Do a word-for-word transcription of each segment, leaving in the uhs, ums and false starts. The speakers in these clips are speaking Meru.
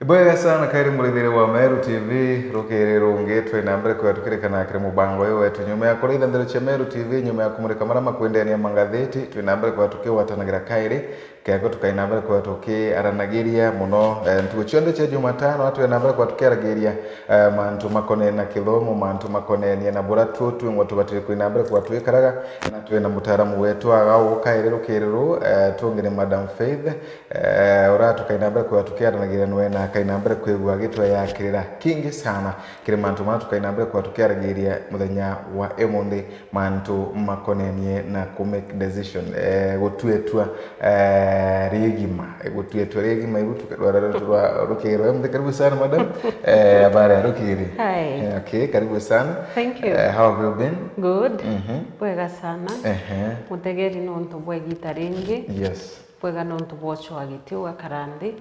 Bwega sana, kairi murithiri wa Meru T V, rukiri rungi twina mbere kwa tukirikana kiri mubango uyu wetu. Nyuma ya kuritha ndeto cia Meru T V, nyuma ya kumurika maria makwendania mangathiti, twina mbere kwa tukiwatanagira kairi, kego tukaina mbere kwa tukiaranagiria muno, eh, ntuku cionthe cia Jumatano, twina mbere kwa tukiaragiria, eh, mantu makonene na kithomo, mantu makonenie na bura tu twingwa tubatire kwina mbere kwa twikaraga, na twina mutaaramu wetu aga ukairi rukiri ru, eh, tungi ni Madam Faith, Eh, ura tukaina mbere kwa tukiaranagiria nwe na akaina mbere kwigua agitweyakirira kingi sana kiri mantu mara tukaina mbere kwa tukiaragiria muthenya wa imunthi, mantu makonenie na ku make decision, eh, gutua itua, eh, rigima, eh, gutua itua rigima ibu tuka-, rwa-, rwa-, rwa-, rukiri rwa imunthi. Karibu sana madam. Eh, habari ya rukiri? Hi. Eh, okay, karibu sana. Thank you. Eh, how have you been? Good. Mhm. Bwega sana. Ehe. Mutegeri nontu bwa igita ringi. Yes. Bwega nontu bwa ucwagiti ugakara nthi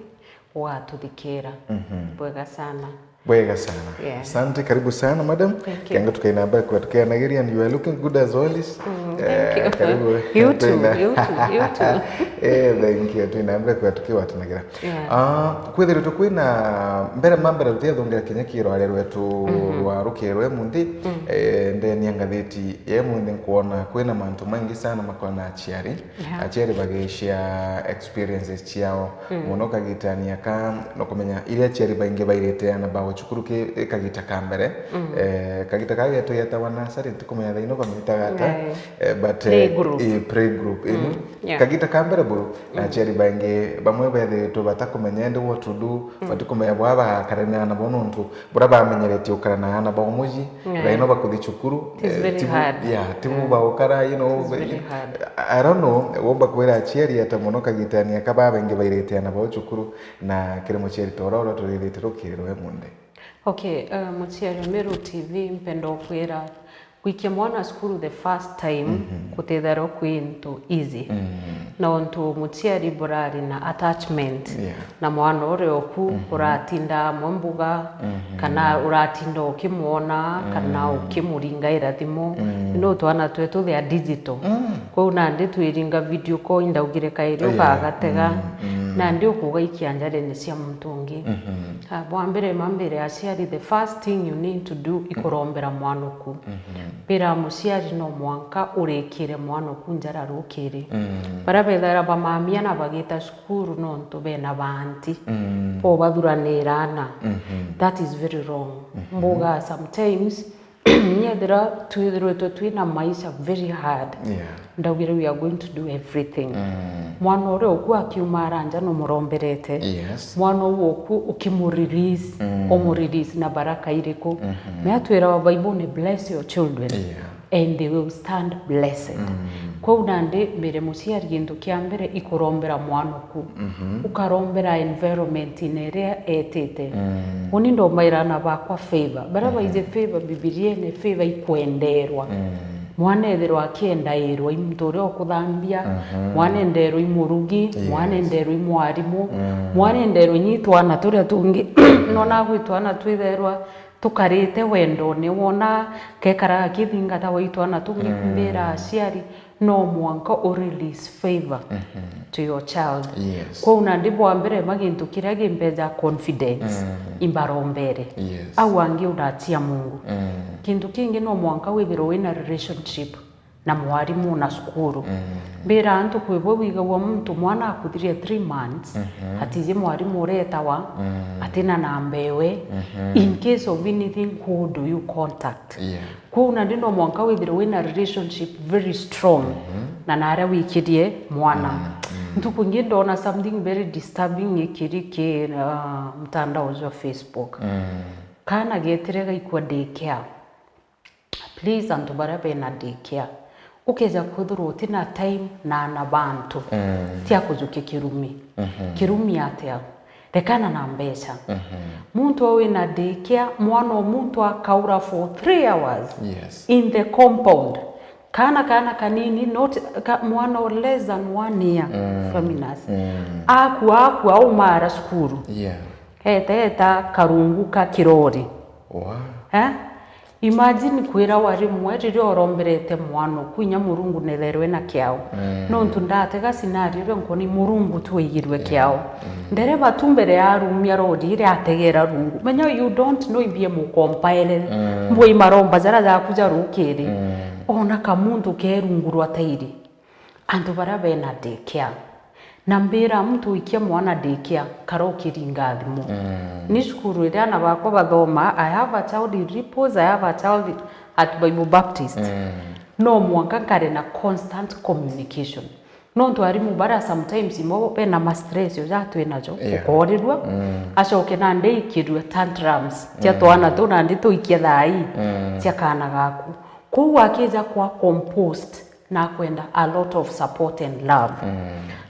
ugatuthikira. Mhm. Bwega sana. Bwega sana. Yeah. Asante, karibu sana madam. Thank you. Kenga tukaina mbere kwa tukianagiria, and you are looking good as always. Mm, thank you. Karibu. You too, you too, you too. Eh, thank you. Tuina mbere kwa tukiwatanagira. Yeah. Ah, kwithirite kwina mbere ma mbere tutiathungira kinya kirware rwetu rwa rukiri rwe munthi, eh, ndeni ya ngathiti ya munthi nkwona kwina mantu maingi sana makona aciari. Yeah. Aciari bagicia experiences ciao. Mm. Muno kagitania ka, no kumenya iria aciari baingi bairite ana bao cukuru ki, i kagita ka mbere. Mm. Eh, kagita ka getu yetawa nursery, ntikumenya thaino bamitaga ata. Aye. Eh, but, eh, playgroup. Eh, playgroup inu. Mm, yeah. Kagita ka mbere buru, na aciari baingi bamwe bethiritwe batakumenya indi what to do, batikumenya bwa bagakarania nabo nontu bura bamenyeretie gukara na ana bao mucii, thaino bakuthi cukuru, it is very hard. Yeah, tibu bagukara, you know, it is very hard. I don't know, womba kwira aciari ata muno kagitania ka babaingi bairite ana bao cukuru, na kiri muciari ta ura, ura turithite rukiri rwe munthi. Okay, uh, muciari wa Meru T V, mpenda ukwira, gwikia mwana cukuru the first time, mhm, gutithairwa kwi into easy. Mm. Nontu muciari burari na attachment, yeah, na mwana uria oku, mhm, uratinda amwe mbuga, mhm, kana uratinda ukimwona, kana, mm, ukimuringaira thimu. Mm. Ino twana twetu they are digital. Mm. Kwou nandi twiringa video call, indaugire kairi, yeah, ukagatega. Mm, mm. Nandi ukuga ikia njarene cia muntu ungi. Mhm. Ah, bwa mbere, mambire aciari, the first thing you need to do ikurombera mwana oku. Mhm. Mbira muciari no mwanka urikire mwana oku njara rukiri. Mm. Baria bethaira bamamia na bagita cukuru nontu bena baanti. Mm. Bo bathuranira ana. Mhm. That is very wrong. Mhm. Mbuga sometimes nyethira twithiritwe twina maisha very hard. Yeah. Ndaugire, we are going to do everything. Mm. Mwana uria oku akiuma aranja numuromberete. Yes. Mwana uu oku ukimurelease, mm, umurelease na baraka iriku? Mhm. Mea twirawa Baibuni, "Bless your children, yeah, and they will stand blessed." Mm. Kwou nandi mbire muciari gintu kia mbere ikurombera mwana oku. Mhm. Ukarombera environment ine iria etite. Mm. Uni ndomaira ana bakwa favor. Baria, mhm, baije favor Bibiriene, favor ikwenderwa. Mm. Mwana ethirwa akiendairwa i muntu uria ukuthambia, mhm, mwana enderwa i murugi, yes, mwana enderwa i mwarimu, mm, mwana enderwa inyi twana turia tungi. Nona gwi twana twitherwa tukarite wendone, wona kekara akithingata wa i twana tungi. Mm. Mbira aciari, no mwanka u release favor, mhm, to your child. Yes. Kwou nandi bwa mbere ma gintu kiria gimbeja confidence, mm, imbarombere. Yes. Au angi unatia Mungu. Mm. Kintu kingi no mwanka withirwe wina relationship na mwarimu na cukuru. Mm. Mbira antu kwi bwe wigagua muntu mwana akuthirie three months, mhm, atiji mwarimu uretawa, mm, atina namba ewe. Mhm. In case of anything, who do you contact? Yeah. Kwou nandi no mwanka withirwe wina relationship very strong, mhm, na naria wikirie mwana. Mm, mm. Ntuku ingi ndona something very disturbing ikiri ki, uh, mtandao jwa Facebook. Mm. Kana getire gaikua daycare. Please, antu baria bena daycare, ukeja kwithirwa utina time na ana bantu, mm, tia kujukia kirumi. Mhm. Kirumi atia? Rekana na mbeca. Mhm. Muntu o wina daycare, mwana o muntu akaura for three hours, yes, in the compound. Kana, kana kanini, not ka, mwana o less than one year, mm, Feminas. Mm. Akua, akua, aumara cukuru. Yeah. Eta, eta karungu ka kirori. Wow. Eh? Imagine kwira wari mwe riria uromberete mwana oku, inya Murungu netherwe na kiao. Mm. Nontu ndatega scenario iria nkoni Murungu twaigirwe kiao. Mm. Ndereba tu mbere ya arumia rori iria ategera rungu. Menya you don't know imbie mukompaere. Mm. Mbwe imaromba jara jaku ja rukiri. Mm. Ona kamuntu ke rungu rwa tairi. Antu baria bena daycare. Na mbira muntu wikia mwana daycare, kara ukiringa thimu. Mm. Ni cukuru iria ana bakwa bathoma, I have a child in Ripples, I have a child at Bible Baptist. Mm. No mwanka nkare na constant communication. Nontu arimu baria sometimes imo bena ma stress oja twinajo, yeah, ukorirua, mm, acoke nandi ikirue tantrums cia, mm, twana tu nandi tuikie thaa ii, mm, cia kana gaku. Kou akija kwa composed, nakwenda a lot of support and love. Mm.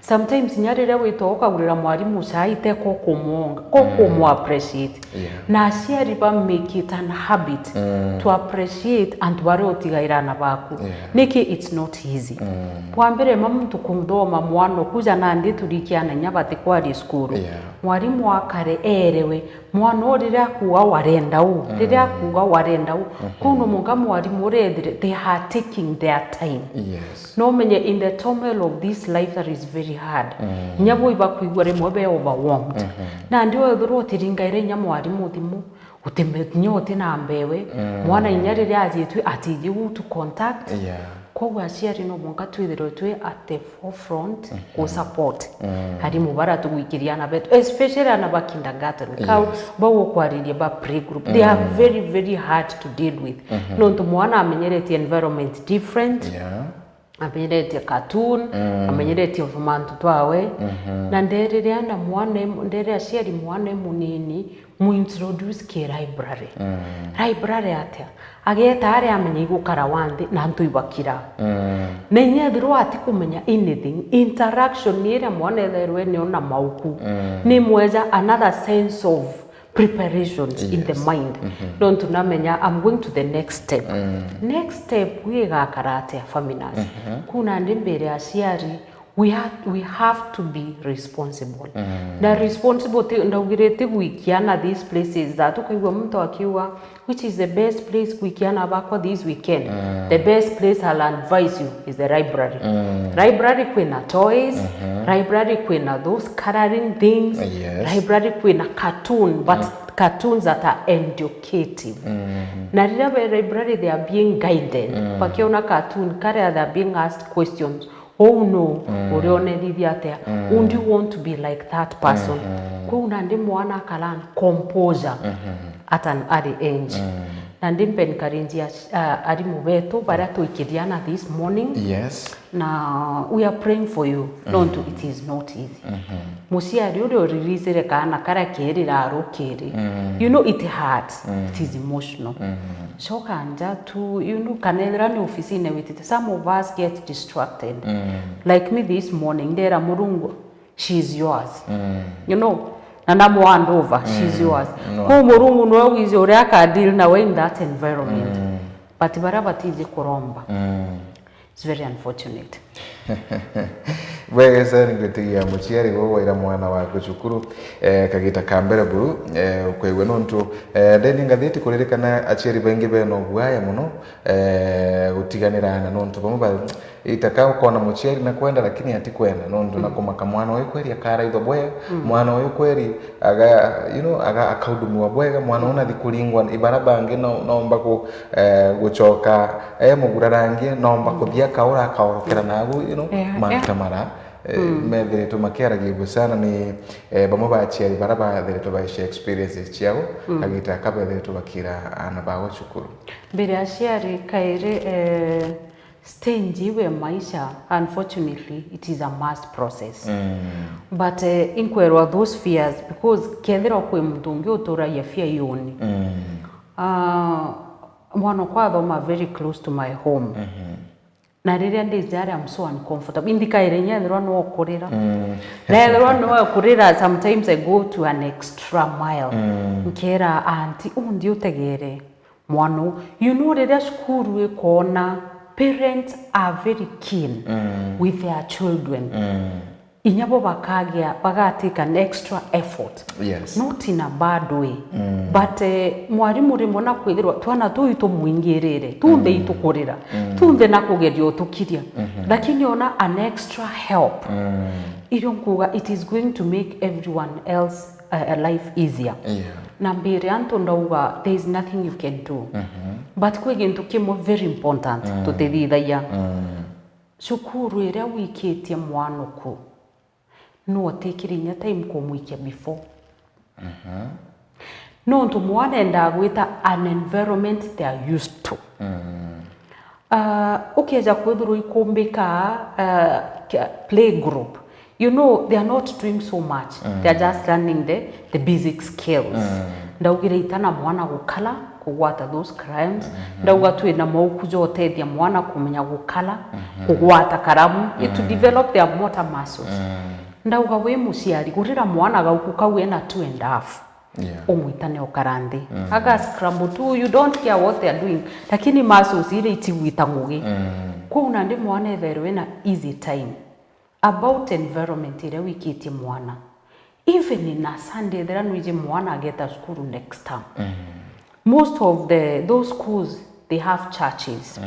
Sometimes inya riria witwa ukagurira mwarimu chai, te ko kumwonga, ko, mm, kumu appreciate. Yeah. Na aciari ba make it an habit, mm, to appreciate antu baria utigaira ana baku. Yeah. Niki it's not easy. Mm. Bwa mbere ma muntu kuthoma mwana okuja nandi turikiana inya batikwaria cukuru. Yeah. Mwarimu akare erewe, mwana uu riria akuuga warenda uu, mm, riria akuuga warenda uu. Mhm. Kou no mwanka mwarimu urethire, they are taking their time. Yes. No umenye in the turmoil of this life that is very hard. Mm. Inya bo ibakwigua rimwe be overwhelmed. Mhm. Nandi wethirwa utiringaire inya mwarimu thimu, utimenya uti na mbewe, mm, mwana inya riria ajitue atiji who to contact. Yeah. Koguo aciari no mwanka twithirwe twi at the forefront, mhm, ku support, mm, arimu baria tugwikiria ana betu, especially ana ba kindergarten, kau, yes, bau ukwariria ba playgroup. They are, mm, very, very hard to deal with. Mhm. Nontu mwana amenyeretie environment different. Yeah. Amenyeretie cartoon, mm, amenyeretie mantu twawe. Mhm. Na nderire ana mwana em-, ndere aciari mwana e munini, mu introduce ki library. Mm. Library atia? Ageta aria amenya igukara wa nthi na antu ibakira. Mm. Na inya ethirwa atikumenya anything, interaction ni iria mwana ethairwe nio na mauku, mm, ni mweja another sense of preparations in the, yes, mind. Mhm. Nontu namenya I'm going to the next step. Mm. Next step wi igakara atia, Faminas? Mhm. Kuna ndi mbere aciari, we have, we have to be responsible. Mm. Na responsible ti, ndaugire ti gwikia ana these places that ukaigua muntu akiuga, which is the best place gwikia ana bakwa this weekend? Mm. The best place I'll advise you is the library. Mm. Library kwina toys, mhm, library kwina those coloring things, yes, library kwina cartoon, but, mm, cartoons that are educative. Mm. Na riria be library they are being guided, mm, bakiona cartoon karia they are being asked questions, uu nu, mm, urionethithia atia? Mm. Who do you want to be like that person? Mhm. Kou nandi mwana akalan composure, mhm, at an early age. Mm. Nandi mpe encourage, uh, arimu betu baria twikiriana this morning. Yes. Na we are praying for you. Mm. Nontu it is not easy. Mhm. Muciari uria uriricire kaana karia kerira rukiri, mm, you know it hurts. Mm. It is emotional. Mm. Coka nja tu, you know, kana ethira ni ofisine witite, some of us get distracted. Mm. Like me this morning, ndera Murungu, she's yours. Mm. You know, na namu hand over, she's, mm, yours. No. Kou Murungu niwe wiiji uria aka deal nawe in that environment. Mm. But baria batiji kuromba. Mm. It's very unfortunate. Bwega sana, ngwitigia muciari gwe waira mwana waku cukuru, eh, kagita ka mbere buru, eh, ukwigua nontu, eh, ndeni ngathiti kuririkana aciari baingi bena uguaya muno, eh, gutiganira ana nontu bamwe ba, itaka ukona muciari na kwenda lakini atikwenda nontu, mm, na kumaka mwana uyu kweri akaraithwa bwega, mm, mwana uyu kweri aga, you know, aga, akaudumiwa bwega, mwana uyu nathi kuringwa ibara bangi no, nomba ku, eh, gucoka e mugurarangie, nomba, mm, kuthia kaura akaorokera nagu, you know, yeah, mantu, yeah, mara, eh, mm, methiritwe makiaragia sana ni, eh, bamwe ba aciari bara bathiritwe baisha experiences ciao, mm, kagita aka bethiritwe bakira ana bao cukuru. Mbere aciari kairi, eh, stage iu ya maisha, unfortunately, it is a must process. Mm. But, eh, inkwerwa those fears, because kethira kwi muntu ungi uturagia fear yoni. Mm. Ah, mwana okwa athoma very close to my home. Mhm. Na riria ndi nja aria, I'm so uncomfortable. Indikaire inya ethirwa no kurira. Mm. Na ethirwa no kurira, sometimes I go to an extra mile. Mm. Nkera auntie, undi utegere mwana uu. You know, riria cukuru ikona, parents are very keen, mm, with their children. Mm. inya bo bakagia, baga take an extra effort. Yes. Not in a bad way. Mm. But, eh, mwarimu rimwe na kwithirwa twana tuu itumuingirire, tunthe itukurira, tunthe na kugeria utukiria. Lakini ona an extra help. Mm. Irio nkuga, it is going to make everyone else a, a life easier. Yeah. Na mbire antu ndauga, there is nothing you can do. But kwi gintu kimwe very important tutithithagia. Cukuru iria wikitie mwana ku, nu utikire inya time kumwikia before. Nontu mwana endaa gwita an environment they are used to. Uh, ukeja kwithirwa ikumbika, uh, kia-, play group, you know, they are not doing so much. They are just learning the, the basic skills. Ndaugire ita na mwana gukala, kugwata those crimes. Ndauga twina mauku ja utethia mwana kumenya gukala, kugwata karamu, it to develop their motor muscles. Ndauga wi muciari, gurira mwana gauku kau ena two and a half. Yeah. Umwitane ukara nthi. Aga scramble tu, you don't care what they are doing. Lakini muscles iria itigwita ngugi. Kwou nandi mwana ethairwe ena easy time. About environment iria wikitie mwana. Even in a Sunday, ethira nwiji mwana ageta cukuru next term. Most of the, those schools, they have churches.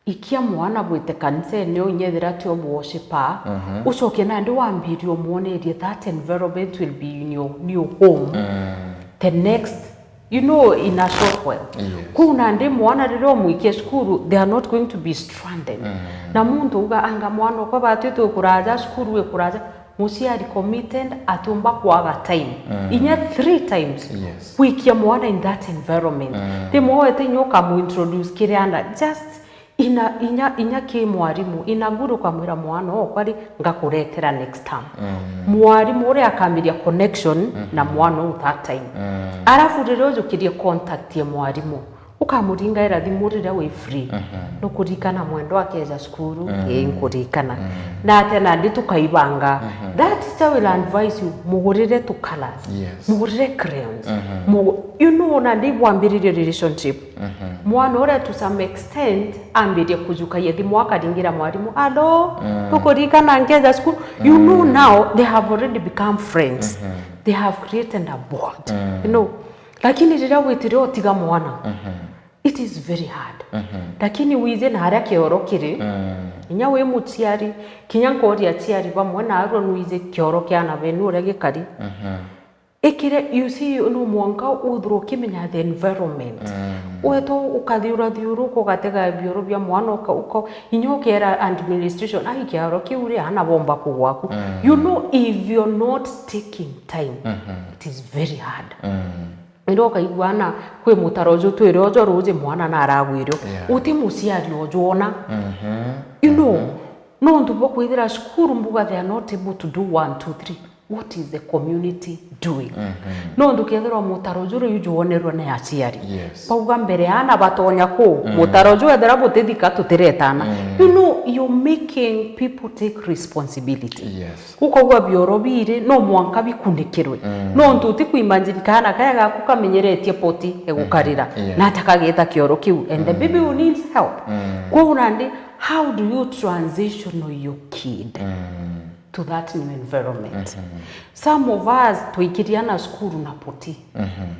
Ikia mwana bwite kanisene, unyethira ti o worshiper, ucoke nandi wambirie umwonerie that environment will be in your new home. The next, you know, in a short while. Yes. Kuu nandi mwana riria umwikia cukuru, they are not going to be stranded. Na muntu uga, anga mwana okwa batwi twi kuraja, cukuru wi kuraja, muciari committed atiumba kwaga time. Inya three times. Yes. Gwikia mwana in that environment. Rimwe wete inya ukamu introduce kiri ana, just ina, inya, inya ki mwarimu, ina good ukamwira mwana okwa ri ngakuretera next term. Mwarimu uria akambiria connection na mwana uu that time. Arafu riria ujukirie contact ya mwarimu, ukamuringaira thimu riria wi free. Nukuririkana mwendwa akeja cukuru? Ii, nkuririkana. Na atia nandi tukaibanga. That teacher will advise you, mugurire tu colors. Yes. Mugurire crayons. Mugu-, you know, nandi bwambiririe relationship. Mwana uria to some extent ambirie kujukagia thimu akaringira mwarimu, "Alo, tukuririkana nkeja cukuru?" You know, now they have already become friends. They have created a bond. You know, lakini riria witire utiga mwana, it is very hard. Lakini wije na haria kioro kiri, inya wi muciari, kinya nkoria aciari bamwe, na arua nwije kioro kia ana benu uria gikari. Ikire, you see, no mwanka uthirwa ukimenya the environment. Wetwa ukathiurathiuruka, ugatega bioro bia mwana, uka, uka, inya ukera administration, "Ai, kioro kiu ri, ana bomba kugwa ku." You know, if you're not taking time, it is very hard. Indi ukaigua ana, kwi mutaro uju twire ujo ruji mwana naragwirio. Yeah. Uti muciari uju ona. You know, nontu bwa kwithira cukuru mbuga they are not able to do one, two, three. What is the community doing? Nontu kethirwa mutaro uju riu juonerwe ni aciari. Yes. Bauga mbere ana batonya ku, mutaro uju ethira butithika tutiretana. You know, you're making people take responsibility. Yes. Ukaigua bioro biri, no mwanka bikunikirwe. Nontu uti kuimagine kaana kaya gaku kamenyeretie poti egukarira. Yeah. Na atakageta kioro kiu. And the baby who needs help. Kwou nandi, how do you transition your kid to that new environment? Some of us twaikiria na cukuru na poti.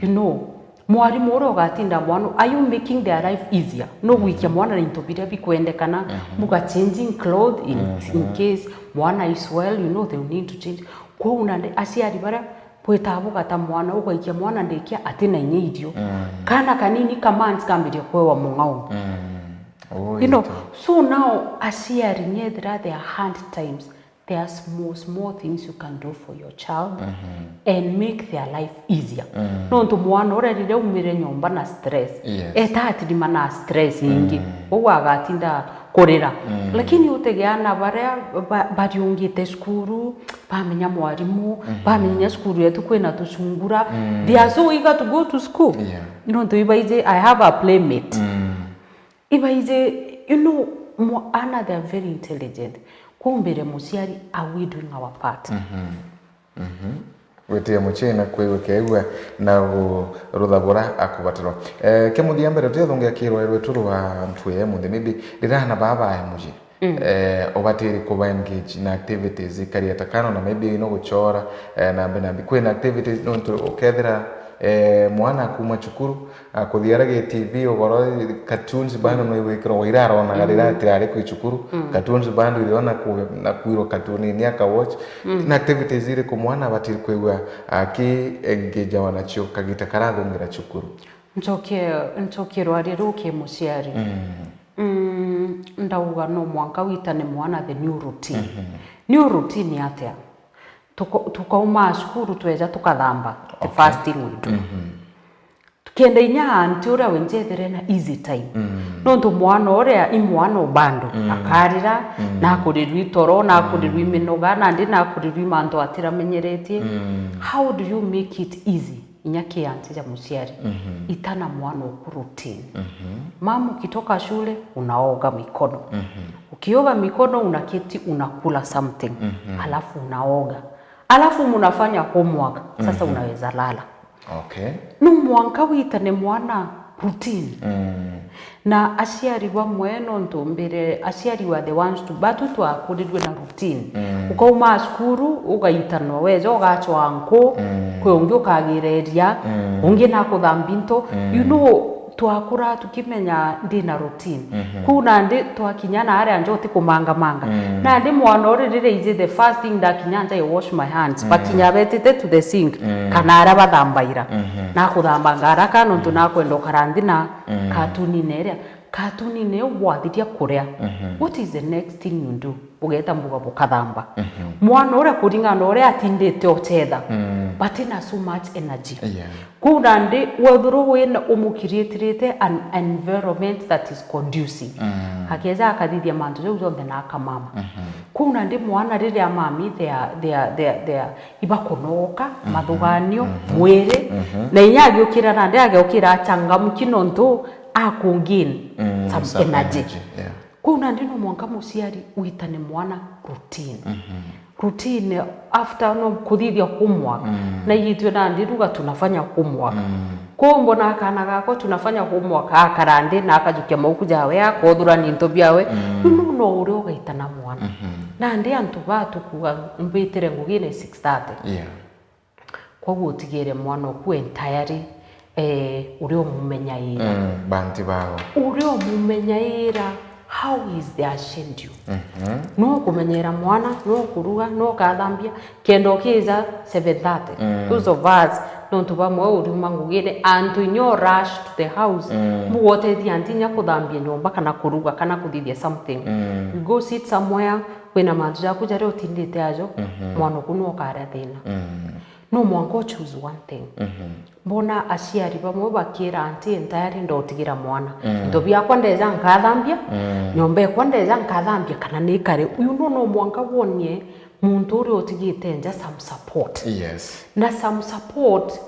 You know, mwarimu uria ugatinda mwana, are you making their life easier? No gwikia mwana na into biria bikwendekana, muga changing clothes in, in case mwana is well, you know, they will need to change. Kwou nandi aciari baria bwitaga bugata mwana, ugaikia mwana ndekia ati na inya irio. Kana kanini ka months kambiria kwewa mung'ao. You know, so now aciari nyethira there are hard times, there are small, small things you can do for your child and make their life easier. Nontu mwana uria riria umire nyomba na stress, yes, etatirima na stress ingi. Uu agatinda kurira. Lakini utegea ana baria ba-, bariungite cukuru, bamenya mwarimu, bamenya cukuru yetu kwina tucungura. They are so eager to go to school. Yeah. Nontu ibaije, I have a playmate. Ibaije, you know, mo-, ana, they are very intelligent. Kumbire muciari, are we doing our part? Gwitia muchina kwigua keegua na gu-, rutha bura akubatirwa. Eh, kia muthia mbere, tuyathungia kirwae rwetu rwa ntwi ya muthi, maybe, riria ana baa bae muji. Mm. Eh, ubatiri kuba engage na activities ikari ata kana ona maybe no guchora, eh, nambi nambi. Kwina activities nontu ukethira, eh, mwana akuma cukuru, akuthia ara gi T V ugoro cartoons bando no igwikirwa waira aronaga rira atirari kwi cukuru, cartoons bando iriona ku-, na kwirwo cartoon ni aka watch. Na activities iriku mwana abatiri kwigua aki engage nacio kagita karathungira cukuru? Ncokie, ncokie rwari ruu ki muciari. Mm. Mm, ndauga no mwanka witane mwana the new routine. Mhm. New routine atia? Tuko-, tukaumaa cukuru tweja tukathamba, the Okay. first thing we do. Mhm. Kenda inya anti uria we njethire na easy time. Mm. Nontu mwana uria i mwana o bando, Mm. akarira, Mm. nakurirwa i toro, nakurirwa i Mm. minoga, nandi nakurirwa i mantu atiramenyeretie. Mm. How do you make it easy? Inya ki anti ja muciari, Mhm. itana mwana oku routine. Mhm. Mama, ukitoka shule, unaoga mikono. Mhm. Ukioga mikono, unaketi, unakula something. Mhm. Alafu unaoga. Alafu mnafanya homework. Sasa Mhm. unaweza lala. Okay. No mwanka witane mwana routine. Mm. Na aciari bamwe nontu mbere, aciari were the ones to, batu twakurirwe na routine. Mm. Ukauma cukuru, ugaitanwa, weja ugachwa nku, Mm. kwi ungi ukagira iria, Mm. ungi nakuthambia into. Mm. You know, twakura tukimenya ndina routine. Mhm. Kuu nandi twakinya na aria nja utikumangamanga. Mm. Nandi mwana uri riria iji, the first thing ndakinya nja, I wash my hands. Mm. Bakinya betite to the sink, Mm. kana aria bathambaira. Mhm. Nakuthambanga haraka nontu Mm. nakwenda ukara nthi na Mm. cartoon-ine iria. Cartoon-ine iu bwathiria kuria, Mhm. what is the next thing you do? Bugeta mbuga bukathamba. Mhm. Mwana uria kuringana na uria atindite ochetha, Mm. but ina so much energy. Yeah. Kuu nandi wethirwa wina umukiritirite an environment that is conducive. Mm. Akeja akathithia mantu jau jonthe na akamama. Mhm. Kuu nandi mwana riria mami, they are, they are, they are, they are, ibakunogoka, Mhm. mathuganio, Mhm. mwiri, Mhm. na inya agiukira nandi agiukira achangamki nontu aku gain Mm, some some energy. energy, yeah. Kuu nandi no mwanka muciari witane mwana routine. Mhm. Routine after no kuthithia homework. Mm. Na igitwe nandi ruga tunafanya homework. Mm. Kuu mbona akana gakwa tunafanya homework, akara nthi na akajukia mauku jawe, akothurania into biawe. Mm. Riu no uria ugaitana mwana. Mhm. Nandi antu ba tukuga mbitire ngugine six thirty. Yeah. Koguo utigire mwana oku entirely, eh, uria umumenyaira. Mm, banti bao. Uria umumenyaira, how is their schedule? Mhm. No kumenyera mwana, no kuruga, no kathambia, kenda ukija seven thirty. Mm. Those of us, nontu bamwe uriuma ngugine, antu inya rush to the house, Mm. mugotethia anti inya kuthambia nyomba kana kuruga kana kuthithia something. Mm. You go sit somewhere, wina mantu jaku jaria utindite ajo, Mhm. mwana oku no ukaria thina. Mm. No mwanka u choose one thing. Mhm. Mbona aciari bamwe bakira anti entirely ndotigira mwana. Mm. Into biakwa ndeja nkathambia, Mm. nyomba ekwa ndeja nkathambia, kana nikare. You know, no mwanka wonie muntu uria utigite nja some support. Yes. Na some support,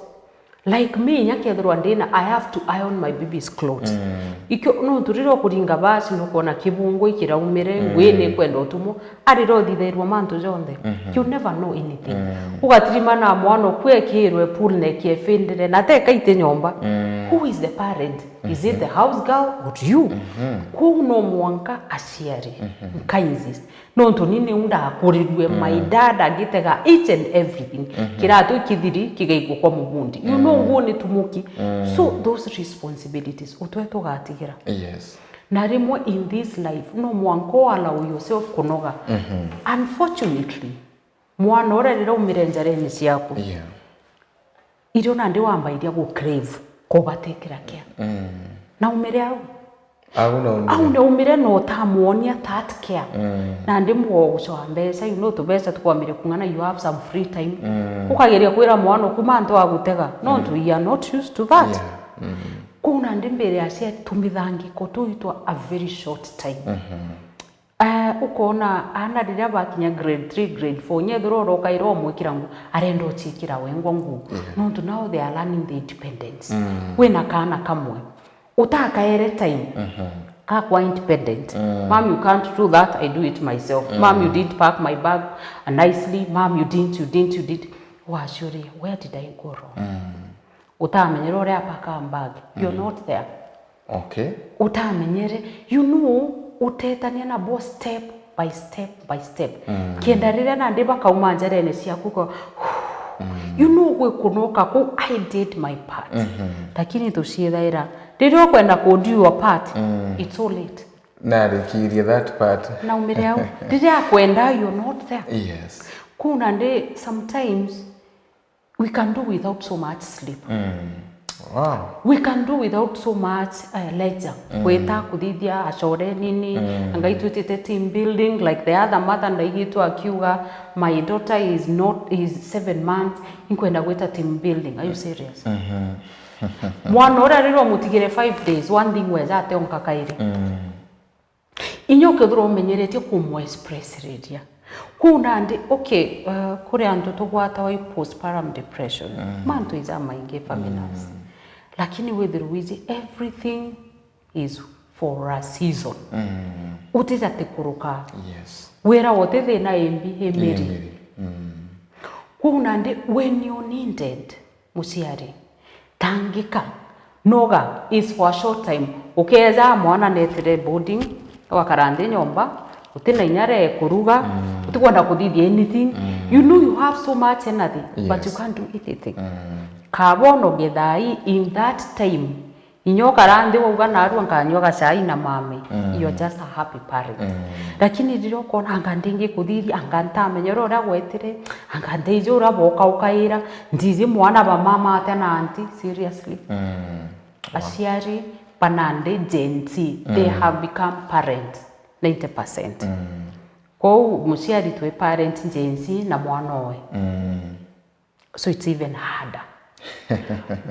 like me, inya kethirwa ndina, I have to iron my baby's clothes. Mm. Ikio, nontu riria ukuringa basi, nukwona kibungu ikiraumire, Mm. ngui nikwenda utumwo. Arira uthithairwa mantu jonthe. Mhm. You never know anything. Mm. Ugatirima na mwana oku ekirwe pool neck efindire, na teka iti nyomba. Mm. Who is the parent? Is it Mhm. the house girl or you? Mhm. Kuu no mwanka aciari. Mhm. Nka insist. Nontu ni niu ndakurirue, Mm. my dad agitega each and everything. Mhm. Kiratu kithiri kigaikwa kwa mubundi. You know, Mm. nguo ni tumuki. Mm. So those responsibilities utwe tugatigira. Yes. Na rimwe in this life, no mwanka u allow yourself kunoga. Mhm. Unfortunately, mwana uria riria umire njarene ciaku, Yeah. irio nandi wambairia gu crave kubatikira care. Mm. Na umire au. Au na umire. Au na umire na utamwonia that care. Mm. Nandi mwogucoa mbeca, you know, tubeca tukwambire kung'ana, you have some free time. Mm. Ukageria kwira mwana oku mantu agutega. Nontu Mm. you are not used to that. Yeah. Mm. Kuu nandi mbere aciari tumithangiko tuitwa a very short time. Mhm. Eh, ukona aana riria bakinya grade three, grade four, nyethira urokaira umwikira nguo, arenda uciikira wengwa nguo. Yeah. Nontu now they are learning the independence. Mm. Wina kaana kamwe, utakaere time, Mhm. kakwa independent. Mm. "Mom, you can't do that, I do it myself. Mm. Mom, you didn't pack my bag nicely. Mom, you didn't, you didn't, you did." Wacuria, "Where did I go wrong?" Mm. Utamenyere uria apaka bag. You're Mm. not there. Okay. Utamenyere, you know, utetania nabo step by step by step. Kenda riria nandi bakauma njarene ciaku ko, you know, gwikunoka kuu, I did my part. Lakini tuciithaira, riria ukwenda ku do your part, it's too late. Narikirie that part. Naumire au. Riria akwenda, you're not there. Yes. Kuu nandi sometimes we can do without so much sleep. Wow. We can do without so much, uh, leisure. Gwita kuthithia acore nini, anga itwitite team building, like the other mother ndaigitwe akiuga, "My daughter is not, is seven months, inkwenda gwita team building." Are you serious? Mwana uria riria umutigire five days, one thing weja ationka kairi. Inya ukethirwa umenyeretie kumuexpressiriria. Kuu nandi, okay, uh, kuri antu tugwatawa i postpartum depression. Mantu ija maingi, Faminas. Lakini withirwe wiji everything is for a season. Utija tikuruka. Yes. Wira wote thina imbi, imiri. Imiri. Kuu nandi, when you needed, muciari, tangika. Noga is for a short time. Ukeja mwana netire boarding, wakara nthi nyomba, utina inya ria kuruga, utikwenda kuthithia anything. You know you have so much energy, but you can't do anything. Kabono githai in that time, inya ukara nthi wauga, "Narua nkanyua gachai na mami." You're just a happy parent. Lakini riria ukona, "Anga ndingi kuthithia, anga ntamenya uria gwetire, anga ndiji uria boka ukaira, ndiji mwana ba mama atia na auntie." Seriously. Aciari banandi Gen Z, they have become parent ninety percent. Kwou muciari twi parent Gen Z na mwana oe. So it's even harder.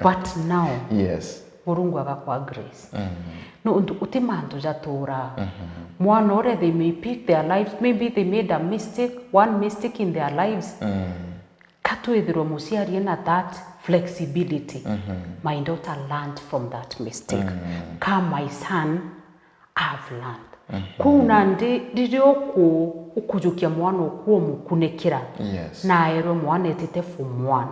But now, yes, Murungu agakwa grace. Nontu uti mantu jatura. Mwana uria, they may pick their lives, maybe they made a mistake, one mistake in their lives. Katwithirwe muciari ena that flexibility. My daughter learned from that mistake. Ka my son, I've learned. Kuu nandi riria uku-, ukujukia mwana oku umukunikira, yes, na aerwe mwana etite form one,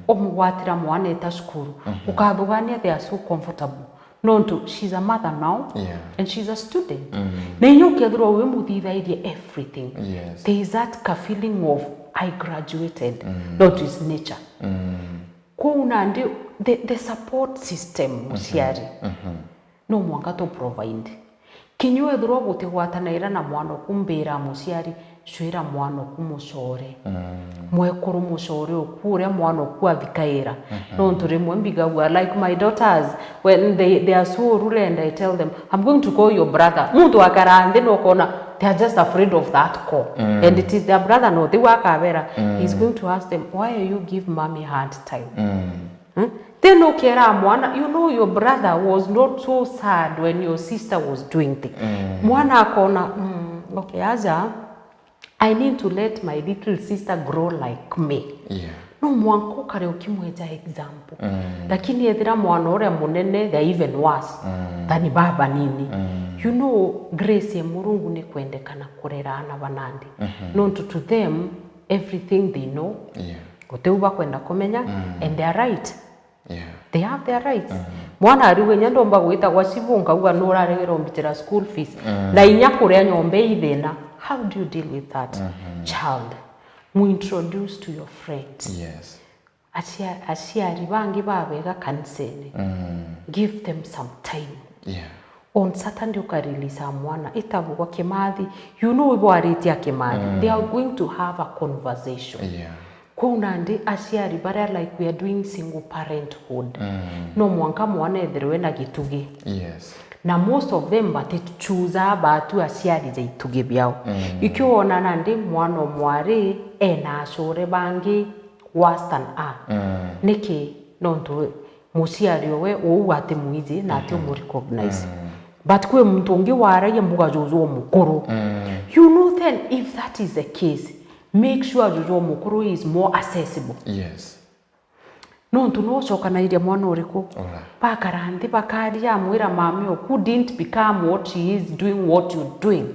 umugwatira mwana eta cukuru, ukathugania they are so comfortable. Nontu she's a mother now, yeah, and she's a student. Na inya ukethirwa wi muthithairie everything, yes, there is that ka feeling of, "I graduated." Not is nature. Kuu nandi the, the support system, muciari, no mwanka tu provide. Kinya wethirwa butigwatanaira na mwana oku, mbira muciari, cwira mwana oku mucore. Mwekuru mucore oku uria mwana oku athikaira. Nontu rimwe mbigagua, like my daughters, when they, they are so rude and I tell them, "I'm going to call your brother." Muntu akara nthi na ukona, they are just afraid of that call. And it is their brother, no, they wakabera. He's going to ask them, "Why are you give mommy hard time?" Hmm? Then ukera mwana, you know your brother was not so sad when your sister was doing thing. Mwana akona, "Mm, okay, aja, I need to let my little sister grow like me." Yeah. No mwanka ukare ukimweja example. Lakini ethira mwana uria munene, they are even worse than baba nini. You know, grace ya Murungu ni kwendekana kurera ana banandi. Nontu to them, everything they know, yeah, guti u bakwenda kumenya, and they are right. Yeah. They have their rights. Mwana ariuga, "Inya ndomba gwitagwa cibu, nkauga nuraregera umbitira school fees." Na inya kuria nyomba i thina. How do you deal with that child? Muintroduce to your friends. Yes. Acia-, aciari bangi babega kanisene. Give them some time. Yeah. On Saturday ukarelease mwana, itagwa Kimathi. You know, ibo aritie a Kimathi. They are going to have a conversation. Yeah. Kwou nandi aciari baria, like, we are doing single parenthood, no mwanka mwana ethirwe na gitugi. Yes. Na most of them batichuza batu aciari ja itugi biao. Ikio wona nandi mwana omwari ena acore bangi worse than a. Niki? Nontu muciari owe uu atimwiji na ati umurecognize. But kwi muntu ungi waragia mbuga juju omukuru. You know, then if that is the case, make sure juju omukuru is more accessible. Yes. Nontu no ucokanairia mwana uriku? Ora. Bakara nthi bakaria, amwira, "Mami oku didn't become what he is doing, what you doing."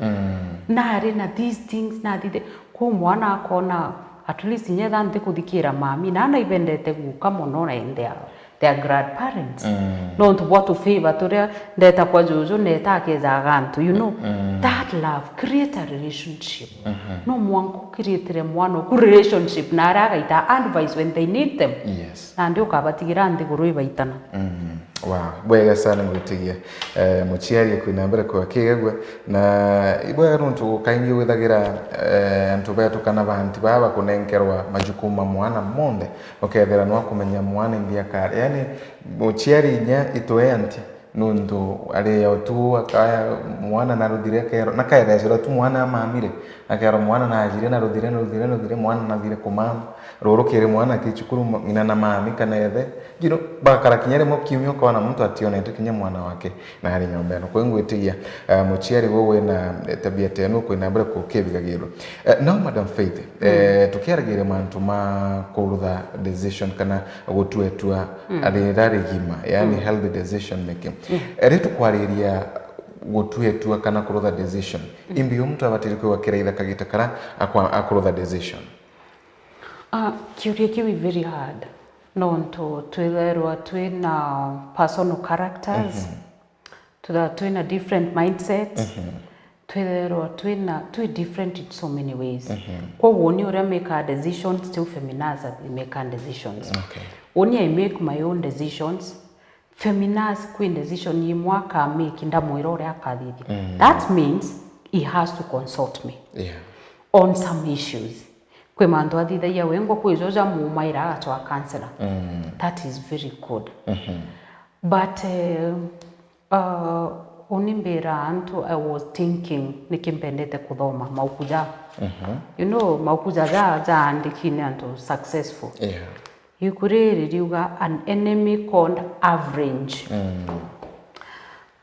Nari na these things, na thithe. Kwou mwana akona, at least nyetha ntikuthikira mami, na naibendete guka mono na ende a-, They are grandparents. Mm. Nontu bwa tufavor turia ndeta kwa juju, ndeta akeja agantu, you know. Mm. That love, create a relationship. Mm-hmm. No mwanka ukirietire mwana oku relationship, na aria agaita advice when they need them. Yes. Nandi ukabatigira nthiguru ibaitana. Mm. Wow. Bwega sana ngwitigia. Eh, muciari kwina mbere kwa kigegwe, na ibwega nontu kaingi withagira, eh, antu betu kana bantu baba bakunenkerwa majukumu ma mwana monthe. Ukethira nwa kumenya mwana imbi akari, yani, muciari inya itwe anti, nuntu ari o tu akaya mwana na ruthire akero, na kaerecera tu mwana amamire, akero mwana najire na ruthire, na ruthire, na ruthire, mwana nathire kumama, ruru kiri mwana ki cukuru, ng'ina na mami kana ethe, you know, bakara kinya rimwe kiumia ukona muntu ationete kinya mwana wake. Na ari nyomba ino. Kwi ngwitigia, eh, muciari gwe wina, eh, tabia tenu kwina mbere kukibigagirwa. Eh, now, Madam Faith, eh, tukiaragiria mantu ma kurutha decision kana gutua itua rira rigima, yani healthy decision making. Eh, ri tukwariria gutua itua kana kurutha decision, imbi muntu abatiri kwigwa kiraitha kagita kara akwa-, akurutha decision? Ah, kiuria kiu i very hard. Nontu twithairwa twina personal characters, twithairwa twina different mindsets, twithairwa twina, twi different in so many ways. Kwoguo uni uria makeaga decisions, tiu feminaz makeaga decisions. Okay. Uni I make my own decisions. Feminaz kwi decision imwe akamake, ndamwira uria akathithia. That means he has to consult me on some issues. Kwi mantu athithagia wengwa, kwi jo jamuumaira agachwa counselor. That is very good. But, eh, uh, uni mbira antu, I was thinking, niki mpendete kuthoma mauku ja, you know, mauku ja, ja, jaandiki ni antu successful. Yeah. Ibuku riri riuga, an enemy called average.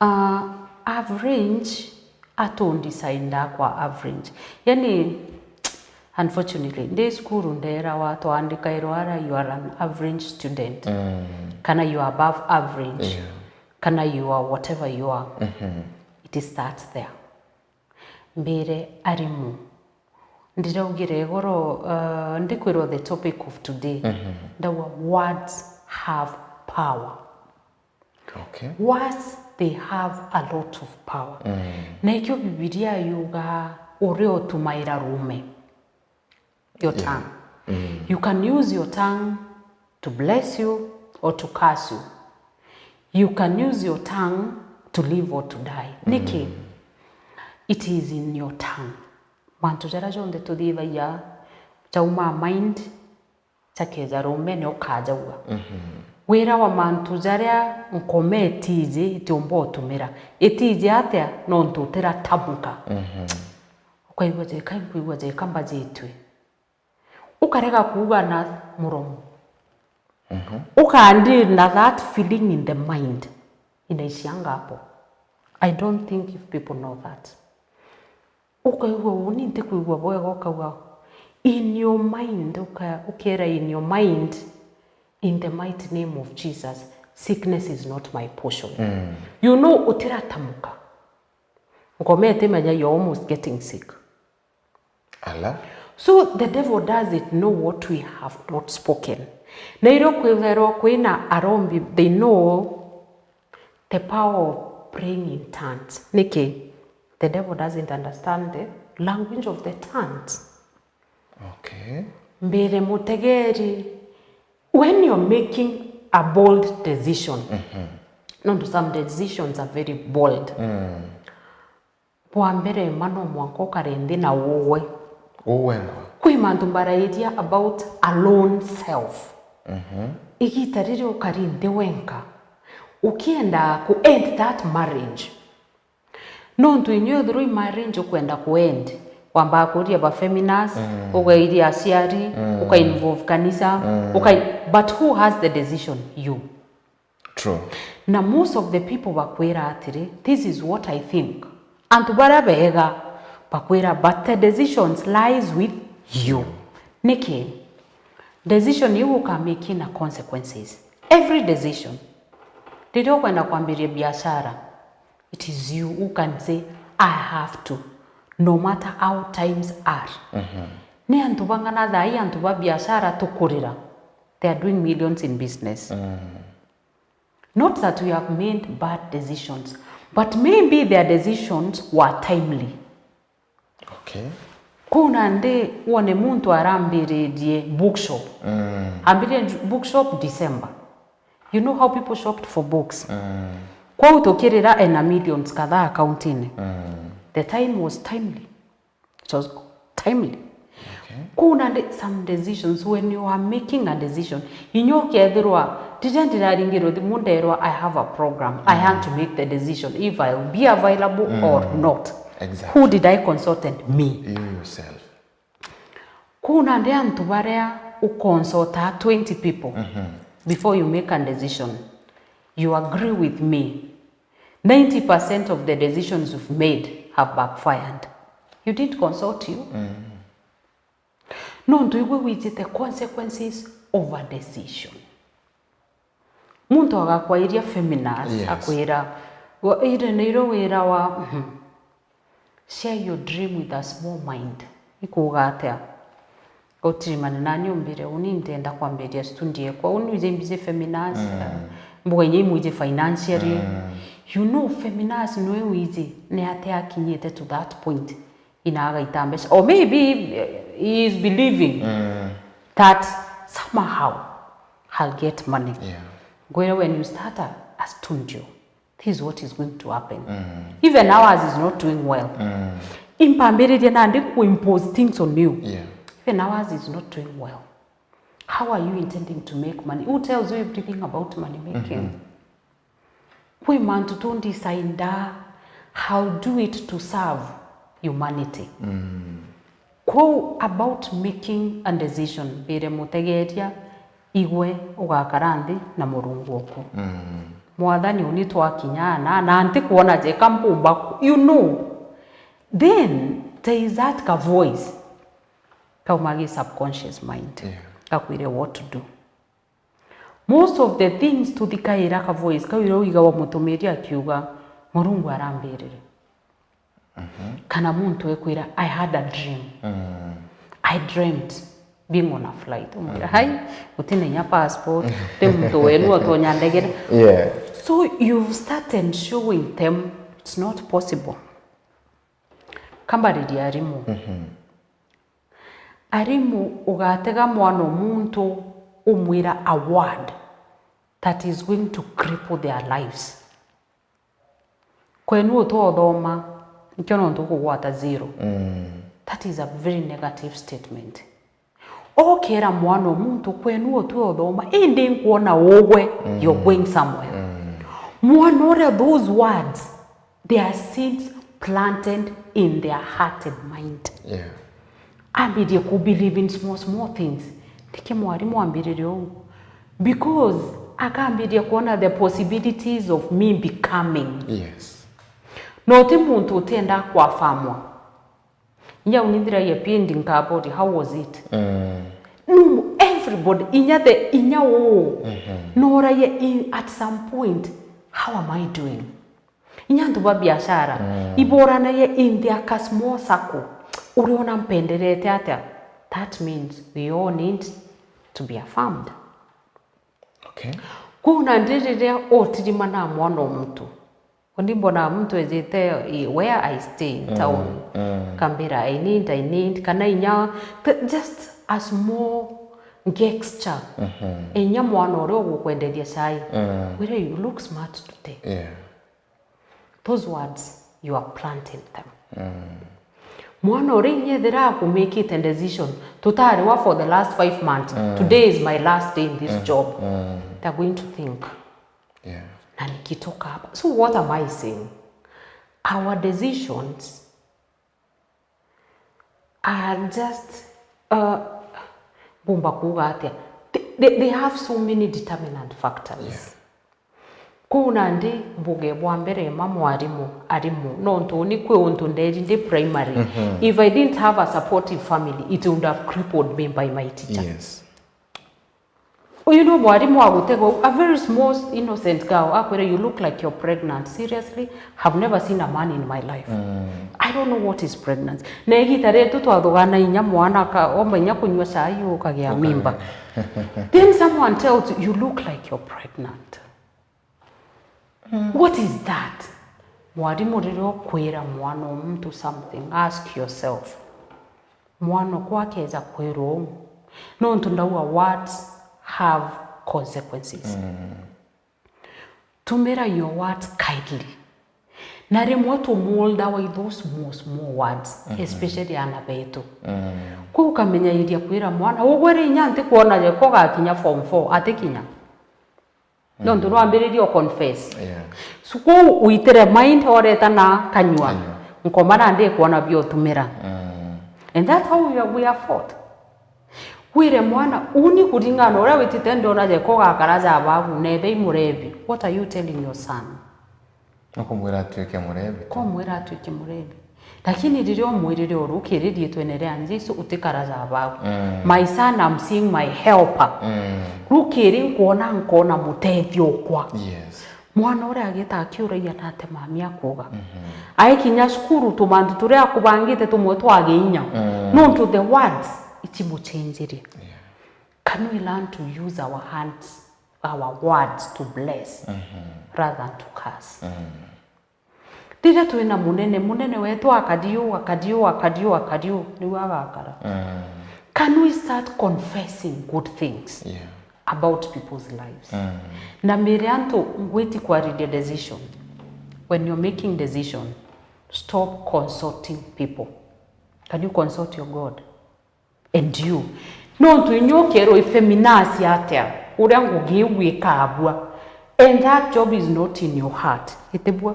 Uh, average, atundecide kwa average. Yani, unfortunately, ndi cukuru nderawa, twandikairwa ara, you are an average student. Kana you are above average. Yeah. Kana you are whatever you are. It starts there. Mbire arimu. Ndiraugire igoro, uh, ndikwirwa the topic of today. Ndauga words have power. Okay. Words, they have a lot of power. Na ikio Bibilia yuga, uria utumaira rume your tongue. You can use your tongue to bless you or to curse you. You can use your tongue to live or to die. Niki? It is in your tongue. Mantu jaria jonthe tuthithagia jauma mind, jakeja rumene ukajaua. Wira wa mantu jaria nkoma itiji itiumba utumira. Itiji atia? Nontu utiratamuka. Ukaigua jeka, nkwigua jeka mbajitwe. Ukarega kuuga na muromo. Uka deal na that feeling in the mind. Inaishianga hapo. I don't think if people know that. Ukaigua uni ntikwigua bwega, ukauga in your mind, uka-, ukera in your mind, "In the mighty name of Jesus, sickness is not my portion." You know, utiratamuka. Ngoma itimenya, you're almost getting sick. Ala. So the devil doesn't know what we have not spoken. Na irio kwithairwa kwina arombi, they know the power of praying in tongues. Niki? The devil doesn't understand the language of the tongues. Okay. Mbire mutegeri, when you're making a bold decision, nontu some decisions are very bold. Bwa mbere, ma no mwanka ukare nthi na uwe. Uwengwa. Kwi mantu mbarairia about a lone self. Igita riria ukari nthi wenka, ukienda ku end that marriage. Nontu inywe ethirwa i marriage ukwenda ku end, wambaga kuria ba feminaz, ukairia aciari, uka involve kanisa, ukai-, but who has the decision? You. True. Na most of the people bakwira atiri, "This is what I think." Antu baria bega bakwira, "But the decisions lies with you." Niki? Decision iu ukamake ina consequences. Every decision. Riria ukwenda kwambiria biashara, it is you who can say, "I have to," no matter how times are. Ni antu bang'ana thaa ii antu ba biashara tukurira, they are doing millions in business. Not that we have made bad decisions, but maybe their decisions were timely. Okay. Kuu nandi wone muntu arambiririe bookshop. Mm. Ambiririe bookshop December. You know how people shopped for books? Mm. Kwou tukirira ena millions kadhaa akaunti-ini. Mm. The time was timely. It was timely. Okay. Kuu nandi some decisions, when you are making a decision, inya ukethirwa, riria ndiraringirwe thimu nderwa, I have a program, I had to make the decision if I will be available or not. Exactly. Who did I consult? Me. You yourself. Kuu nandi antu baria uconsulta twenty people before you make a decision, you agree with me, ninety percent of the decisions you've made have backfired. You didn't consult you. Nontu igwe wijite consequences of a decision. Muntu agakwairia feminist, yes, akwira, "Wa-, ire niro wira wa, mhm." Share your dream with a small mind. Ikuuga atia? Utirimane nani umbire, uni ndenda kwambiria studio ekwa, uni wije mbije feminist, mm, mbuga inya imwije financially. Mm. You know, feminist nwe wije ni atia akinyite to that point ina agaita mbeca. Or maybe, eh, he is believing, mm, that somehow I'll get money. Yeah. Ngwire, when you start a, a studio, this is what is going to happen. Mm. Even ours is not doing well. Mm. Impambiririe nandi ku impose things on you. Yeah. Even ours is not doing well. How are you intending to make money? Who tells you everything about money making? Mm-hmm. Kwi mantu tu ndecider, I'll do it to serve humanity. Mm. Kwou about making a decision, mbire mutegeria igwe ugakara nthi na Murungu oku. Mm. Mwathani, uni twakinya na, na ntikwona jeka mpumba ku-, you know. Then there is that ka voice kauma gi subconscious mind, yeah, gakwire what to do. Most of the things tuthikaira ka voice kau iria uigawa mutumiri akiuga, "Murungu arambirire." Mhm. Kana muntu ekwira, "I had a dream. Mm. I dreamt being on a flight." Umwira, mm, "Hai, utina inya passport, ti muntu wenu otonya ndegere." Yeah. So you've started showing them it's not possible. Kambariria arimu. Mhm. Arimu, ugatega mwana o muntu umwira a word that is going to cripple their lives. Kwenu utwothoma, nikio nontu ukugwata zero. Mm. That is a very negative statement. Okera mwana o muntu, "Kwenu utwothoma, indi nkwona ugwe, mm, you're going somewhere." Mm. Mwana uria, those words, they are seeds planted in their heart and mind. Yeah. Ambirie ku believe in small, small things. Niki mwarimu ambiririe uu? Because akambiria kuona the possibilities of me becoming. Yes. No ti muntu utienda kwafamwa. Inya uni ndiragia P N D nkabori, how was it? Mm. No, everybody, inya the, inya uu. Mm-hmm. Noragia in, at some point, how am I doing? Inya antu ba biashara, mm, iboranagia in their ka small circle. Uriona mpenderete atia? That means we all need to be affirmed. Okay. Kwou nandi riria utirimana mwana o muntu, undi mbona muntu ejite, eh, where I stay in town, mm, kambira, "I need, I need," kana inya, th-, just a small gesture. Mm-hmm. Inya mwana uria ugukwenderia chai, mm, wira, "You look smart today." Yeah. Those words, you are planting them. Mm. Mwana uria inya ethira akumikite decision, tutariwa for the last five months, mm, "Today is my last day in this, mm, job." Mm. They're going to think, yeah, "Na nikitoka hapa." So what am I saying? Our decisions are just, uh, ngumba kuuga atia? They, they, they have so many determinant factors. Yeah. Kuu nandi mbuge bwa mbere ma mwarimu, arimu, nontu uni kwi untu ndeeri ndi primary. Mhm. If I didn't have a supportive family, it would have crippled me by my teacher. Yes. Uyu ni mwarimu wa gutega uu, a very small innocent girl, akwira, "You look like you're pregnant. Seriously, have never seen a man in my life. Mm. I don't know what is pregnancy." Na igita rietu twathugana inya mwana ka, omba inya kunyua chai ukagia mimba. Then someone tells you, "You look like you're pregnant." What is that? Mwarimu, riria ukwira mwana o muntu something, ask yourself, mwana okwa akeja kwirwa uu, nontu ndauga words have consequences. Tumira your words kindly. Na rimwe tumoldawa i those small, small words, especially aana betu. Kwi ukamenya iria kwira mwana, ugwe ri inya ntikwona jeko gakinya form four, atikinya. Nontu nwambiririe o confess. Yeah. So kwou uitire mind oreta na kanyua. Kanyua. Nkoma na ndikwona biotumira. And that's how we are, we are fought. Wire mwana, uni kuringana na uria witite ndiona jeko gakara ja babu, nethei murebi. What are you telling your son? Nukumwira atuike murebi tu. Komwira atuike murebi. Lakini riria umwirire uru, ukiri riitwene ria Jesu, utikara ja bau. My son, I'm seeing my helper. Rukiri nkwona, nkona mutethio okwa. Yes. Mwana uria agita akiuragia nate mami akuuga. Aikinya cukuru, tumantu turia akubangite tumwe twage inya. Nontu the words itimuchenjirie. Yeah. Can we learn to use our hands, our words to bless rather than to curse? Riria twina munene, munene wetu akari uu, akari uu, akari uu, akari uu, niu agakara. Can we start confessing good things, yeah, about people's lives? Na miri antu ngwiti kwariria decision. When you're making decision, stop consulting people. Can you consult your God? And you. Nontu inya ukerwa ifeminasi atia, uria ngugi iu ikabua, and that job is not in your heart, itibua.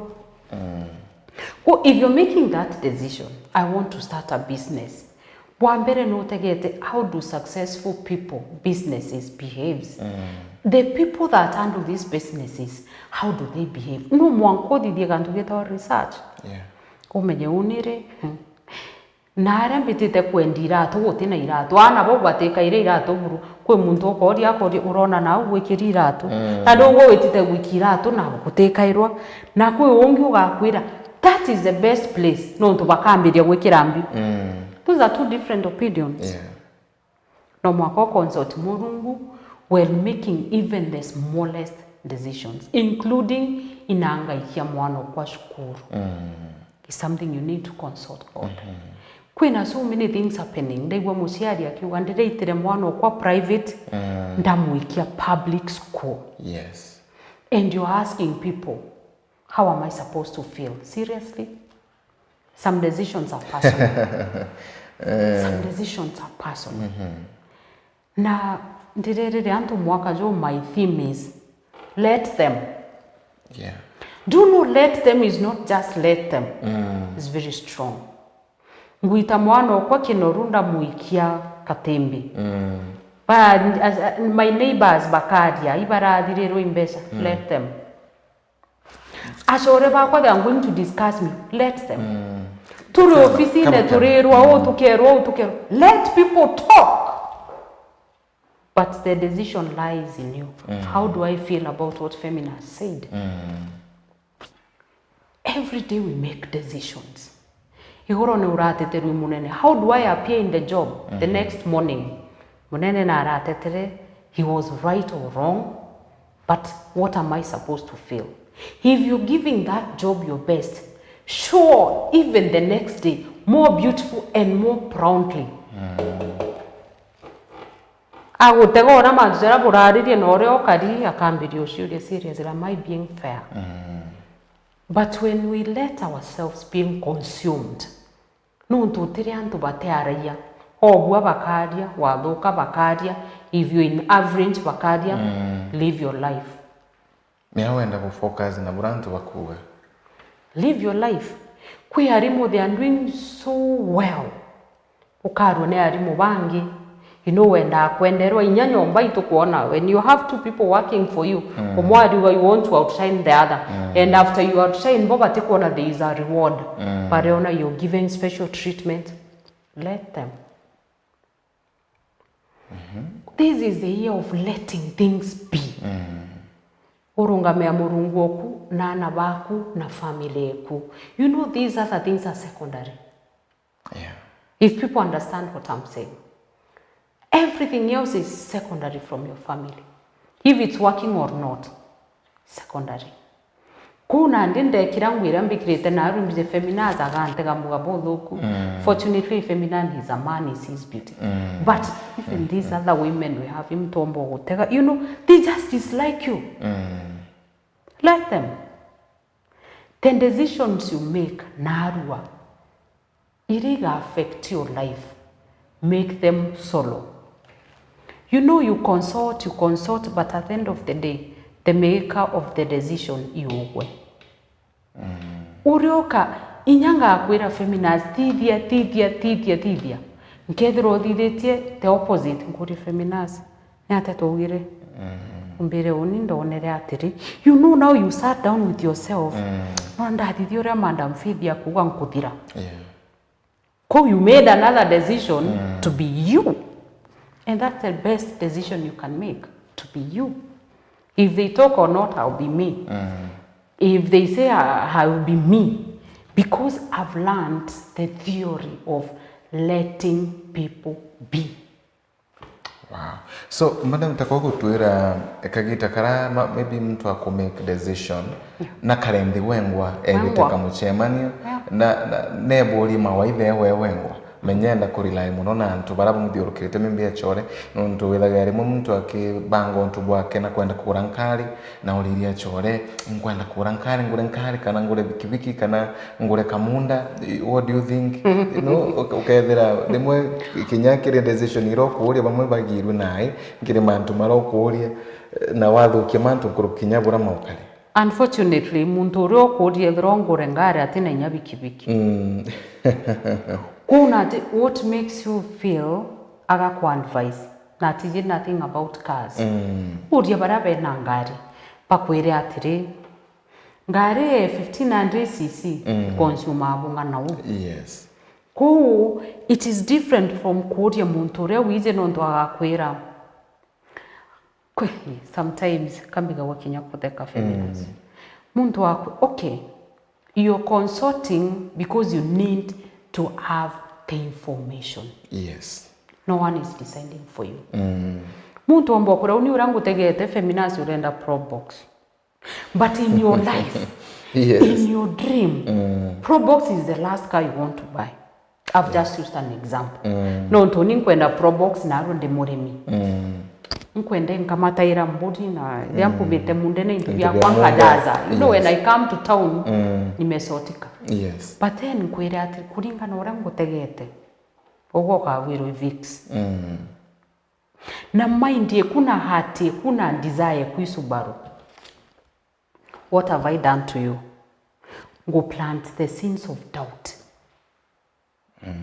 Well, if you're making that decision, I want to start a business, bwa mbere nutegete, how do successful people, businesses behaves? The people that handle these businesses, how do they behave? No mwanka uthithie gantu getawa research. Yeah. Umenye unire, hmm. Na aria mbitite kwendia iratu, guti na iratu. Aana bau batikaire iratu buru. Kwi muntu ukoria, akoria, "Urona nau gwikira iratu?" Na nugwe witite gwika iratu na gutikairwa. Na kwi ungi ugakwira, "That is the best place," nontu bakambiria gwikira mbi. Those are two different opinions. Yeah. No mwaka u consult Murungu while making even the smallest decisions, including inangaikia mwana okwa cukuru. It's something you need to consult God. Kwina so many things happening. Ndaigua muciari akiuga, "Ndiraitire mwana okwa private, ndamwikia public school." Yes. And you're asking people, "How am I supposed to feel?" Seriously? Some decisions are personal. Some decisions are personal. Na ndirerire antu mwaka juu, my theme is let them. Yeah. Do you know let them is not just let them. It's very strong. Ngwita mwana okwa Kinoru ndamwikia Katimbi. Ba, as, my neighbors bakaria, ibarathirirwe imbeca. Let them. Acore bakwa, they are going to discuss me. Let them. Turi ofisine, turirwa uu, tukerwa uu, tukerwa. Let people talk. But the decision lies in you. How do I feel about what Femina said? Every day we make decisions. Igoro ni urateterwe munene. How do I appear in the job the next morning? Munene na aratetere, he was right or wrong, but what am I supposed to feel? If you're giving that job your best, show even the next day more beautiful and more proudly. Agutega uria mantu jaria buraririe na uria ukari, akambiria uciuria, "Seriously, am I being fair?" But when we let ourselves being consumed, nontu utiri antu batearagia, obua bakaria, wathuka bakaria, if you're in average bakaria, live your life. Mea wenda ku focus na buria antu bakuuga. Live your life. Kwi arimu, they are doing so well. Ukarua ni arimu bangi. You know, wendaa kwenderwa inya nyomba itukwona. When you have two people working for you, umwe ariuga you want to outshine the other. And after you outshine, bo batikwona there is a reward. Bariona you're giving special treatment. Let them. This is the year of letting things be. Urungamia Murungu oku, na ana baku, na family eku. You know, these other things are secondary. Yeah. If people understand what I'm saying, everything else is secondary from your family. If it's working or not, secondary. Kuu nandi ndekira nguo iria mbikirite naru mbije Feminazi agantega muga buthuku. Fortunately, Feminazi is a man, he sees beauty. But even these other women we have, imtombo gutega, you know, they just dislike you. Let them. The decisions you make narua, iria iga affect your life, make them solo. You know, you consult, you consult, but at the end of the day, the maker of the decision iugwe. Urioka, inya ngakwira Feminazi, thithia, thithia, thithia, thithia. Nkethirwa uthithitie the opposite, nkurie Feminazi, ni atia twaugire? Umbire uni ndonere atiri. You know, now you sat down with yourself. No ndathithia uria Madam Faith akuuga nkuthira. Yeah. Kou you made another decision to be you. And that's the best decision you can make, to be you. If they talk or not, I'll be me. If they say, I, I will be me. Because I've learned the theory of letting people be. Wow. So, madam, taka gutwira kagita kara ma-, maybe muntu aku make decision, yeah, na karendi wengwa ebite, wengwa, kamuchemanio, yeah, na, na neburie mawaitha ewe wengwa. Menyenda kurely muno na antu bara bamuthiurukirite, maybe achore, nontu withagira rimwe muntu akibanga untu bwake na kwenda kugura nkari, na uriria achore, nkwenda kugura nkari, ngure nkari, kana ngure bikibiki, kana ngure kamunda, what do you think? You know, uke-, ukethira rimwe kinya kiri decision iria ukuuria, bamwe bagirwe nai nkiri mantu maria ukuuria, na wathukia mantu nkuruki kinya bura maukari. Unfortunately, muntu uria ukuuria ethirwa ngure ngari atina inya bikibiki. Mm. Kuna ati, what makes you feel agaku advice na atiji nothing about cars? Mm. Uria baria bena ngari, bakwire atiri, ngari ya fifteen hundred C C, mm, iconsume bung'ana u. Yes. Kuu, it is different from kuuria muntu uria wije nontu agakwira. Kwi, sometimes kambigagwa kinya kutheka, Feminazi. Mm. Muntu waku, okay, you're consulting because you need to have the information. Yes. No one is deciding for you. Mm. Muntu omba kuria uni uria ngutegete, Feminazi, urenda Probox. But in your life, yes, in your dream, mm, Probox is the last car you want to buy. I've just used an example. Mm. Nontu ni nkwenda Probox na aro ndi murimi. Mm. Nkwenda nkamataira mburi na ria, mm, nkumite mundene into, into biakwa nkajaza. You know, yes, when I come to town, mm, nimesotika. Yes. But then nkwire ati kuringana uria ngutegete, uguo ukagwirwa i Vicks. Mm. Na mind eku na heart eku na desire eku i Subaru. What have I done to you? Ngu plant the seeds of doubt. Mm.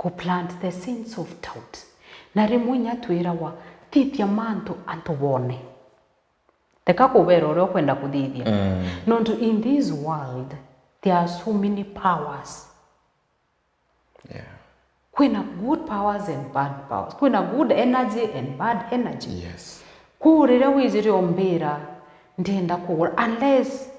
Ngu plant the seeds of doubt. Na rimwe inya twirawa, thithia mantu antu bone. Teka kubera uria ukwenda kuthithia. Mm. Nontu in this world, there are so many powers. Yeah. Kwina good powers and bad powers. Kwina good energy and bad energy. Yes. Kuu riria wijire umbira, ndienda kugura, unless,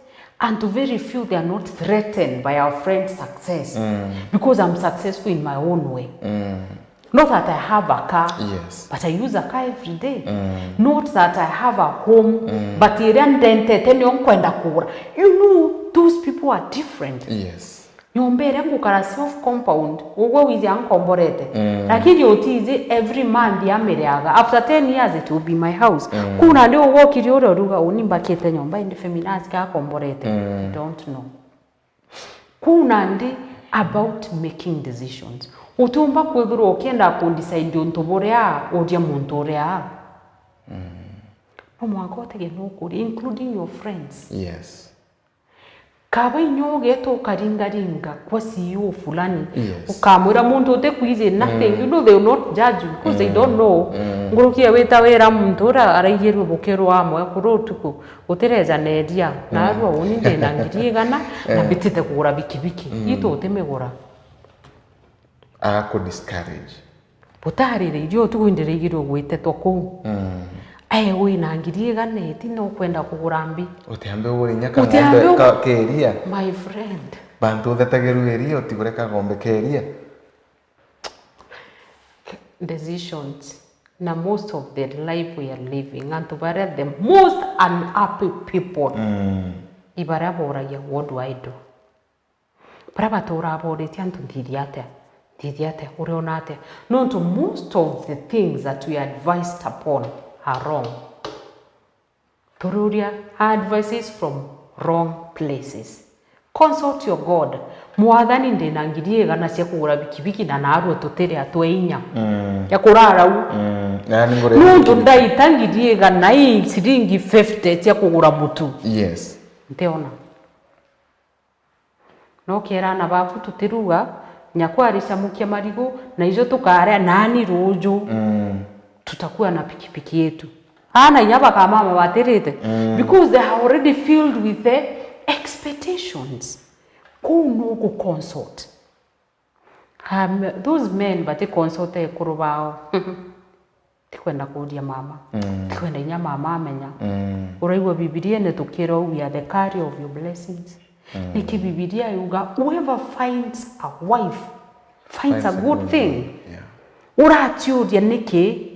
and to very few, they are not threatened by our friend's success. Mm. Because I'm successful in my own way. Mm. Not that I have a car, yes, but I use a car every day. Mm. Not that I have a home, mm, but iria ndentete nio nkwenda kugura. You know, those people are different. Yes. Nyomba iria ngukara self compound, ugwe wiji ankomborete. Mm. Lakini utiji every month amiriaga. After ten years it will be my house. Mm. Kuu nandi ugwe ukiri uria uruga uni mbakite nyomba indi Feminazi ka akomborete. Mm. I don't know. Kuu nandi about making decisions. Utiumba kwithirwa ukienda ku decide untu buria uria muntu uria. Mm. No mwanka utege nukuria, including your friends. Yes. Kaba inya ugeeta ukaringaringa kwa C E O fulani, yes, ukamwira muntu utikwiji nothing, mm, you know they will not judge you because they, mm, don't know. Mm. Nguruki ya wita wira muntu uria araigirwe bukirwa amwe kuru utuku, utireja na eria, na, mm, arua uni ndina ngiri igana na, eh, mbitite kugura bikibiki. Mm. Itu utimigura. Aku discourage. Butarire irio utuku indi rigirwe gwitetwa kuu. Mm. Ae, wina ngiri igana eti no kwenda kugura mbi. Utiambe ugure inya kang'ombe ka, keria. My friend. Bantu uthetagirwe iria utigure kagombe keria. Decisions. Na most of the life we are living, antu baria the most unhappy people. Mm. I baria boragia, "What do I do?" Baria baturaa boritie antu, "Nthithia atia? Nthithia atia? Uriona atia?" Nontu most of the things that we are advised upon are wrong. Tururia advices from wrong places. Consult your God. "Mwathani, ndina ngiri igana cia kugura bikibiki na narua tutiri atwe inya." Mm. Ya kurara u. Mm. Yani ngure nontu ndaita ngiri igana i ciringi fifty cia kugura mutu. Yes. Ntiona. No ukeera aana baku, "Tutiruga, nyakwa aricamukia marigu, na ijo tukaria, nani ruuju mm, tutakuwa na pikipiki yetu." Aana inya bakamama batirite, mm, because they are already filled with the expectations. Kuu nuku consult. Um, those men bati consult ekuru bao. Tikwenda kuuria mama. Mm. Tikwenda inya mama amenya. Mm. Uraigua Bibiriene tukirwa, "We are the carrier of your blessings." Mm. Niki Bibilia yuga, "Whoever finds a wife finds a good thing." Yeah. Uratiuria niki?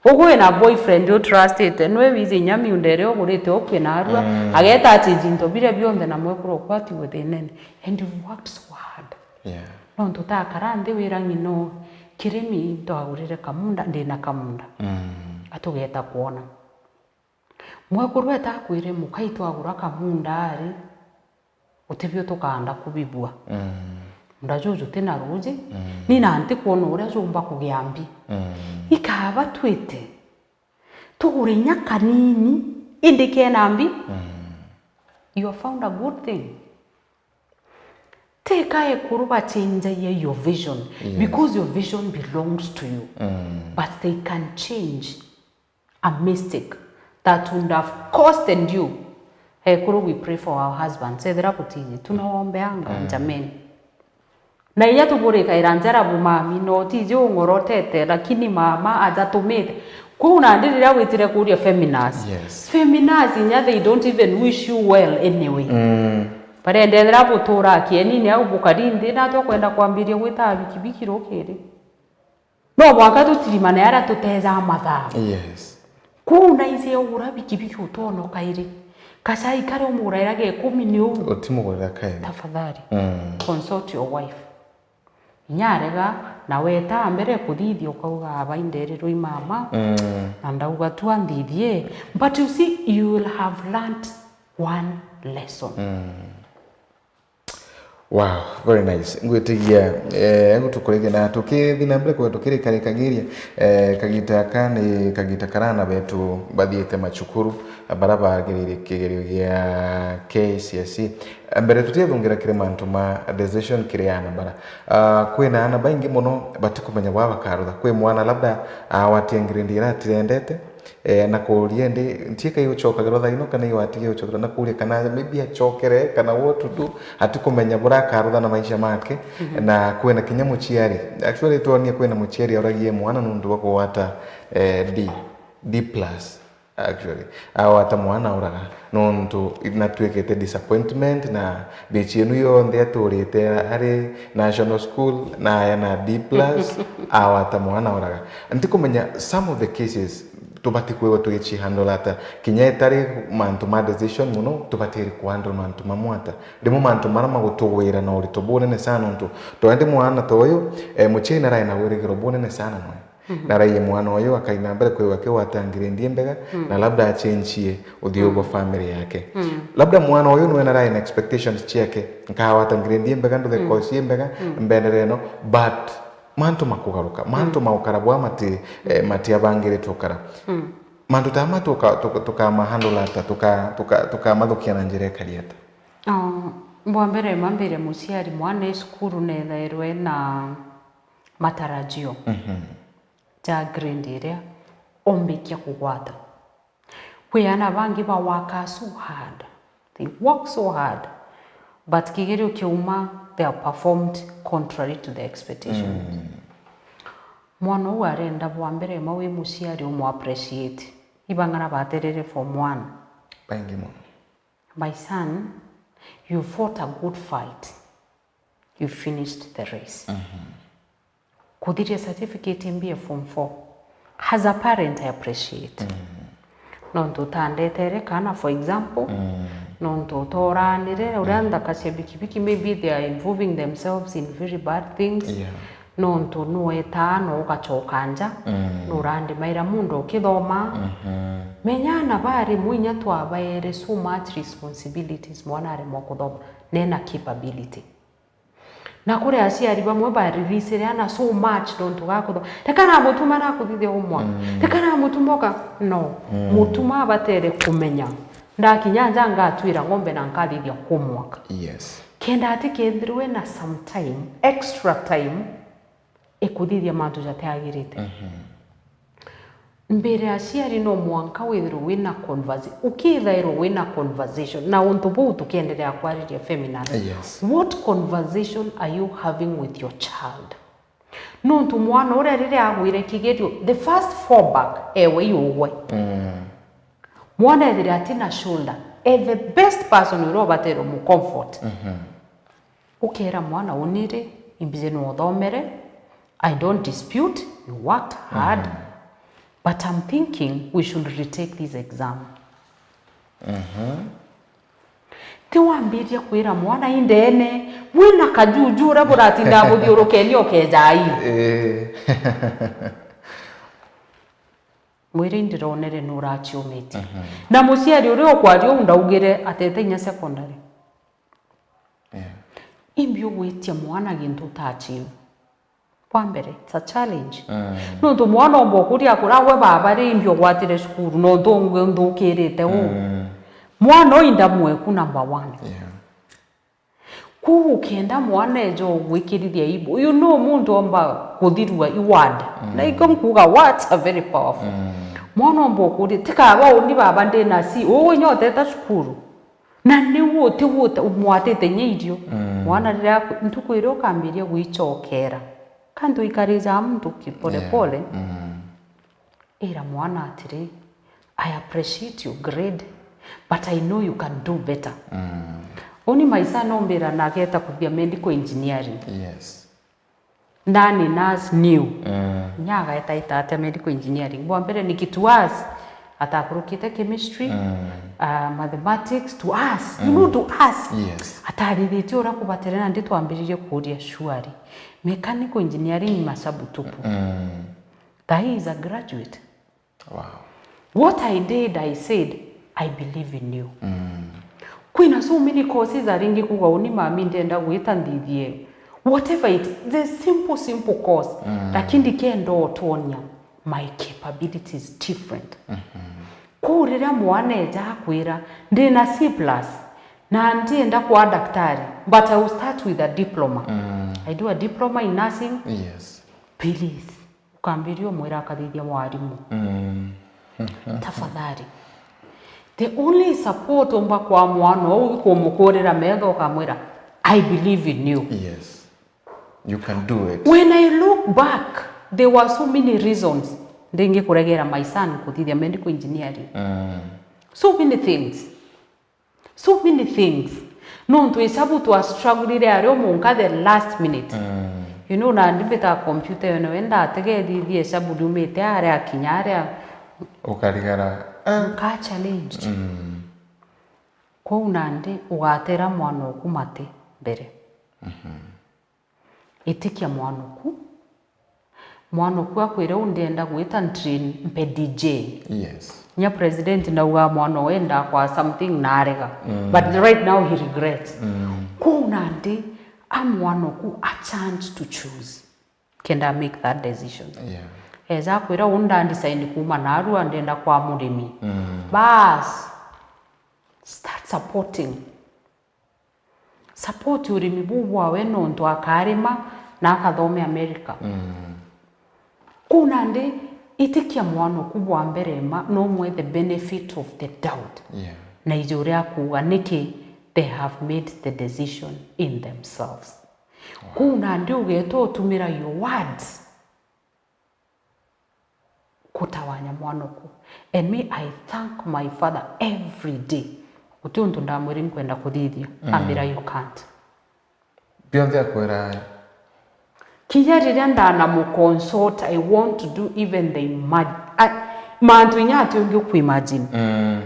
Ugu wina boyfriend utrustite, nwe wize inya miunda iria ugurite ukue narua, mm, ageta achinji into biria bionthe na mwekuru okwa atigwe thinene. And you've worked so hard. Yeah. Nontu utakara nthi wira ng'ino, "Kirimi, ntwagurire kamunda, ndina kamunda." Mm. Atugeta kwona. Mwekuru eta akwire, "Mukai twagura kamunda ari, utibio tukanda kubibua." Mm. Munda juju tina ruuji, mm, ni na ntikwona uria jumba kugia mbi. Mm. Ikaba twite tugure inya kanini, indi kena mbi. Mm. You have found a good thing. Teka ekuru bachenjagia your vision, yes, because your vision belongs to you. Mm. But they can change a mistake that would have costed you. Ekuru, we pray for our husbands. Ethira butiji, tunawaombeanga, mm, jameni. Na inya tuburikaira njara bu mami, no tiji ungorotete, lakini mama ajatumite. Kuu nandi riria witire kuria feminaz. Yes. Feminaz inya they don't even wish you well anyway. Mm. Barenda ethira butura kienini au bukari nthi, na twakwenda kwambiria gwita bikibiki rukiri. No mwanka tutirimane aria tuteja mathaa. Yes. Kuu naize ugura bikibiki utwono kairi. Kachai karia umuguraira ga ikumi ni uu. Utimugurira kairi. Tafadhali. Mm. Consult your wife. Inya arega, na weta mbere kuthithia ukauga, "Aba inderirwe i mama, mm, na ndauga tu anthithie." But you see, you will have learnt one lesson. Mm. Wow, very nice. Ngwitigia, eh, guturikia na tukithi na mbere kwa tukirikarikagiria, eh, kagita aka ni kagita karia aana betu bathiite macukuru, baria bagiriire kigerio gia K C S E. Mbere tutiethungira kiri mantu ma decision kiri aana bara. Ah, kwina aana baingi mono batikumenya bwa bakarutha. Kwi mwana labda awatia grade iria atirendete, eh, na kuuria indi ntiika iucokagirwa thaa ino kana iwatiga iucokagirwa, na kuuria kana maybe acokere kana what to do, atikumenya buria akarutha na maisha make, mhm, na kwina kinya muciari. Actually, twonie kwina muciari auragie mwana nuntu bwa kugwata, eh, D, D plus. Actually, agwata mwana auraga nontu natwikite disappointment na bichi enu yonthe aturite ari national school na aya na D plus, agwata mwana auraga. Ntikumenya some of the cases tubati kwigwa tugici handle ata, kinya itari mantu ma decision mono, tubatiri ku handle mantu mamwe ata. Rimwe mantu mara magutugwira na urito bunene sana nontu twendi mwana ta uyu, eh, muciari narai na wirigiro bunene sana noe. Mhm. Na raie mwana uyu akaina mbere kwigwa akigwata grade imbega, mm, na labda achenjie uthiu bwa, mm, family yake. Mm. Labda mwana uyu nwe narai na expectations ciake, nkagwata grade imbega, nduthe, mm, course imbega, mm, mbendere no, but mantu makugaruka, mantu, mm, magukara bwa mati, eh, matiabangiritwe ukara. Mm. Mantu ta ma tuka-, tuka-, tukamahandle ata, tuka-, tuka-, tukamathukia na njira ikari ata? Ah, bwa mbere, mambire muciari mwana e cukuru nethairwe na matarajio, mhm, ja grade iria ombikia kugwata. Kwi aana bangi ba work so hard. They work so hard. But kigerio kiauma, they have performed contrary to the expectation. Mm. Mwana uu arenda bwa mbere ma wi muciari umu appreciate. Ibang'ana baterere form one. Baingi mono. My son, you fought a good fight. You finished the race. Mhm. Kuthiria certificate imbie form four. As a parent, I appreciate. Mhm. Nontu utandetere kana, for example, mm, nontu utoranire, uria, mm, nthaka cia bikibiki, maybe they are involving themselves in very bad things. Yeah. Nontu nuetaa no ugacoka nja, mm, nurandimaira mundu ukithoma. Mhm. Menya ana bari mwinya twabaere so much responsibilities, mwana aremwa kuthoma, nena capability. Na kuri aciari bamwe ba release ana so much nontu ga kutho-, reka na mutuma na kuthithia homework. Mm. Reka na mutuma uka-, no. Mm. Mutuma abatere kumenya, ndakinya nja ngatwira ng'ombe na nkathithia homework. Yes. Kenda ati kethirwe na some time, extra time, ikuthithia mantu jatiagirite. Mhm. Mbere ya aciari no mwanka withirwe wina conversa-, ukithairwa wina conversation, na untu buu tukiendelea kwariria feminine. Yes. What conversation are you having with your child? Nontu mwana uria riria agwire kigerio, the first fall back ewe iugwe. Mm. Mwana ethire atina shoulder, e the best person uria ubatere mu comfort. Mhm. Ukera mwana, uniri, imbije no uthomere, I don't dispute, you worked hard, mhm, but I'm thinking we should retake this exam. Mhm. Ti wambiria kwira mwana indene, wina kajuju uria buratinda buthiurukeni ukejai. Eh. Mwire indironere nuraciumitie. Mhm. Na muciari uria ukwaria uu ndaugire atete inya secondary. Yeah. Imbi ugwitia mwana gintu utaachieve? Kwa mbere, it's a challenge. Mm. Nontu mwana omba ukuria akura, "We baba ri, imbi ugwatire cukuru, nontu ungwe nthukirite uu?" Mm. Mwana uu indamweku number one. Yeah. Kwou ukenda mwana eja ugwikirithia ibu, you know, muntu omba kuthirua i word. Mm. Na ikio nkuuga, words are very powerful. Mm. Mwana omba ukuria, "Tikaba uni baba ndina C, uu inya uteta cukuru?" Na niu uti uta-, umwatite inya irio. Mm. Mwana riria aku-, ntuku iria ukambiria gwichokera, kantu ikarija muntu ki pole, yeah, pole. Mm. Ira mwana atiri, "I appreciate your grade, but I know you can do better." Mm. Uni maisa nombira nageta kuthia medical engineering. Yes. Ndani nurse new. Mm. Inya agaeta ita atia medical engineering. Bwa mbere ni ki to us, atakurukite chemistry, mm, uh, mathematics to us. You, mm, know, to us. Yes. Atariritie uria kubatere nandi twambiririe kuria, surely mechanical engineering ni macabu tupu. Mm. That he is a graduate. Wow. What I did, I said, "I believe in you." Mm. Kwina so many courses aringi kuga uni mami ndenda gwita nthithie. Whatever it, the simple, simple course. Mm. Lakini ndikenda utwonia my capabilities different. Mhm. Kuu riria mwana eja akwira, "Ndina C plus, na ndienda kwa daktari, but I will start with a diploma." Mm. I do a diploma in nursing. Yes. Please. Ukambiria umwira akathithia mwarimu. Mm. Tafadhali. The only support umba kwa mwana uu ikumukurira metho ukamwira, "I believe in you." Yes. You can do it. When I look back, there were so many reasons ndingikuregera my son kuthithia medical engineering. Mm. So many things. So many things. Nontu icabu twa strugglire ario munka the last minute. Mm. You know, nandi mbitaga computer yo nawe ndategethithie icabu riumite aria akinya aria. Ukarigara, eh? Nka challenged. Mm. Kwou nandi ugatera mwana oku mate mbere. Mhm. Itikia mwanoku. Mwanoku akwire, "U ndienda gwita ntrain mpe D J." Yes. Nya president nauga mwana owe endaa kwa something na arega. Mm. But right now he regrets. Mm. Kwou nandi a mwanoku a chance to choose. Kenda make that decision. Yeah. Eja akwira, "U nda decide kuuma narua ndienda kwa murimi." Mm. Bas. Start supporting. Support urimi buu bwawe nontu akarima na akathome America. Mm. Kuu nandi itikia mwanoku bwa mbere ma, no umwe the benefit of the doubt. Yeah. Na ija uria akuuga niki they have made the decision in themselves. Wow. Kuu nandi ugeeta utumira your words kutawanya mwanoku. And me, I thank my father every day. Guti untu ndamwire nkwenda kuthithia, mm, ambira, "You can't." Bionthe akwira. Kinya riria ndana mu consult, I want to do even the imag-, I, Mantu inya ati ungi ukuimagine. Mm.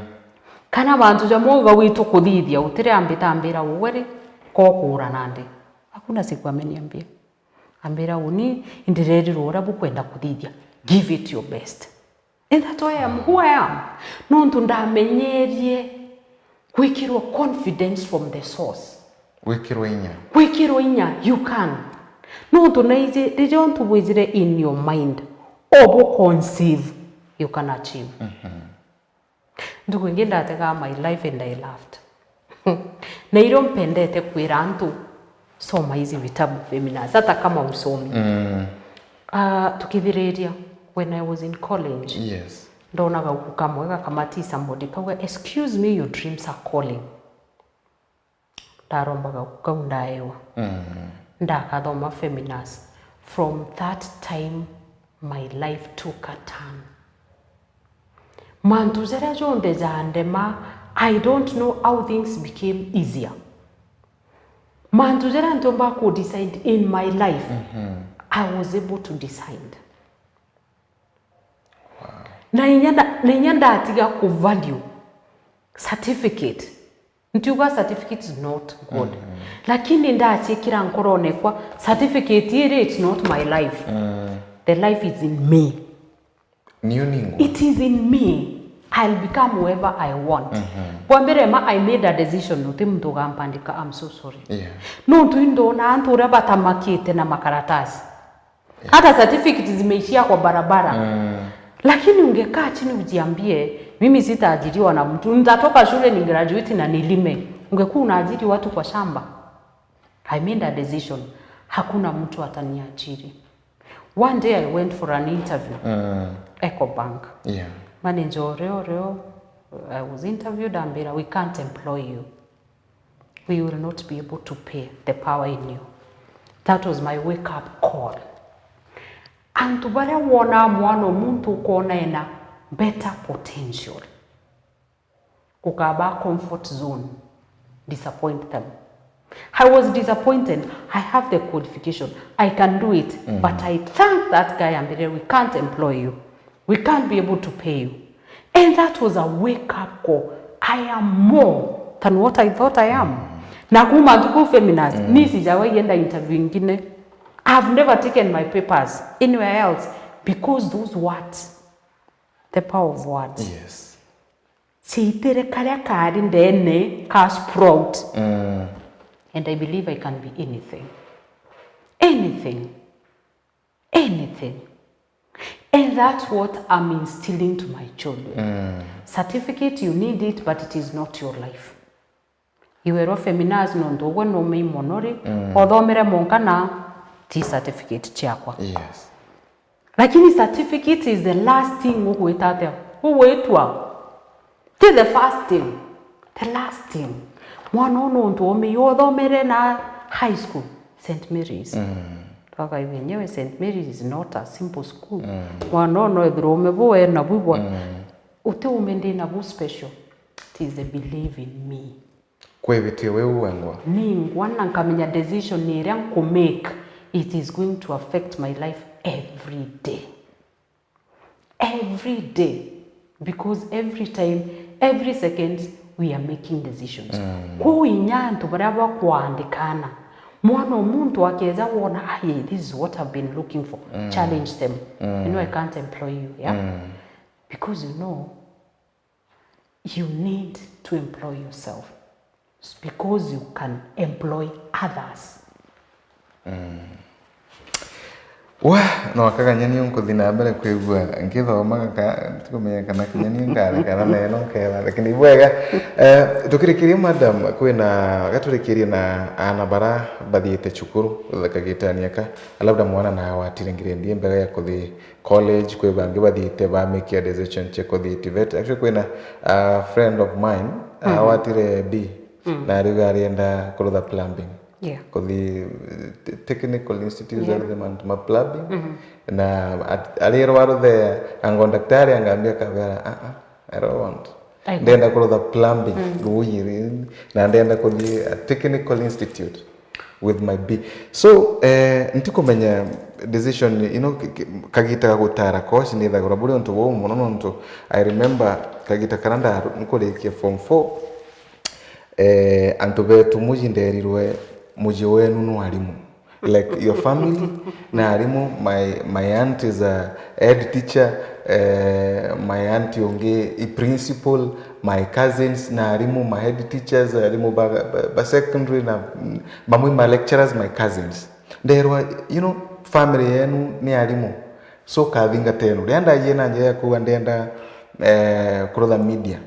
Kana mantu jamwe uga witu kuthithia, utire ambita ambira uwe ri, ko kuura nandi. Hakuna siku ameniambia. Ambira uni, indirerirwo uria bukwenda kuthithia. Give it your best. And that's why I am who I am. Nontu ndamenyerie gwikirwa confidence from the source. Gwikirwa inya. Gwikirwa inya, you can. Nontu naiji, riria untu bwijire in your mind, obu conceive, you can achieve. Mhm. Ntuku ingi ndategaa my life and I laughed. Na irio mpendete kwira antu, soma hizi vitabu, Feminas, hata kama usomi. Mm. Ah, tukithiriria, when I was in college, yes, ndona gauku kamwe gakamati somebody kauga, "Excuse me, your dreams are calling." Ndaromba gauku kau ndaewa. Mm. Ndakathoma Feminas. From that time, my life took a turn. Mantu jaria jonthe jandema, I don't know how things became easier. Mantu jaria ntiumba ku decide in my life, mhm, I was able to decide. Wow. Na inya nda-, na inya ndatiga ku value certificate. Ntiuga certificate is not good. Mhm. Lakini ndaciikira nkorone kwa certificate iri, it's not my life. Mm. The life is in me. Niu ningwa. It is in me. I'll become whoever I want. Mhm. Kwa mbere ma, I made a decision, uti muntu ugampandika, I'm so sorry. Yeah. Nontu indona antu uria batamakite na makaratasi. Yeah. Hata certificate zimeishia kwa barabara. Mm. Lakini ungekaa chini ujiambie, "Mimi sitaajiriwa na mtu. Nitatoka shule ni graduate na nilime." Ungekuwa unaajiri watu kwa shamba. I made a decision. Hakuna mtu ataniajiri. One day I went for an interview. Mm. Ecobank. Yeah. Manager uria, uria, I was interviewed, ambira, "We can't employ you. We will not be able to pay the power in you." That was my wake up call. Antu baria wonaa mwana o muntu ukona ena better potential, ukaba comfort zone, disappoint them. I was disappointed. I have the qualification. I can do it. Mm. But I thank that guy and be, "We can't employ you. We can't be able to pay you." And that was a wake up call. I am more than what I thought I am. Mm. Na kuma ntuku Feminas, mm, mi sijawahi enda interview ingine. I've never taken my papers anywhere else because those words, the power of words. Yes. Ciitire karia kaari ndene ka sprout. Mm. And I believe I can be anything. Anything. Anything. And that's what I'm instilling to my children. Mm. Certificate, you need it, but it is not your life. Iwerwa Feminas nontu ugwe numei mono ri, mm, othomere monka na ti certificate ciakwa. Yes. Lakini certificate is the last thing ugwita atia? Ugwitwa. Ti the first thing. The last thing. Mwana uu nontu umei uthomere na high school, Saint Mary's. Mm. Twakaigua enyewe Saint Mary's is not a simple school. Mm. Mwana uu no ethirwa ume buu ena bubwa. Mm. Uti ume ndi nabu special. It is the belief in me. Kwi bitio wiu wengwa. Ningwa na nkamenya decision iria nku make, it is going to affect my life every day. Every day. Because every time, every second, we are making decisions. Mm. Kwou inya antu baria bakwandikana, mwana o muntu akeja wona, "Aye, this is what I've been looking for." Mm. Challenge them. Mm. You know, I can't employ you, yeah? Mm. Because you know, you need to employ yourself because you can employ others. Mm. Wa, no akaganya niyo nkuthi na mbere kwigua nkithoma gaka, tikumenya kana kinya niyo nkareka na neno nkeba, lakini bwega. Eh, tukirikirie madam, kwina gaturikirie na ana bara bathiite cukuru, kagitania ka, labda mwana na awatire ngirendi mbega ya kuthi college, kwi bangi bathiite ba make a decision cia kuthi TVET. Actually, kwina a friend of mine, mhm, awatire B, mm, na ariuga arienda kurutha plumbing. Yeah. Kuthi, eh, te-, technical institute, yeah, za mantu ma plumbing. Mhm. Na at-, arirwa aruthe ango daktari angambia kabera, "Ah, ah, I don't want." I know. Ndenda kurutha plumbing, mm, ruuji ri, na ndenda kuthi a technical institute. with my B. So, eh, ntikumenya decision ino ki-, ki-, kagita ga gutara course nithagirwa buri untu buu mono, nontu I remember kagita karia nda-, nkurikia form four, eh, antu betu muji nderirwe, muji wenu nu arimu. Like your family, na arimu, my, my aunt is a head teacher, eh, my aunt ungi i principal, my cousins na arimu, ma head teachers, arimu ba, ba, ba secondary na, mm, bamwe ma lecturers, my cousins. Nderwa, you know, family yenu ni arimu. So kathingata enu. Riria ndagie na njira ya kuuga ndenda, eh, kurutha media.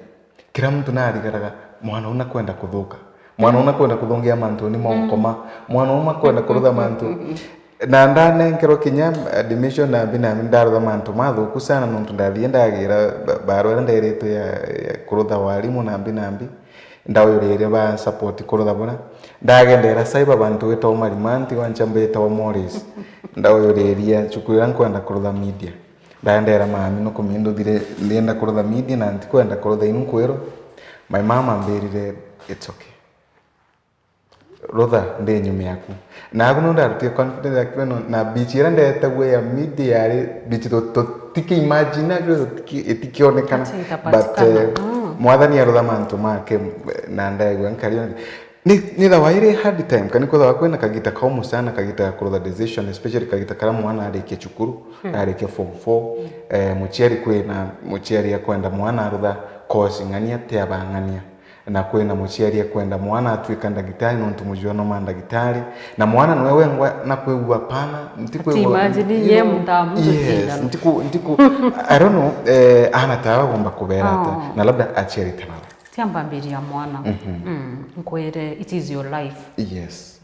Kira muntu naarigaraga, mwana uu nakwenda kuthuka. Mwana uu nakwenda kuthungia mantuni ma unkoma. Mwana uu nakwenda kurutha mantu. Na ndanenkerwa kinya admission nambi nambi ndarutha mantu mathuku sana, nontu ndathie ndagira ba-, barua iria nderitwe ya, ya kurutha warimu nambi nambi. Ndauyuriria ba support kurutha bura. Ndagendera cyber bantu witagwa Marimanti, wa nchamba yitagwa Morris. Ndauyuriria cukuru iria nkwenda kurutha media. Ndaendera mami, nukumenya nduthire ndienda kurutha media na ntikwenda kurutha inu nkwirwa. My mom ambirire, "It's okay. Rutha, ndi nyuma yaku." Na agu no ndarutire confidence yaku no, na beach iria ndetagua ya media yari beach tu-, tutiki imagine, tutiki-, itikionekana. Ati itapatikana. But, eh, Mwathani arutha mantu make, na ndaigua nkari Ni, nithawa iri hard time, kana kwithawa kwina kagita kaumu sana, kagita ga kurutha decision, especially kagita karia mwana arikia cukuru, arikia form four, eh, muciari kwina, muciari akwenda mwana arutha course ng'ania, ti abang'ania. Na kwina muciari akwenda mwana atwika ndagitari, nontu mujua no mandagitari. Na mwana nwe wengwa na kwigua pana, ntikwigua. Ati imagine, you ye know, mutamu yes, tutindana. Ntiku, ntiku, I don't know, eh, ana tawa gomba kubera ata, na labda aciari tanara. Tia mbambiria mwana. Mm, nkwire, it is your life. Yes.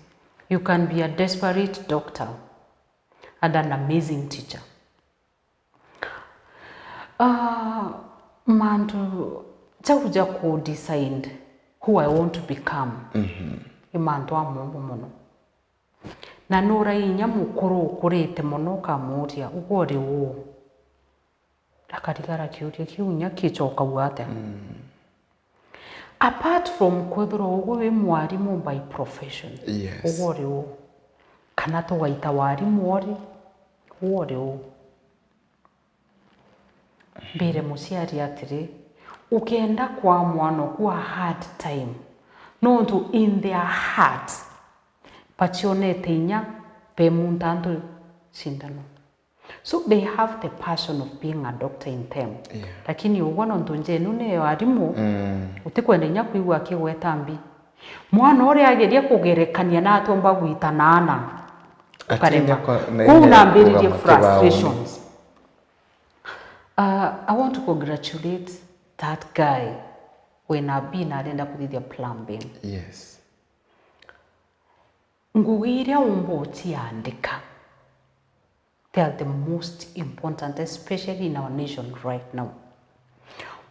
You can be a desperate doctor and an amazing teacher. Ah, mantu jau ja ku decide who I want to become, ni mantu amombo mono. Na nurai inya mukuru ukurite mono ukamuuria, "Ugwe uri uu?" Akarigara kiuria kiu inya kicokaua atia? Apart from kwithirwa ugwe wi mwarimu by profession, yes, ugwe uri uu? Kana tugaita warimu ori, ugwe uri uu? Mbire muciari atiri, ukenda kwa mwana oku a hard time, nontu in their heart, bacionete inya bemunta antu cindano. So they have the passion of being a doctor in them. Yeah. Lakini ugwe nontu njenu ni arimu, utikwenda inya kwigua akigweta mbi. Mwana uria ageria kugerekania na atomba gwita na ana, ukarema. Kuu nambiririe frustrations. Uh, I want to congratulate that guy wina B na arenda kuthithia plumbing. Yes. Ngugi iria umba uciandika, they are the most important, especially in our nation right now.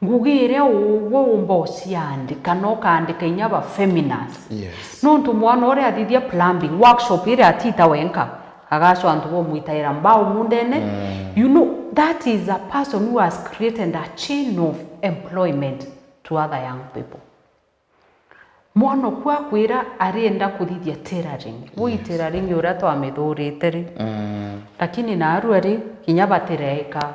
Ngugi iria ugwe umba uciandika, na ukaandika inya ba feminist. Yes. Nontu mwana uria athithia plumbing workshop iria atita wenka, agacwa antu bomwitaira mbao mundene. You know, that is a person who has created a chain of employment to other young people. Mwana oku akwira arienda kuthithia tailoring. Ui, yes, tailoring uria twamithurite ri. Lakini naarua ri, kinya batireeka.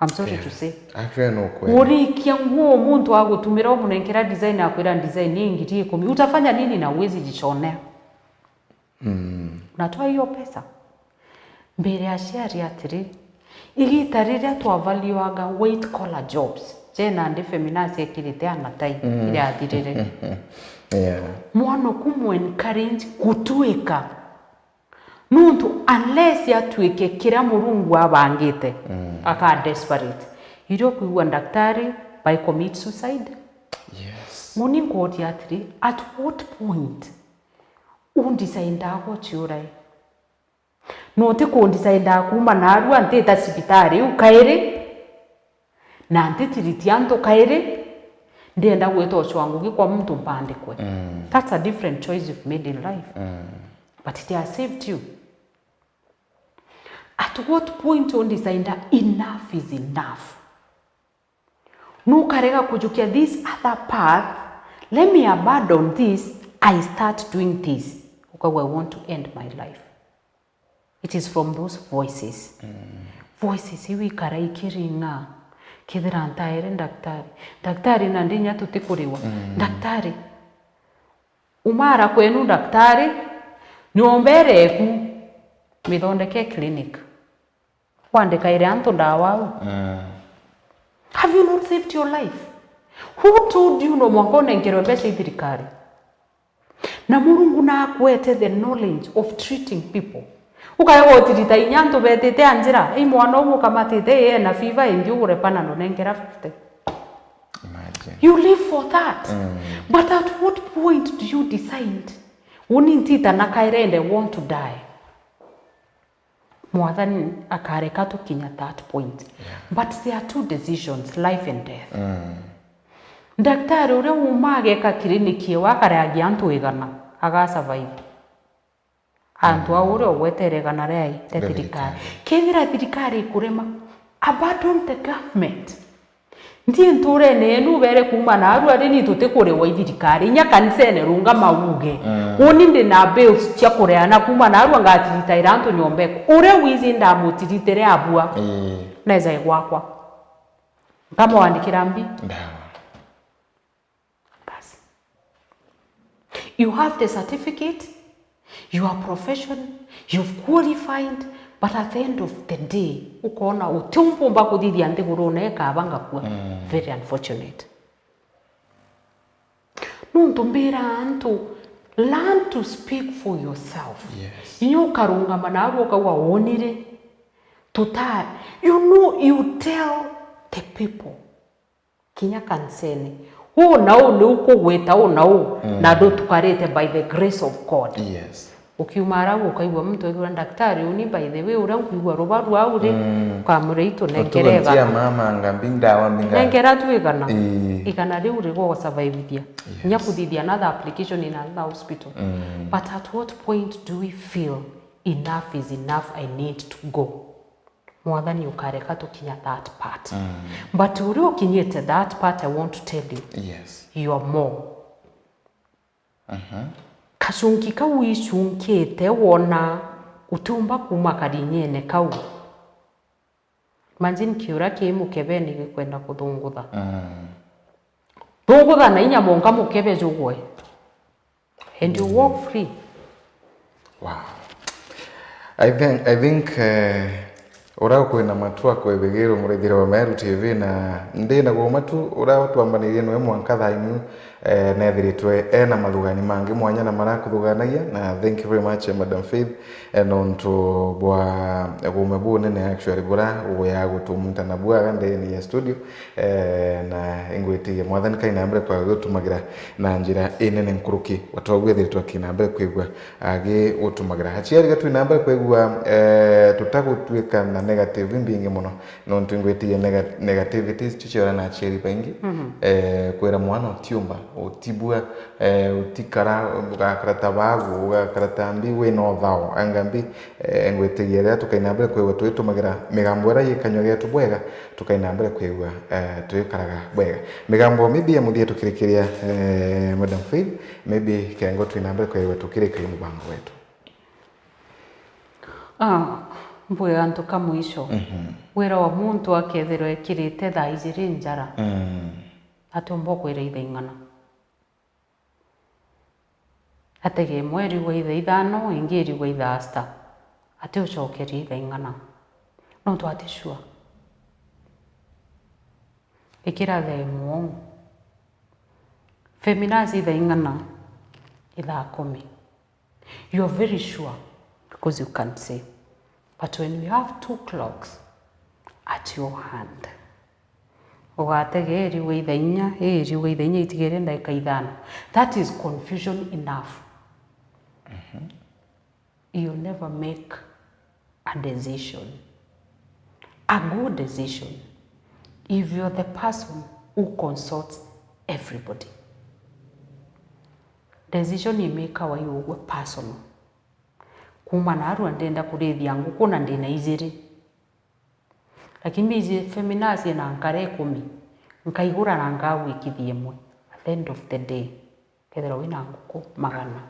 I'm sorry to say. Actually, no kweli. Urikia nguo muntu agutumira umunenkera design, akwira design ni ngiri ikumi. Utafanya nini na uwezi jichonea? Unatoa hiyo pesa? Mbere aciari atiri, igita riria twavaliwaga white collar jobs, je nandi feminist ekirite ana tai, irathirire. Yeah. Mwana oku mu encourage gutuika. Nuntu unless atuike kiria Murungu abangite, aka desperate. Irio kwigua daktari, by commit suicide. Yes. Nguni nkuuria atiri, at what point undisaindaa guciura i? Nuti kundisaindaa kuuma naarua ntita cibitari iu kairi, na ntitiriti antu kairi, ndienda gwita ucwa ngugi kwa muntu mpandikwe. That's a different choice you've made in life. But it has saved you. At what point undisaindaa enough is enough? Nukarega kujukia this other path, let me abandon this, I start doing this. Ukauga, "I want to end my life." It is from those voices. Voices iu ikara ikiringa. Kethira ntaere ndaktari, "Ndaktari, na ndinya tutikuriwa." "Ndaktari, umara kwenu ndaktari, nyomba iria iku, mithondeke clinic. Wandikaire antu ndawa au." Have you not saved your life? Who told you no mwanka unenkerwe mbeca i thirikari? Na Murungu nakwete the knowledge of treating people. Ukarega utirita inya antu betite a njira, i mwana umu ukamatite, ena fever, ingi ugure Panadol, nenkera fifty. Imagine. You live for that. But at what point do you decide, "Uni ntita na kairende, want to die"? Mwathani akareka tukinya that point. But there are two decisions, life and death. Ndaktari uria uma ageka kiriniki ewe akareagia antu igana, aga survive. Antu au uria ugwetere igana riai, te thirikari. Kethira thirikari ikurema, abandon the government. Nthie nturene yenu ubere kuuma naarua, ri ni tutikuriwa i thirikari. Inya kanisene rungama uge, "Uni ndi na bills cia kuria, na kuuma naarua ngatiritaira antu nyomba iku." Uria wiiji ndamutiritire abua, neeja gwakwa. Nkamwandikira mbi. Ndawa. Basi. You have the certificate, you are profession, you've qualified, but at the end of the day, ukoona utiumbumba kuthithia nthigurune ikaba ngakua. Very unfortunate. Nuntu mbira antu, learn to speak for yourself. Yes. Inya ukarungama naarua ukauga, "Wonire?" Tuta, you know, you tell the people. Kinya kanisene. Uu na uu ni ukugwita uu na uu, na ndutukarite by the grace of God. Yes. Ukiuma arau ukaigua muntu aigua, "Daktari, uni by the way, uria nkuigua rubaru au ri, ukamure itu nenkere igana." Mama ngambi ndawa mbinga. Nenkera tu igana. Ii. Igana riu ri gwa survivithia. Yes. Nya kuthithia another application in another hospital. But at what point do we feel enough is enough, I need to go? Mwathani ukareka tukinya that part. But uria ukinyite that part, I want to tell you, yes, you are more. Kachunki kau ichunkite wona utiumba kuuma karinyene kau. Imagine kiura ki mukebeni gikwenda kuthungutha. Thungutha na inya monka mukebe jugwe. And you walk free. Wow. I think, I think, eh, ura kwina matu akwethigirwe murithire wa Meru T V, na ndi na guma tu ura twambanirie nwe mwanka thaa inu, eh, nethiritwe ena mathugani mangi mwanya na marakuthuganagia, na thank you very much, eh, Madam Faith, eh, nontu bwa gume bunene actually bura uya gutumta na bwaga ndeni ya studio. Eh, na ingwitirie Mwathani kai na mbere kwa gutumagira na njira inene nkuruki, watwagu ethiritwe aki na mbere kwigua agigutumagira. Aciari ga twi na mbere kwigua, eh, tutagutwika na negative imbingi muno, nontu ingwitirie nega-, negativities icio ciora na aciari baingi. Eh, kwira mwana utiumba, utibua, eh, utikara, ugakara ta bagu, ugakara ta mbi wina uthao, anga mbi, eh, ngwitirie riria tukai na mbere kwigua twitumagira migambo iria yi kanyua getu bwega, tukai na mbere kwigua, eh, twikaraga bwega. Migambo maybe ya muthia tukirikiria, eh, Madam Faith, maybe kengo twi na mbere kwigua tukirika i mubango wetu. Ah, mbwira antu ka mwisho. Wira wa muntu akethirwa ekirite thaa ijiri njara, atiumba kwira ithaing'ana. Atege imwe irigwa ithaa ithano, ingi irigwa ithaa sita. Ati ucokerie ithaa ing'ana. Nontu ati sure. Ikira thaa imwe uu. Feminaz ithaa ing'ana, ithaa kumi. You are very sure because you can say. But when we have two clocks at your hand, ugatega iriuga ithaa inya, iriuga ithaa inya itigere ndagika ithano. That is confusion enough. You never make a decision. A good decision, if you're the person who consults everybody. Decision imekawa iugwe personal. Kuma narua ndenda kurithia nguku na ndina ijiri. Lakini mbiji feminazi na nkare ikumi, nkaigura na ngagwikithia imwe. At the end of the day, kethirwa wina nguku magana,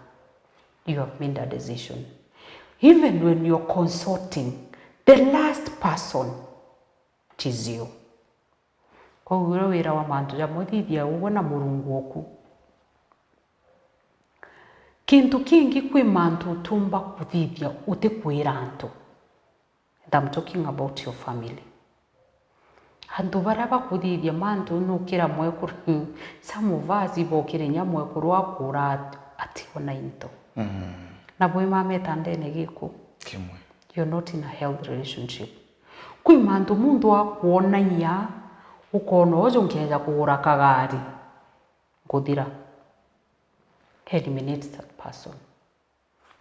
You have made a decision. Even when you're consulting, the last person it is you. Koguo uria wira wa mantu jamwe thithia uwe na Murungu oku. Kintu kingi, kwi mantu utiumba kuthithia utikwira antu. And I'm talking about your family. Antu baria bakuthithia mantu, nukira mwekuru, some of us ibokire inya mwekuru akuura at-, ationa into. Mm. Na bwi mameta ndene giku. Kimwe. You're not in a health relationship. Kwi mantu muntu akwona inya, ukona uju nkeja kugura kagari, nkuthira. Eliminate that person.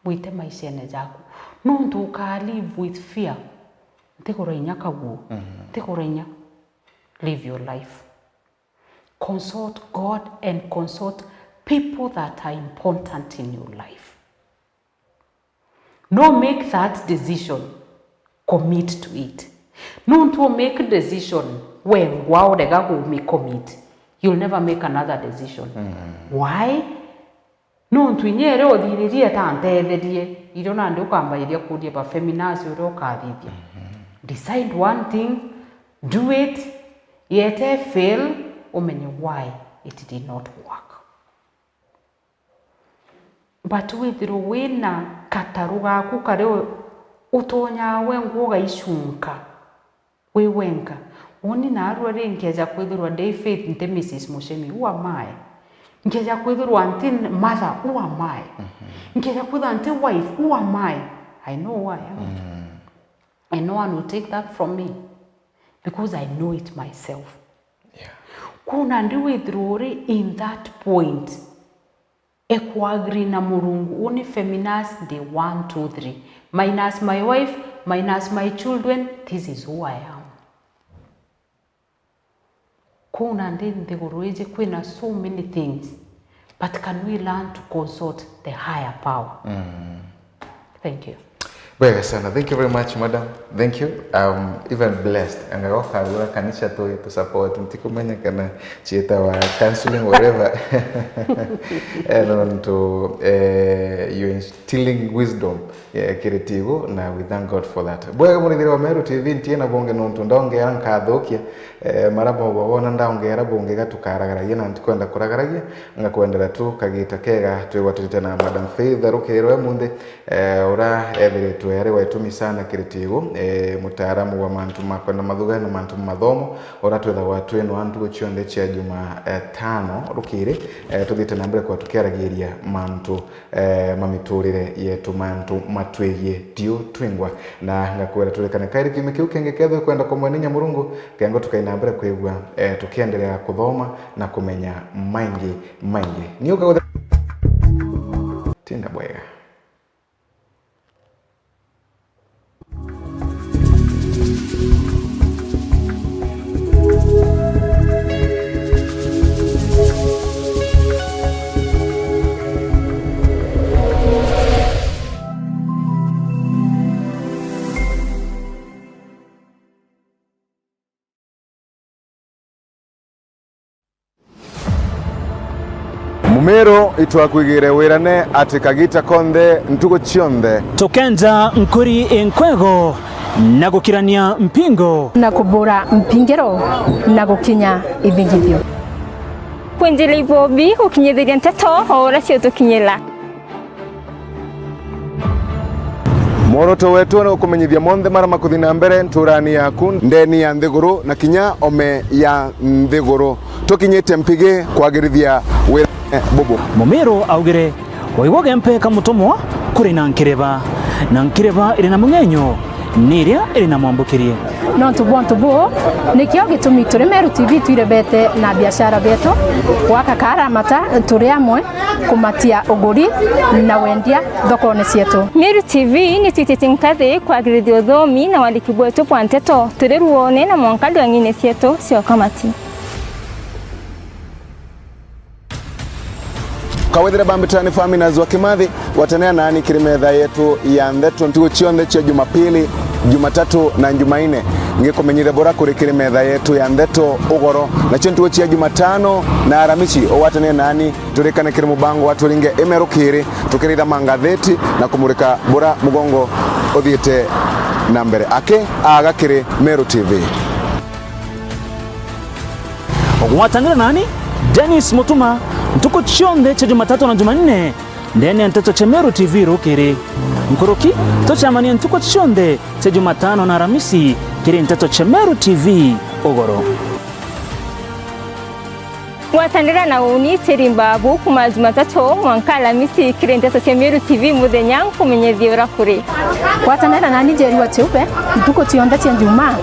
Mwite maishene jaku. Nontu uka live with fear. Ntigura inya kaguo. Mhm. Ntigura inya. Live your life. Consult God and consult people that are important in your life. No make that decision, commit to it. Nontu u make decision wengwa urega ku mi commit, you'll never make another decision. Mm. Why? Nontu inya iria uthiririe ta ntetherie, irio nandi ukambairia kuria ba feminist uria ukathithia. Mm-hmm. Decide one thing, do it, yete fail, umenye why it did not work. But withirwe wina kataru gaku karia u-, utonyaa wengwa ugaicunka wi wenka. Uni naarua ri nkeja kwithirwa ndi Faith nti Missus Muchemi, who am I? Nkeja kwithirwa nti mother, who am I? Mhm. Nkeja kwithirwa nti wife, who am I? I know who I am. Mm. And no one will take that from me because I know it myself. Yeah. Kwou nandi withirwa uri in that point, e ku agree na Murungu, uni feminist ndi one, two, three. Minus my wife, minus my children, this is who I am. Kwou nandi nthiguru iji kwina so many things, but can we learn to consult the higher power? Mm. Thank you. Bwega sana. Thank you very much, madam. Thank you. I'm even blessed. Anga gokarua kanisa tu, tu support. Ntikumenya kana cietawa counseling, whatever. Eh, nontu, eh, you instilling wisdom, eh, kiri tigu, na we thank God for that. Bwega, murithiri wa Meru T V, ntiena bungi nontu ndaongera nkathukia, eh, marabo bwona ndaongera bungi gatukaragaragia, na ntikwenda kuragaragia, ngakwendera tu kagita kega twigwatirite na Madam Faith Rukirwe munthi. Eh, ura ethiritwe ari wa itumi sana kiri tigu, eh, mutaaramu wa mantu ma kwenda mathuga na mantu ma mathomo, ura twithagwa twi nwa ntuku cionthe cia Juma, eh, tano rukiri, eh, tuthiite na mbere kwa tukiaragiria mantu, eh, ma miturire yetu, mantu matwigie tiu twingwa. Na ngakwira turikane kairi kiumia kiu kingi kethwe kwenda kumweninya Murungu, kengo tukai na mbere kwigua, eh, tukiendelea kuthoma na kumenya maingi maingi. Ni ukaguthe-, tinda bwega. Mumiru, itwakwigire wirane ati kagita konthe, ntugu cionthe. Tukenja nkuri inkwego na gukirania mpingo. Na kubura mpingiro na gukinya ithingithio. Kwinjira ibobi gukinyithiria nteto o uria ciutukinyira. Mworoto wetu ni gukumenyithia monthe maria makuthi na mbere nturani yaku, ndeni ya nthiguru, na kinya ome ya nthiguru. Tukinyite mpigi kwagirithia wira bubu. Mumiru augire, waigua gempe ka mutumwa kuri na nkireba, na nkireba iri na mung'enyo ni iria iri na mwambukirie. Nontu bwa untu buu, nikio gitumi turi Meru T V twirebete na biashara bietu, gwaka karamata turi amwe, kumatia uguri na wendia thokone cietu. Meru T V ni twititie nkathi kwagirithia uthomi na wandiki bwetu bwa nteto turi ruone na mwanka ndwang'ine cietu cia ukamati. Kawethire bambitani Faminas wa Kimathi, gwatanira nani kiri metha yetu ya ntheto ntugu cionthe cia Jumapili. Jumatatu na Jumaine, ngikumenyithia bura kuri kiri metha yetu ya ndeto ugoro. Nacio ntuku cia Jumatano na Aramisi, ugwatanire nani turikane kiri mubango wa Turinge Imeru Kiri, tukiritha mangatheti na kumurika bura mugongo uthiite na mbere. Aki aga kiri Meru T V. Ugwatanire nani, Dennis Mutuma, ntuku cionthe cia Jumatatu na Jumanne, ndene ya nteto cia Meru T V rukiri. Nkuruki, tucemanie ntuku cionthe cia Jumatano na Aramisi kiri nteto cia Meru T V ugoro. Gwatanira na uni Tirimba bu kuma Jumatatu mwanka Alamisi kiri nteto cia Meru T V muthenya nkumenyethie uria kuri. Gwatanira nani Njeri wa Chiupe ntuku cionthe cia Njumaa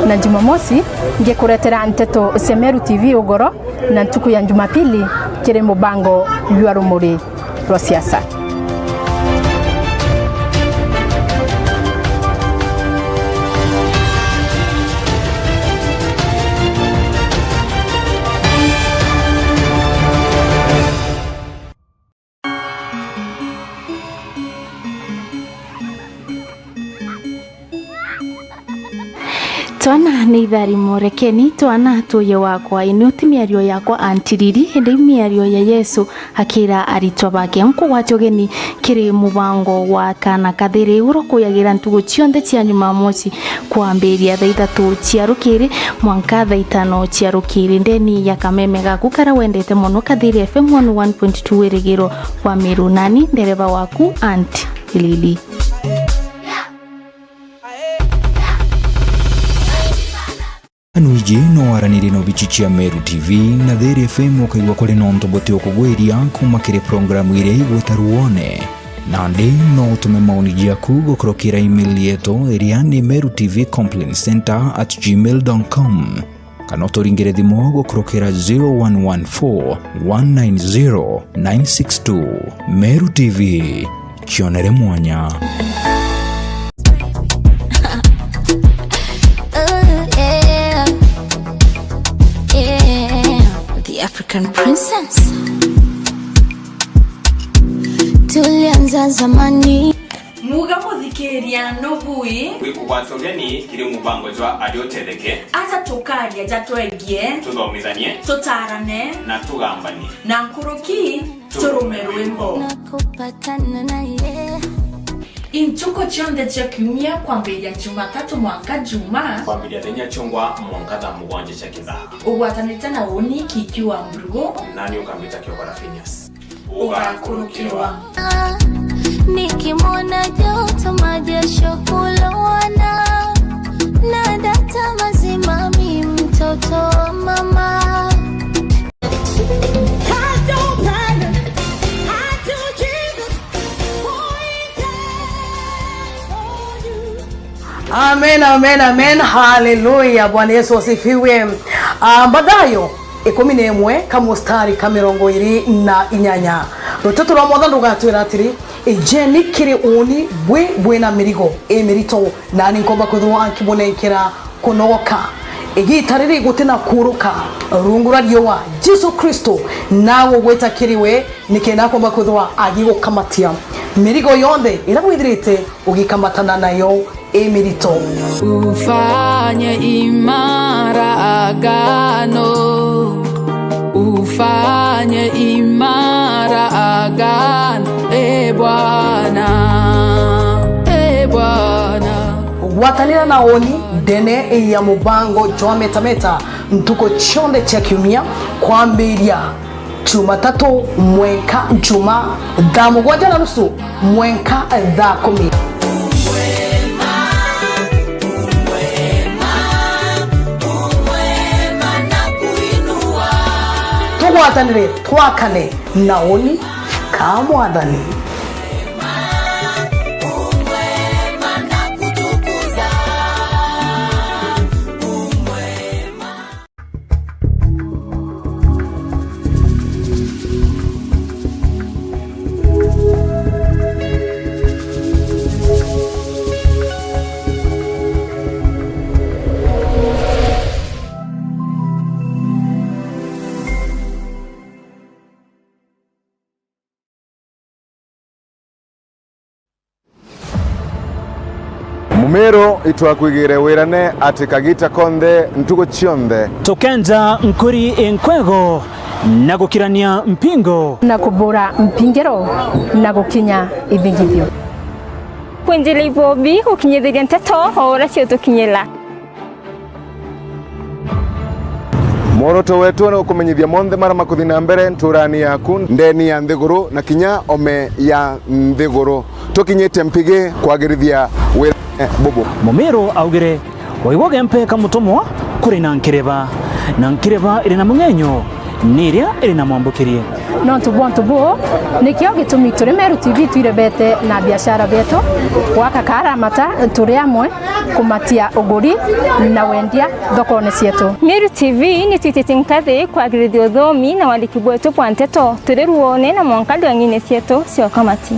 na Jumamosi ngikuretera nteto cia Meru T V ugoro na ntuku ya Jumapili kiri mubango jwa Rumuri rwa Siasa. Twana ni itharimo, rekeni twana tuye wakwa, ino ti miario yakwa Aunty Lili, indi i miario ya Yesu akira aritwa bake. Nkugwate ugeni kiri mubango wa Kaana Kathiri, uria ukuyagira ntuku cionthe cia Jumamosi kwambiria thaa ithatu cia rukiri mwanka thaa itano cia rukiri, ndeni ya kameme gaku kara wendete mono, Kathiri F M one oh one point two, Wirigiro wa Meru, nani ndereba waku Aunty Lili. Anuiji no waranirie na obici cia Meru T V na Thiri F M ukaigua kuri na untu buti ukugwiria kuma kiri programu iria igwita ruone. Nandi no utume maoni jaku gukurukira email yetu iria ni meru T V complaint center at gmail dot com. Kana uturingire thimu gukurukira zero one one four one nine zero nine six two. Meru T V, kionere mwanya. Oh, yeah. Yeah. The African Princess. Tulianza zamani. Muga muthikiria nubui. Wikugwata ugeni kiri mubango jwa Aria Utetheke. Aja tukaria jatwegie. Tuthomithanie. Tutarane. Na tugambanie. Na nkuruki, turume rwimbo. Nakupatana naye. Intuku cionthe cia kiumia kwambiria Jumatatu mwanka Juma. Kwambiria thenya chungwa mwanka thaa mugwanja cia kithaa. Ugwatanite na uni Kiki wa Mburugu. Nani ukambita Kiokora Phineas. Ugakurukirwa. Nikimwona joto majesho kulowana, na data mazima mi mtoto wa mama. Amen, amen, amen. Hallelujah. Bwana Yesu asifiwe. Ah, Mathayo ikumi na imwe ka mustari ka mirongo iri na inyanya. Ruteto rwa Mwathani rugatwira atiri, "Ijeni kiri uni bwi bwina mirigo imirito, nani nkomba kwithirwa nkibunenkera kunogoka." Igita riri guti na kuruka rungu rwa riua, Jesu Kristo nawe ugwita kiri we, nikenda akomba kwithirwa agigukamatia mirigo yonthe iria withirite ugikamatana nayo imirito. Ufanye imara agano, ufanye imara agano, e Bwana, e Bwana. Gwatanira na uni ndene ya mubango jwa Metameta ntuku cionthe cia kiumia kwambiria Jumatatu mwenka Juma thaa mugwanja na nusu mwenka thaa kumi. Tugwatanire twakane na uni ka Mwathani. Mumiru Itwakwigire wirane ati kagita konthe, ntuku cionthe. Tukenja nkuri inkwego na gukirania mpingo. Na kubura mpingiro na gukinya ithingithio. Kwinjira ibobi gukinyithiria nteto o uria ciutukinyira. Mworoto wetu ni ukumenyithia monthe maria makuthi na mbere nturani yaku, ndeni ya nthiguru na kinya ome ya nthiguru. Tukinyite mpigi kwagirithia wira bubu. Mumiru augire, waigua gempe ka mutumwa kuri na nkireba, na nkireba iri na mung'enyo ni iria iri na mwambukirie. Nontu bwa untu buu, nikio gitumi turi Meru T V twirebete na biashara bietu, gwaka karamata turi amwe, kumatia uguri na wendia thokone cietu. Meru T V ni twitite nkathi kwagirithia uthomi na wandiki bwetu bwa nteto turi ruone na mwanka ndwang'ine cietu cia ukamati.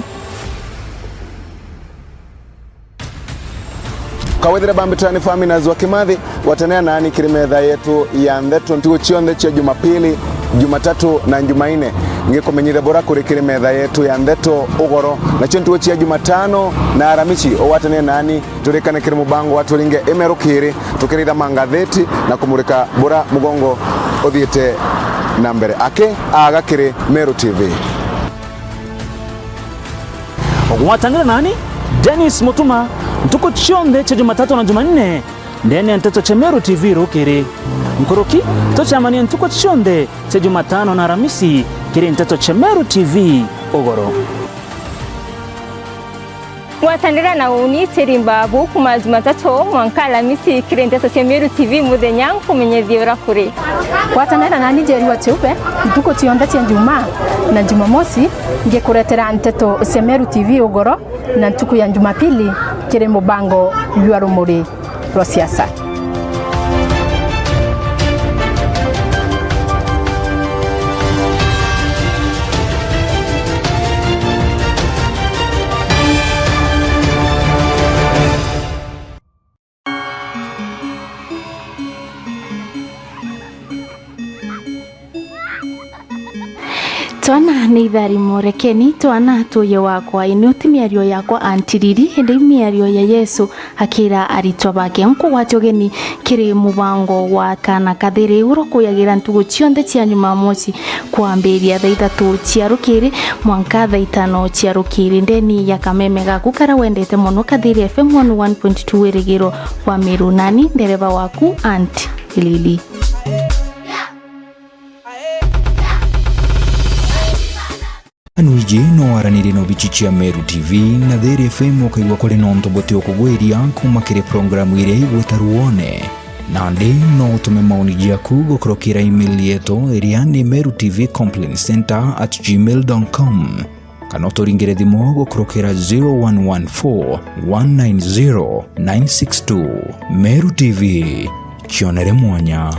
Kawethire bambitani Faminas wa Kimathi, gwatanira nani kiri metha yetu ya ntheto ntuku cionthe cia Jumapili, Jumatatu na Jumaine. Ngikumenyithia bura kuri kiri metha yetu ya ntheto ugoro. Nacio ntuku cia Jumatano na Aramisi, ugwatanire nani turikane kiri mubango wa Turinge Imeru Kiri, tukiritha mangatheti na kumurika bura mugongo uthiite na mbere. Aki aga kiri Meru T V. Ugwatanire nani, Dennis Mutuma, ntuku cionthe cia Jumatatu na Jumanne, ndene ya nteto cia Meru T V rukiri. Nkuruki, tucemanie ntuku cionthe cia Jumatano na Aramisi kiri nteto cia Meru T V ugoro. Gwatanira na uni Teri Mbabu kuma Jumatatu mwanka Aramisi kiri nteto cia Meru T V muthenya nkumenyithie uria kuri. Gwatanira nani Njeri wa Chiube ntuku cionthe cia Njumaa na Jumamosi ngikuretera nteto cia Meru T V ugoro na ntuku ya Jumapili kiri mubango jwa Rumuri rwa Siasa. Twana ni itharimo, rekeni twana tuye wakwa, ini uti miario yakwa antiriri, indi miario ya Yesu akira aritwa bake. Nkugwate ugeni kiri mubango wa Kana Kathiri, uria ukuyagira ntugu cionthe cia Jumamosi kwambiria thaa ithatu cia rukiri mwanka thaa itano cia rukiri, ndeni ya kameme gaku kara wendete mono, Kathiri F M one oh one point two, Wirigiro wa Meru, nani ndereva waku Aunt Lily. Anuiji no waranirie na obici cia Meru T V na Thiri F M ukaigua kuri na untu buti ukugwiria kuma kiri programu iria igwita ruone. Nandi no utume maoni jaku gukurukira email yetu iria ni meru T V complaint center at gmail dot com. Kana uturingire thimu gukurukira zero one one four one nine zero nine six two. Meru T V, kionere mwanya.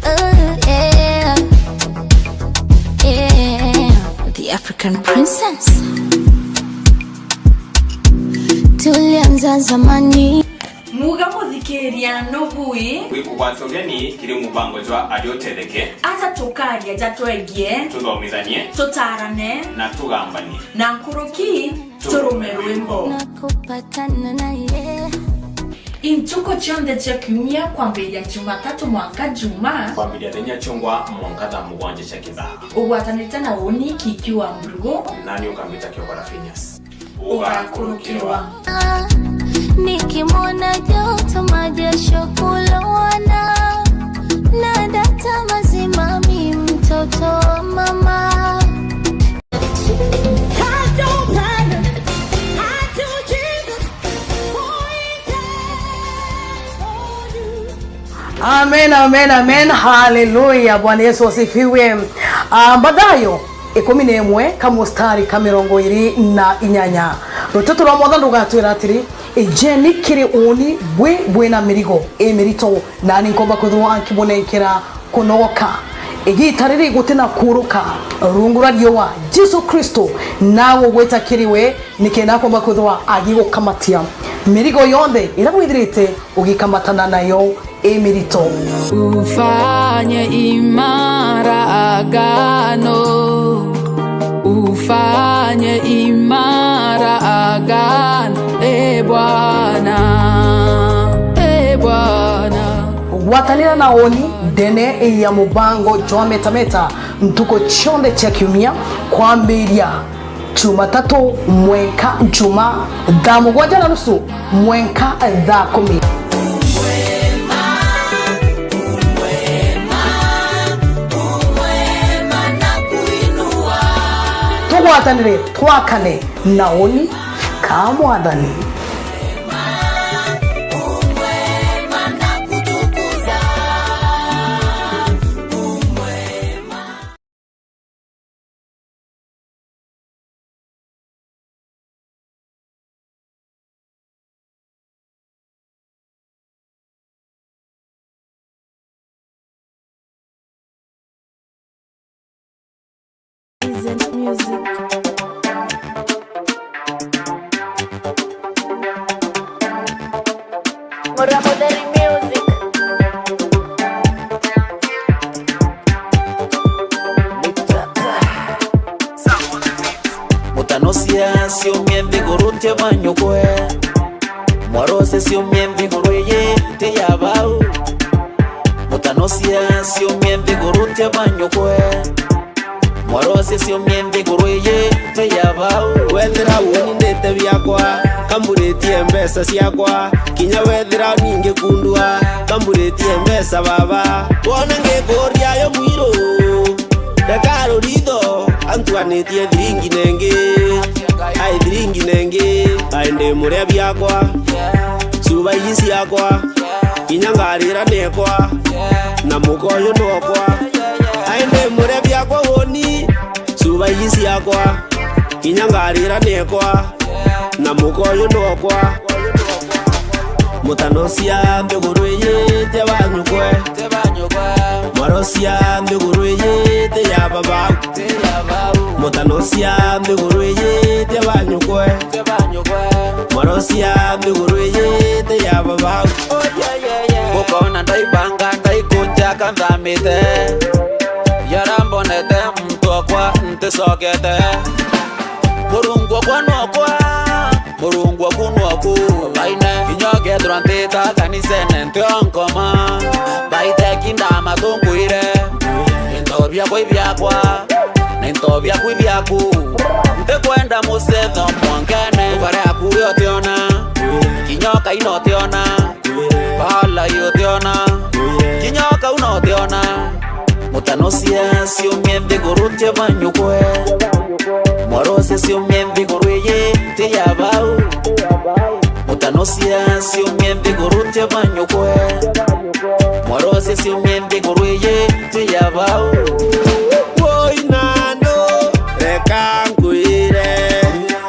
Ooh, yeah. Yeah. The African Princess. Tulianza zamani. Muga muthikiria nubui. Wikugwata ugeni kiri mubango jwa Aria Utetheke. Aja tukaria ja twegie. Tuthomithanie. Tutarane. Na tugambanie. Na nkuruki, turume rwimbo. Nakupatana naye. Intuku cionthe cia kiumia kwambiria Jumatatu mwanka Juma. Kwambiria thenya ciongwa mwanka thaa mugwanja cia kithaa. Ugwatanite na uni Kiki wa Mburugu. Nani ukambita Kiokora Phineas. Ugakurukirwa. Nikimwona joto majasho kulowana, na data mazima mi mtoto wa mama. Amen, amen, amen. Hallelujah. Bwana Yesu asifiwe. Ah, Mathayo ikumi na imwe ka mustari ka mirongo iri na inyanya. Ruteto rwa Mwathani rugatwira atiri, "Ijeni kiri uni bwi bwina mirigo imirito, nani nkomba kwithirwa nkibunenkera kunogoka." Igita riri guti na kuruka rungu rwa riua, Jesu Kristo nawe ugwita kiri we, nikenda akomba kwithirwa agigukamatia mirigo yonthe iria bwithirite ugikamatana nayo imirito. Ufanye imara agano. Ufanye imara agano, e Bwana, e Bwana. Gwatanira na uuni ndene ya mubango jwa Meta Meta ntuku cionthe cia kiumia, kwambiria Jumatatu mwenka njuma thaa mugwanja na nusu mwenka thaa kumi. Tugwatanire, twakane na uuni ka Mwathani. Muramo Daily Music. Mutanocia ciumie nthiguru ntia banyukwe. Mwarocia ciumie nthiguru iji ti ya bau. Mutanocia ciumie nthiguru ntia banyukwe. Mwarocia ciumie nthiguru iji ti ya bau. Wethira uuni ndite biakwa, kamburitie mbeca ciakwa. Kinya wethira ningikundua, kamburitie mbeca baba. Wona ngikuria yo mwiru, reka ruritho, antuanitie thiringi nengi. Ai thiringi nengi, ai ndi muria biakwa. Cuba iji ciakwa, kinya ngarira nekwa, na muka uyu nwokwa. Ai ndi muria biakwa uuni, cuba iji ciakwa, kinya ngarira nekwa, na muka uyu nwokwa. Mutanocia nthiguru iji ti banyukwe. Mwarocia nthiguru iji ti ya babau. Mutanocia nthiguru iji ti banyukwe. Mwarocia nthiguru iji ti ya babau. Ukona ndaibanga ndaikunja kanthamite. Yarambonete muntu okwa nticokete. Murungu okwa nokwa. Murungu oku nwoku. Baine, inya ukethirwa ntita kanisene ntio nkoma. Baiteki ndama tungwire. Into biakwa ibiakwa, na into biaku ibiaku. Ntikwenda mucetho mwankene. Ukare aku uri utiona, kinya ukaina utiona. Bala iyo utiona, kinya ukau na utiona. Mutanocia ciumie nthiguru ntia banyukwe. Mwarocia ciumie nthiguru iji ti ya bau. Mutanocia ciumie nthiguru ntia banyukwe. Mwarocia ciumie nthiguru iji ti ya bau. Woi nando, reka nkwire,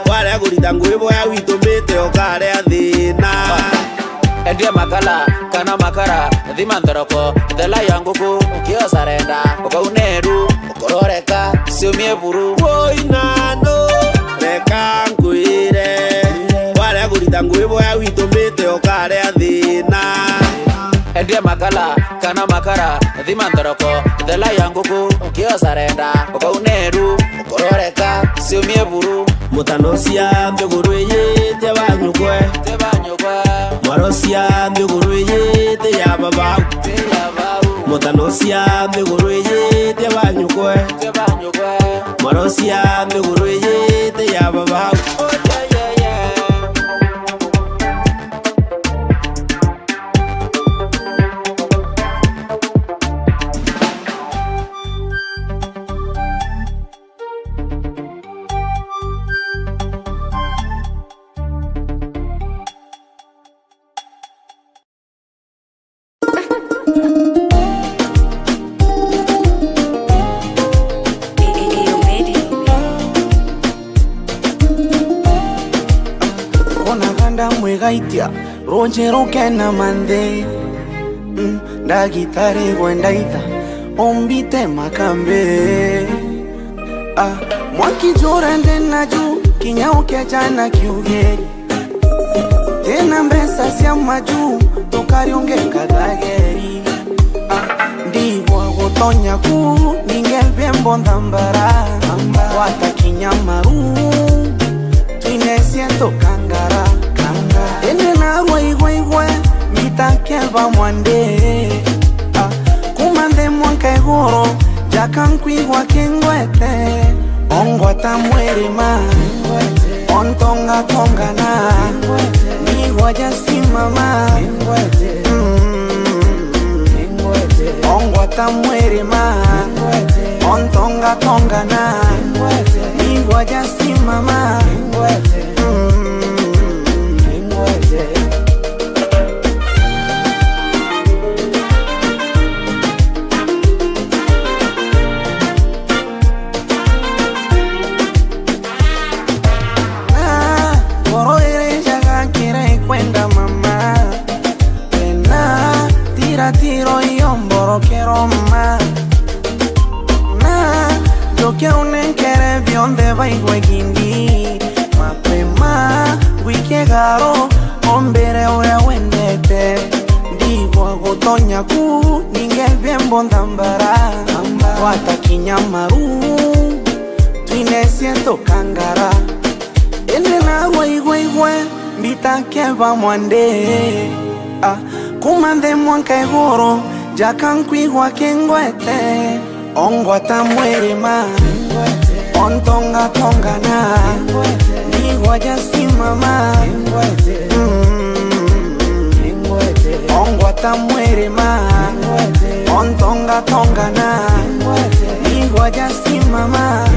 waria kurita ngui boya witumite ukarea thina. Endia makala kana makara, thima nthoroko, thela ya nguku, ukiosa renda, ukauneru, ukororeka, ciumie buru. Woi nando, reka nkwire, waria kurita ngui boya witumite ukarea thina. Endia makala kana makara, thima nthoroko, thela ya nguku, ukiosa renda, ukauneru, ukororeka, ciumie buru. Mutanocia nthiguru iji ti banyukwe. Mwarocia nthiguru iji ti ya babau. Mutanocia nthiguru iji ti banyukwe. Mwarocia nthiguru iji ti ya babau. Kona ganda mwigaitia, runji rukena manthi. Mm, ndagitari gwe ndaitha, umbite makambi. Ah, mwanki njura ndi naju, kinya ukeja na kiugiri. Tena mbeca cia maju, tukariunge kathageri. Ah, ndigwa Tonya ku ninge biembo nthambara, gwata kinya maru, twine siento kangara. Indi narua igwe igwe, mbita keba mwande. Ah, kuma nthi mwanka iguru, jaka nkwigwa kingwete. Ongwata mwirima, ontonga tongana, nigwa ja simama. Mm. Ongwata mwirima, ontonga tongana, nigwa ja simama. Mm. Na ngoro iri njaga nkira ikwenda mama, wena tira tiro iyo mborokero mma. Na njoke unenkere bionthe baigwe gindi, mapema ngwikie garo, ombire uria wendete. Ndigwa gutonya ku ninge biembo nthambara, gwata kinya maru, twine siento kangara. Indi narua igwe igwe, mbita keba mwande. Ah, kuma nthi mwanka iguru, jaka nkwigwa kingwete. Ongwata mwirima, ontonga tongana, nigwa ja simama. Mm. Ongwata mwirima, ontonga tongana, nigwa ja simama.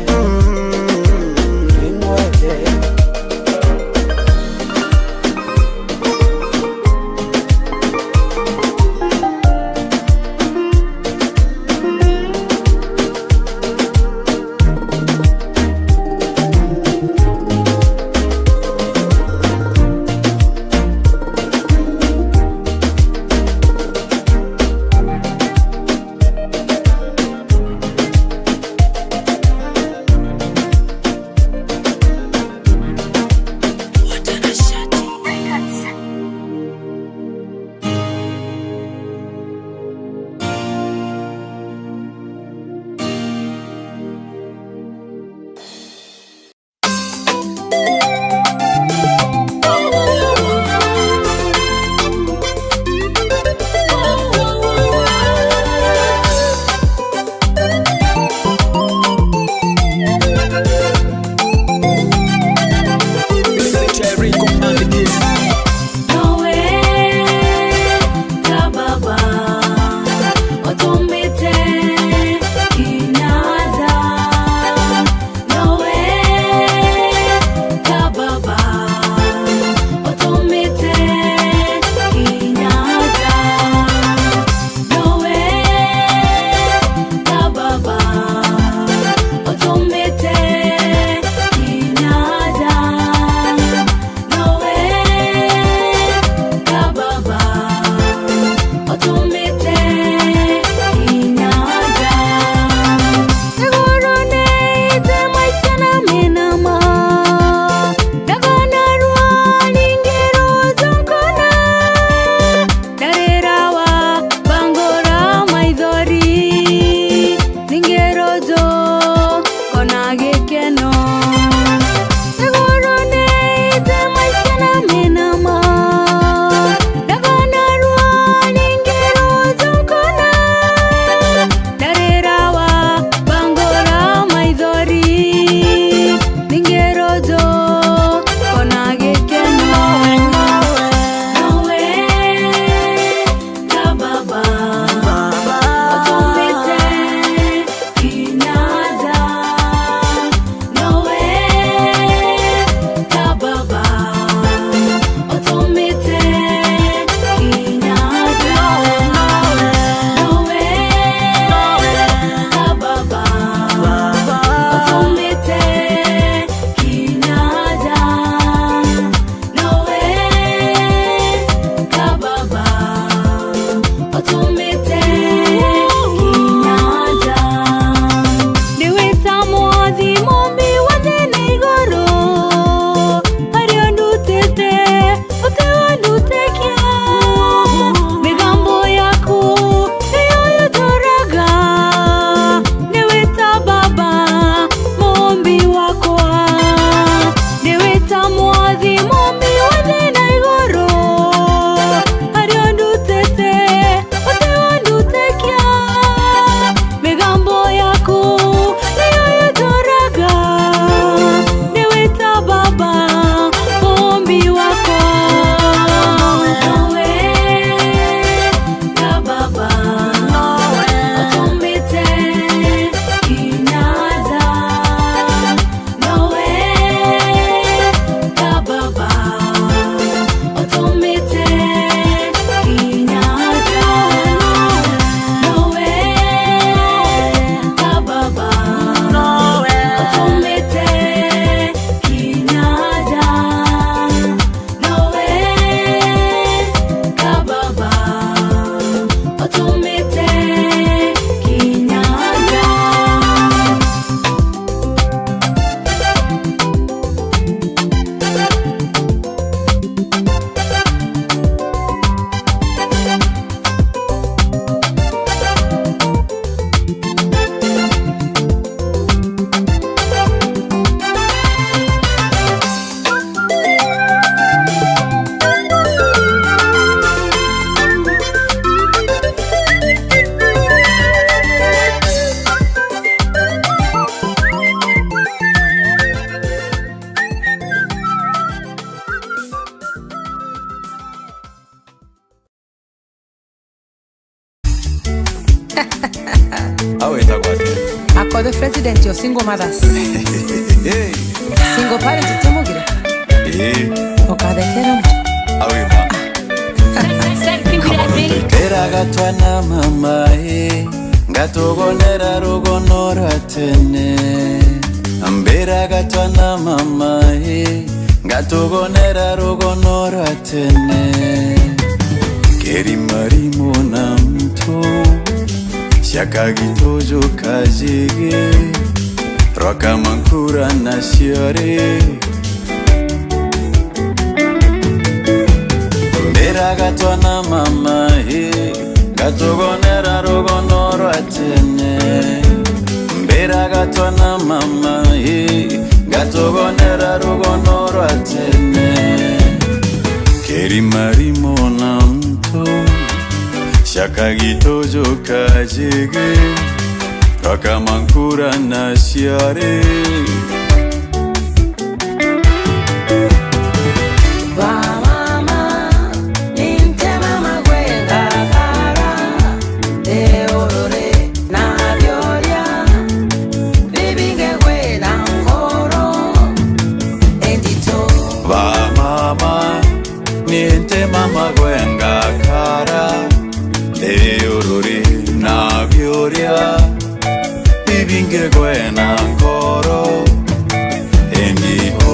Mm. Au etagwa atia? Ako the president of single mothers. Hey. Single parent utimugire? Ii. Ukathekera mtu. Au ima. Mbiraga twana mama, ii, ngatugonera rugono rwa tene. Mbiraga twana mama, ii, ngatugonera rugono rwa tene. Kerimarimo na mto, cia Kagitojo kajege, rwa Kamankura na ciari. Mbiraga twana mama, ii, ngatugonera rugono rwa tene. Mbiraga twana mama, ii, ngatugonera rugono rwa tene. Kerimarimo na mto, cia Kagitojo kajege, rwa Kamankura na ciari. Bamama, nintema magwenga kara, eorore na bioria, bibinge gwena nkoro endito. Bamama, nintema magwenga kara, eorore na bioria, bibinge gwena nkoro endito.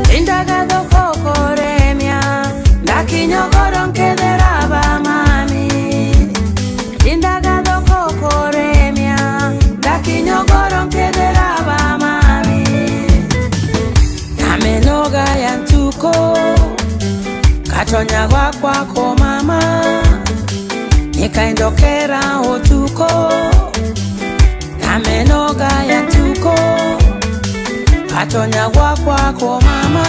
Tindaga thoko kuremia, ndakinya goro nkethera bamami. Tindaga thoko kuremia, ndakinya goro nkethera bamami. Na menoga ya ntuko, katonya gwakwa kumama, nikaendokera utuko. Na menoga ya ntuko, katonya gwakwa kumama.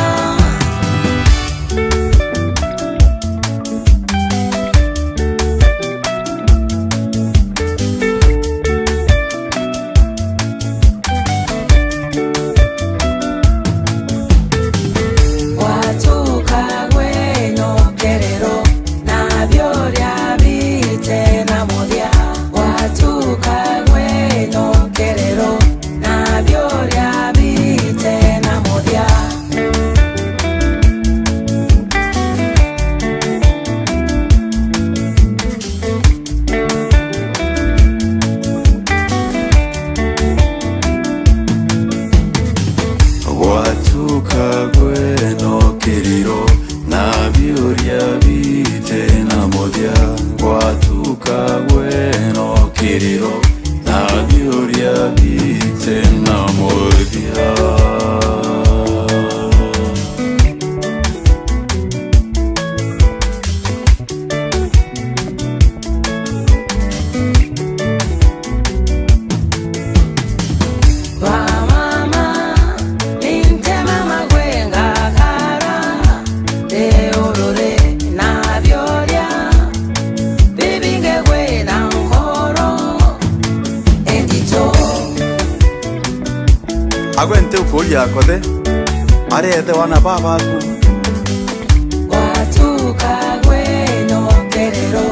Gwatuka gweno kerero, na bioria bite na muthia. Gwatuka gweno kerero, na bioria bite na muthia. Gwatuka gweno kiriro, na bioria bite na muthia. Gwatuka gweno kiriro, na bioria bite na muthia. Bamama, nintema magwenga kara, eorore na bioria, bibinge gwena nkoro endito. Agwe nti ukuuria akothe, ari ethe wana babaku. Gwatuka gweno kerero,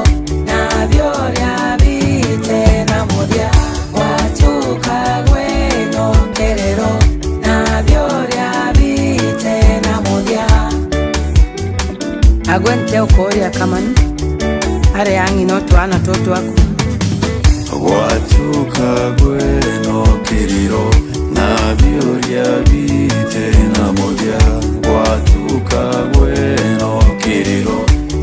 na bioria bite na muthia. Gwatuka gweno kerero, na bioria bite na muthia. Agwe nti ukuuria kamani, ari ang'i no twana tu twaku. Gwatuka gweno kiriro, na bioria bite na muthia. Gwatuka gweno kiriro,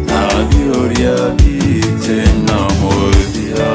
na bioria bite na muthia.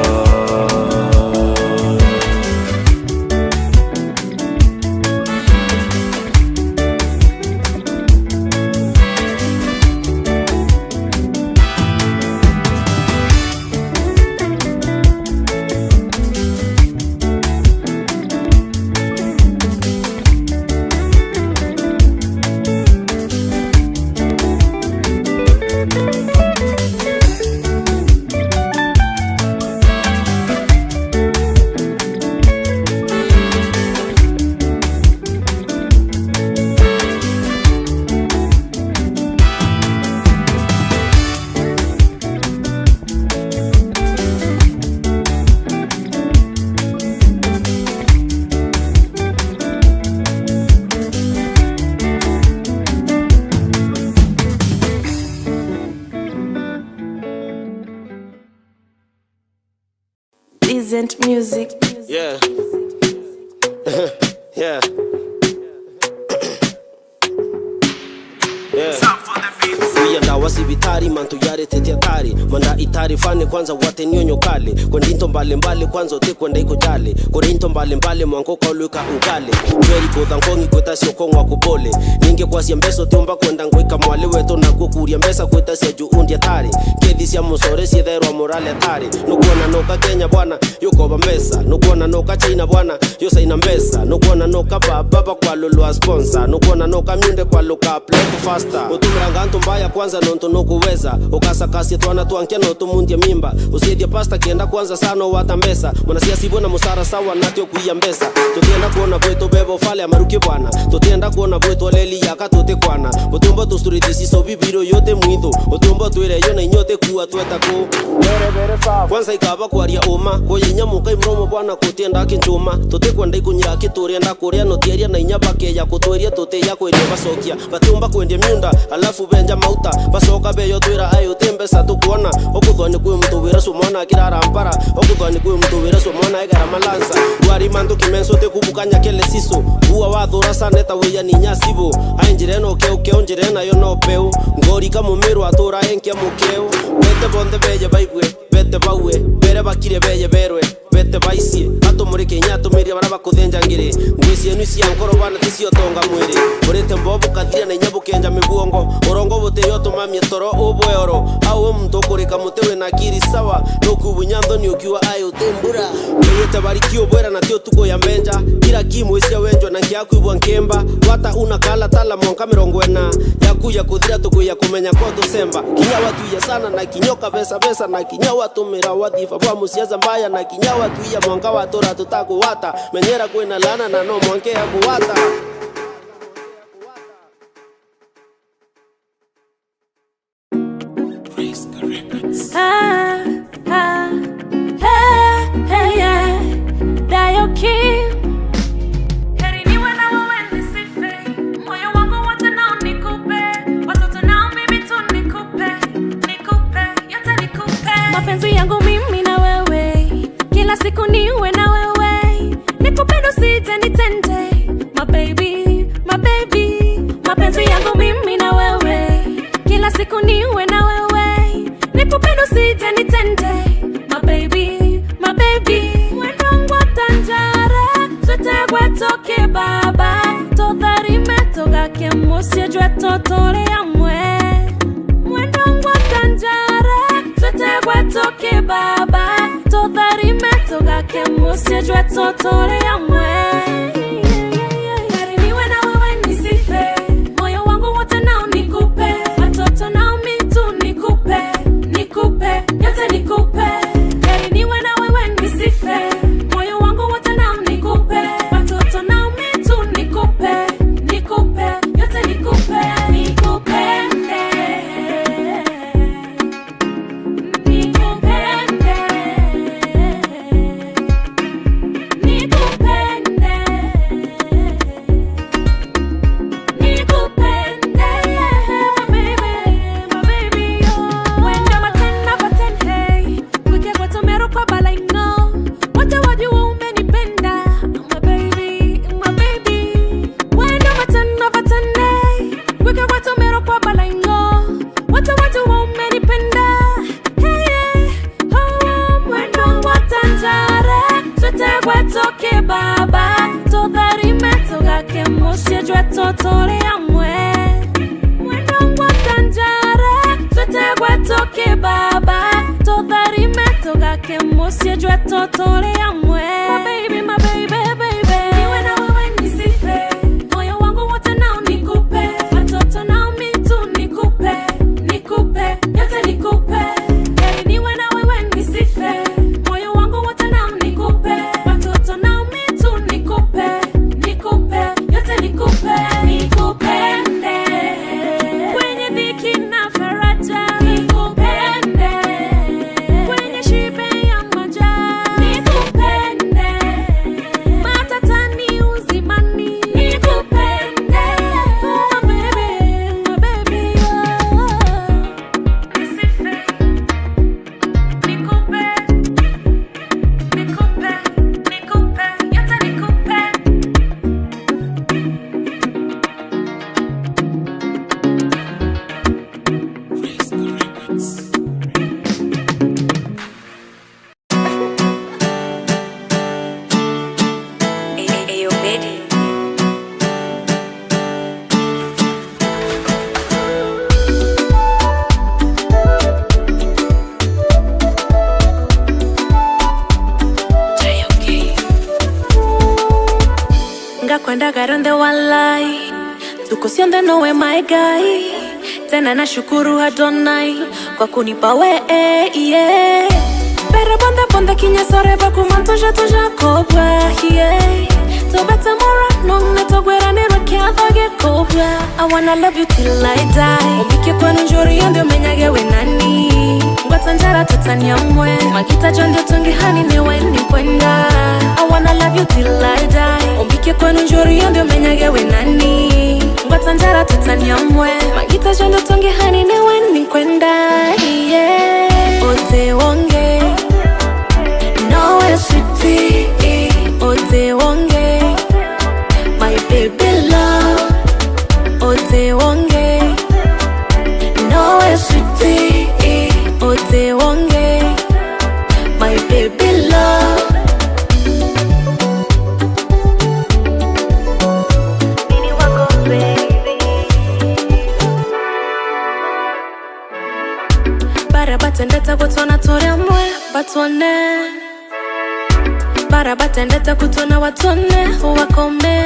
Decent music. Yeah. Yeah. Yeah. Kuya ndawa cibitari, mantu yaritetie atari. Manda itari fani kwanza, wate nionyo kali. Kwendi into mbalimbali kwanza, utikwenda ikujali. Kuri into mbalimbali, mwanko kaulwika ukali. Kweri kutha nkongi kwita cio kongwa kupole. Ningi kwacia mbeca utiumba kwenda ngwika mwali wetu, na kukuria mbeca kwita cia juu undi atari. Kethi cia mucore cietherwa morale atari. Nukwona noka Kenya bwana, yukoba mbeca. Nukwona noka China bwana, yusaina mbeca. Nukwona noka baba bakwalulwa sponsor. Nukwona noka miunde kwaluka plate faster. Utumiranga antu mbaya kwanza nontu nukuweza. Ukasakasia twana twankia no tumunthie mimba. Uciethia pasta kienda kwanza sana wata mbeca. Mwanasiasi bwina musara sawa natio kuiya mbeca. Tutienda kuona kwitu bebo fale amaruki bwana. Tutienda kuona bwitu leli yaka tutikwana. Utiumba tu street ici so bibiro yote mwithu. Utiumba twire yo na inyote kuwa tweta ku. Kwanza ikaba kwaria uma, kuya inya muka imromo bwana kutienda kinchuma. Tutikwenda ikunyira kiturienda kuria no tieria na inya bakeya kutwiria tutiya kwendia bacokia. Batiumba kwendia miunda, alafu benja mauta. Bacoka beyo twira ayo ti mbeca tukwona. Okuthwa ni kwi muntu wira cio mwana akirara mpara. Okuthwa ni kwi muntu wira cio mwana egara malansa. Kwari mantu kimenso te kubukanya kele siso. Kuwa wathura sana eta wiya ni nyasibu. Ai njira ino keu keu, njira ino yo no peu. Ngori ka mumiru atura enkia mukeu. Bete bonthe beje baigwe, bete baue. Bere bakire beje berwe. Bete baicie, atumurike inya atumiria baria bakuthenja ngiri. Ngui cienu cia nkoro bana ticio tonga mwiri. Urite mbobo kathira na inya bukenja mibuongo. Urongo butiyo tumamie toro ubwe oro. Au we muntu ukurika muti wina akiri sawa. Nukubunya nthoni ukiuga ayo utimbura. Wiyite bariki ubwera na ti utuku ya menja. Kila kimwisia wenjwa na nkiakwibwa nkemba. Wata una kala tala mwanka mirongo ina. Yaku ya kuthira tukuya kumenya kwa tusemba. Kinya watuya sana na kinyoka besa besa na kinya watumira wathifa bwa musiasa mbaya na kinya watuia mwanka watura tutakugwata. Menyera kwina laana na no mwanke ya kugwata. Ah, ah, hey, hey, yeah. Dayo King. Heri niwe na wewe nisife. Moyo wangu wote nao nikupe. Watoto nao mimi tu nikupe. Nikupe, yote nikupe. Mapenzi yangu mimi na wewe. Kila siku niwe na wewe. Nikupende usije nitende. My baby, my baby. Mapenzi yangu mimi na wewe. Kila siku niwe na wewe. Nikupende usije nitende. My baby, my baby. Mwendwa ngwatanjara, tutegwa toke baba. Tutharime tugake mucii jwetu turi amwe. Mwendwa ngwatanjara, tutegwa toke baba. Tutharime tugake mucii jwetu turi amwe. Heri niwe na wewe nisife. Moyo wangu wote nao nikupe. Watoto nao mi tu nikupe. Nikupe, yote nikupe. Heri niwe na wewe nisife. Moyo wangu wote nao nikupe. Watoto nao mi tu nikupe. Nikupe, yote nikupe. Nikupende. Nikupende. Nikupende. Garanthe walai, ntuku cionthe nowe my guy. Tena nashukuru Adonai kwa kunipa we, eh, yeah. Mbere bonthe bonthe kinya sore baku mantu jatu jakobwa, yeah. Tubete mora nonne tugwiranirwe kiatho gikobwa. I wanna love you till I die. Umbikie kwenu njuri yonthe umenyage we nani. Ngwata njara tutani amwe. Magita jonthe tungihani ni we ni kwenda. I wanna love you till I die. Umbikie kwenu njuri yonthe umenyage we nani. Ngwata njara tutani amwe. Magita jonthe tungihani ni we ni kwenda. Yeah. Ote wonge. Nowe sweetie. Ote wonge. My baby love, ote wonge. Nowe sweetie, ote wonge. My baby love. Bara batendete gutwona turi amwe, batwone. Bara batendete kutwona watwone, wakome.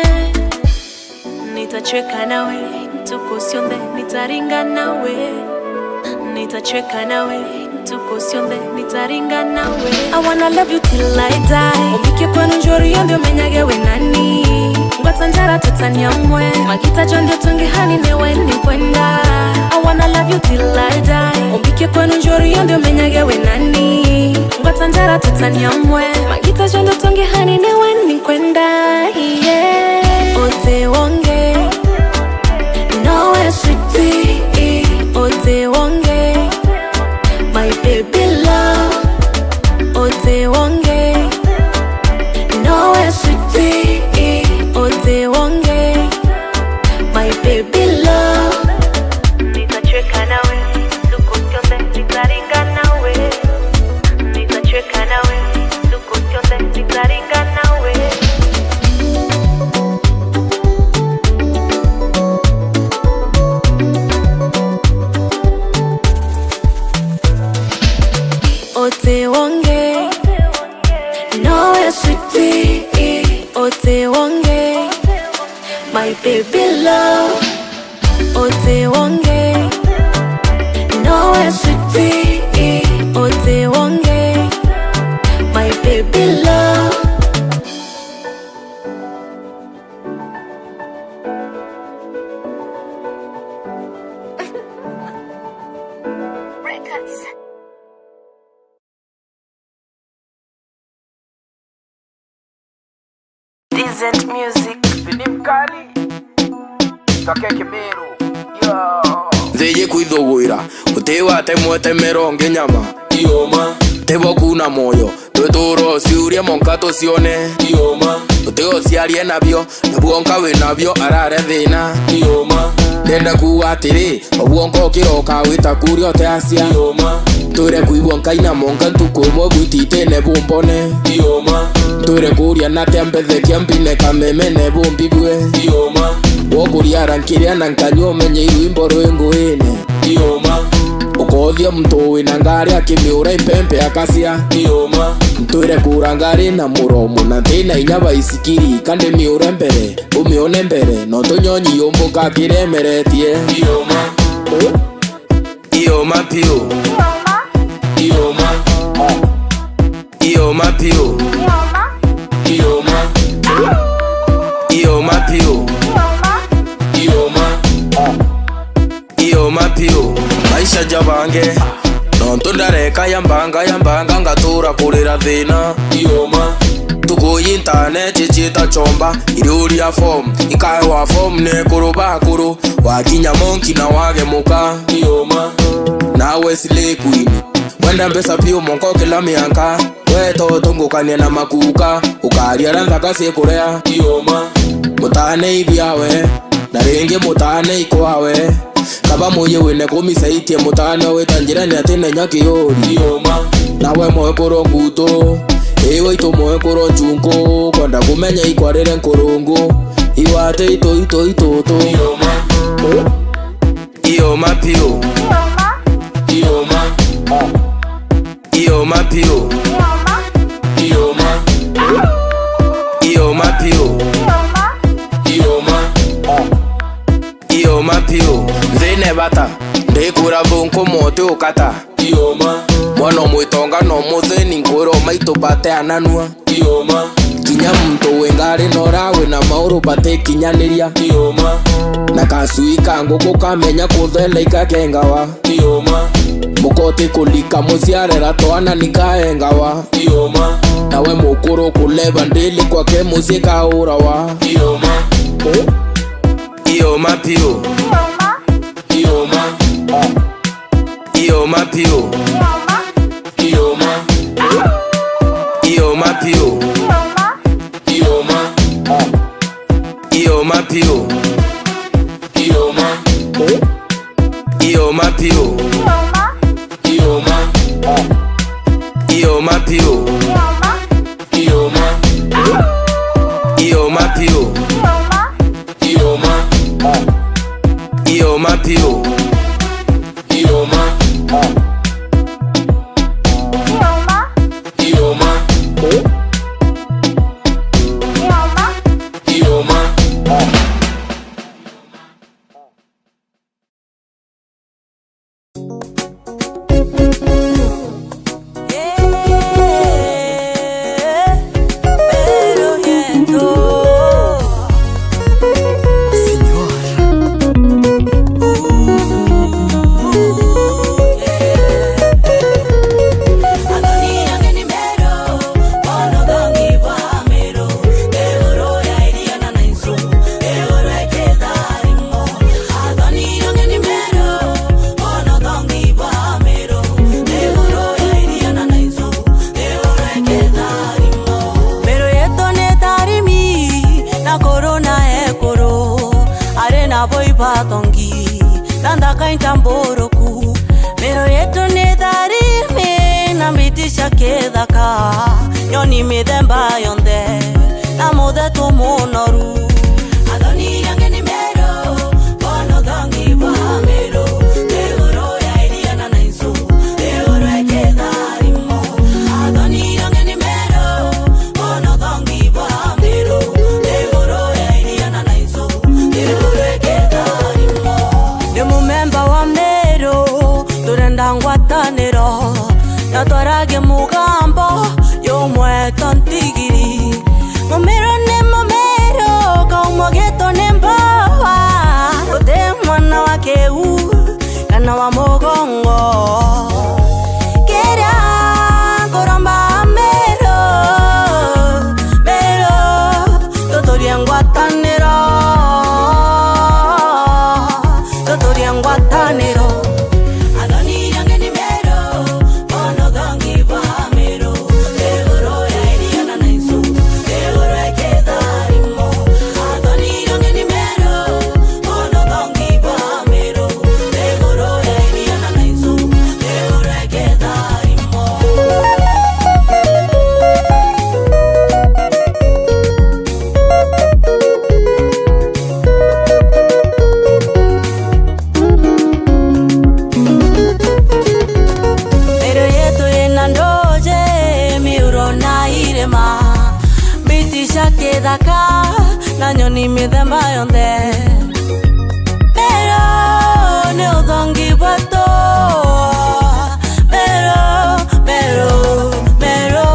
Nitacheka nawe, ntuku cionthe nitaringa nawe. Nitacheka nawe, ntuku cionthe nitaringa nawe. I wanna love you till I die. Umbikie kwenu njuri yonthe umenyage we nani. Ngwata njara tutani amwe. Magita jonthe tungihani ni we ni kwenda. I wanna love you till I die. Umbikie kwenu njuri yonthe umenyage we nani. Ngwata njara tutani amwe. Magita jonthe tungihani ni we ni kwenda. Yeah. Ote wonge. Nowe sweetie. Ote wonge. My baby love. Ote wonge. Nowe sweetie. Ote wonge. My baby love. Nitacheka nawe, ntuku cionthe nitaringa nawe. Nitacheka nawe, ntuku cionthe nitaringa nawe. Ote wonge. Nowe sweetie, ote wonge. My baby love, ote wonge. Nowe sweetie, ote wonge. My baby love. Records. Decent music. Ni mkali. Kake Kimiru. Yo. Nthi yikwithugwira, uti watemwe temera ungi nyama. Iuma. Tibo kuna moyo, twituro ciuria monka tucione. Iuma. Uti uciarie nabio, na bwonka wi nabio arare thina. Iuma. Ndenda kuuga atiri, o bwonka ukira ukawita kuria uteacia. Iuma. Twire kwigua nkaina monka ntuku imwe bwititine bumbone. Iuma. Twire kuria natia mbethekia mbine kamemene bumbibue. Iuma. Wokuria ara nkiria na nkanyua umenye irwimbo rwi nguine. Iuma. Ukothia muntu wina ngari akimiura impempe akacia. Iuma. Ntwire kura ngari na muromo na ntina inya baisikiri, kandi miure mbere, umione mbere, no tunyonyi yumbuka kiremeretie. Iuma. Iuma piu. Iuma. Iuma piu. Iuma. Iuma piu. Iuma. Ioma piu, maisha jabange. Nontu ndareka ya mbanga, ya mbanga, ngatura kurira thina. Ioma. Tuku yi internet ciita chomba, iriuria form, ikaewa form ni ekuru bakuru. Wakinya monki na wagemuka. Ioma. Nawe slay queen, wenda mbeca piu monko kila mianka. We to tungukania na makuka, ukaria aria nthaka cikurea. Ioma. Mutane ibiawe, na ringi mutane ikwawe. Kaba muyi wine kumisaitie mutane wita njirani atina inya kiuri. Ioma. Nawe mwekuru ngutu, ii waitu mwekuru nchunku, kwenda kumenya ikwarire nkurungu. Iwate itu, itu, itutu. Ioma. Ioma piu. Ioma. Ioma piu. Ioma. Ioma piu. ne bata, ndikwira thunku muti ukata. Ioma. Mwana mwitonga no muthini, nkwira maitu bate ananua. Ioma. Kinya muntu wi ngari no rawe na mauru batikinyaniria. Ioma. Na kacui ka nguku kamenya kuthela ikakengawa. Ioma. Mukoti kulika muciarera twana nikaengawa. Ioma. Nawe mukuru kuleva ndili kwake mucii kaurawa. Ioma. Ioma piu. Ioma. Ioma piu. Ioma. Ioma piu. Ioma. Ioma piu. Ioma. Ioma piu. Ioma. Ioma piu. Ioma. Ioma piu. Ioma. Ioma piu. Ioma. Ioma. Ioma. Ioma. Miru yetu ni tharimi, na kuru na ekuru, ari na boi bathongi, na nthaka intamburuku. Miru yetu ni tharimi, na mbiti cia kithaka, nyoni mithemba yonthe, na muthetu munoru. Athoni angeni meru, bono thongi bwa miru, iguru ya iria na naisu, iguru ya kitharimo. Athoni angeni meru, bono thongi bwa miru, iguru ya iria na naisu, iguru ya kitharimo. Ni mumemba wa miru, turenda ngwataniro, na twarage mugambo, yumwe tontigiri. Mumiru ni mumiru, kaumo gitu ni mbawa, guti mwana wa kiu kana wa mugongo. Kiria nkuromba miru, miru, tuturie ngwataniro, tuturie ngwataniro. Athoni angeni meru, bono thongi bwa miru, iguru ya iria na naisu, iguru ya kitharimo. Athoni angeni meru, bono thongi bwa miru, iguru ya iria na naisu, iguru ya kitharimo. Miru yetu ina nduji, miuro na irima, mbiti cia kithaka, na nyoni mithemba yonthe. Miru ni uthongi bwetu. Miru, miru, miru.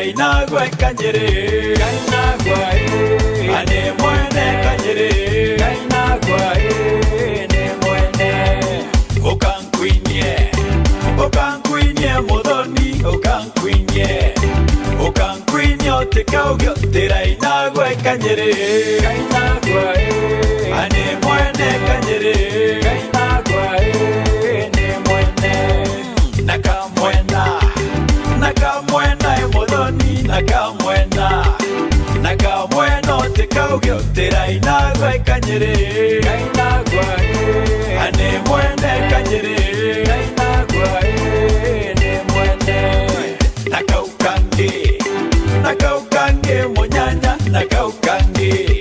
Ngai nagwe kanyiri, Ngai nagwe, ani mwene kanyiri, Ngai nagwe, ni mwene. Ukankwinie, ukankwinie muthoni, ukankwinie, ukankwinie utikauge utira inagwe kanyiri, Ngai nagwe, ani mwene kanyiri, Ngai nagwe, ni mwene. Na kamwena, na kamwena e muthoni, na kamwena, na kamwena utikauge utira inagwe kanyiri, Ngai nagwe, ani mwene kanyiri, Ngai nagwe, ni mwene. Na kau kangi, na kau kangi munyanya, na kau kangi,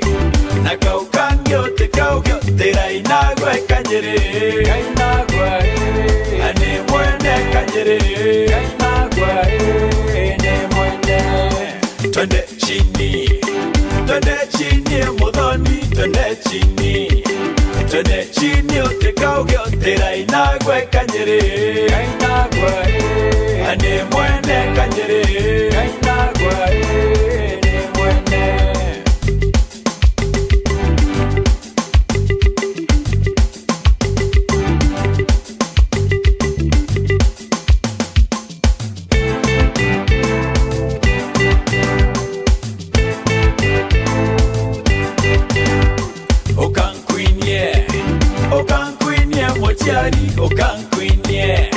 na kau kangi utikauge utira inagwe kanyiri, Ngai nagwe, ani mwene kanyiri, Ngai nagwe, ni mwene. Twende chini, twende chini muthoni, twende chini, twende chini utikauge utira inagwe kanyiri, Ngai nagwe, ani mwene kanyiri, Ngai nagwe, ni mwene. Ukankwinie, ukankwinie muciari, ukankwinie,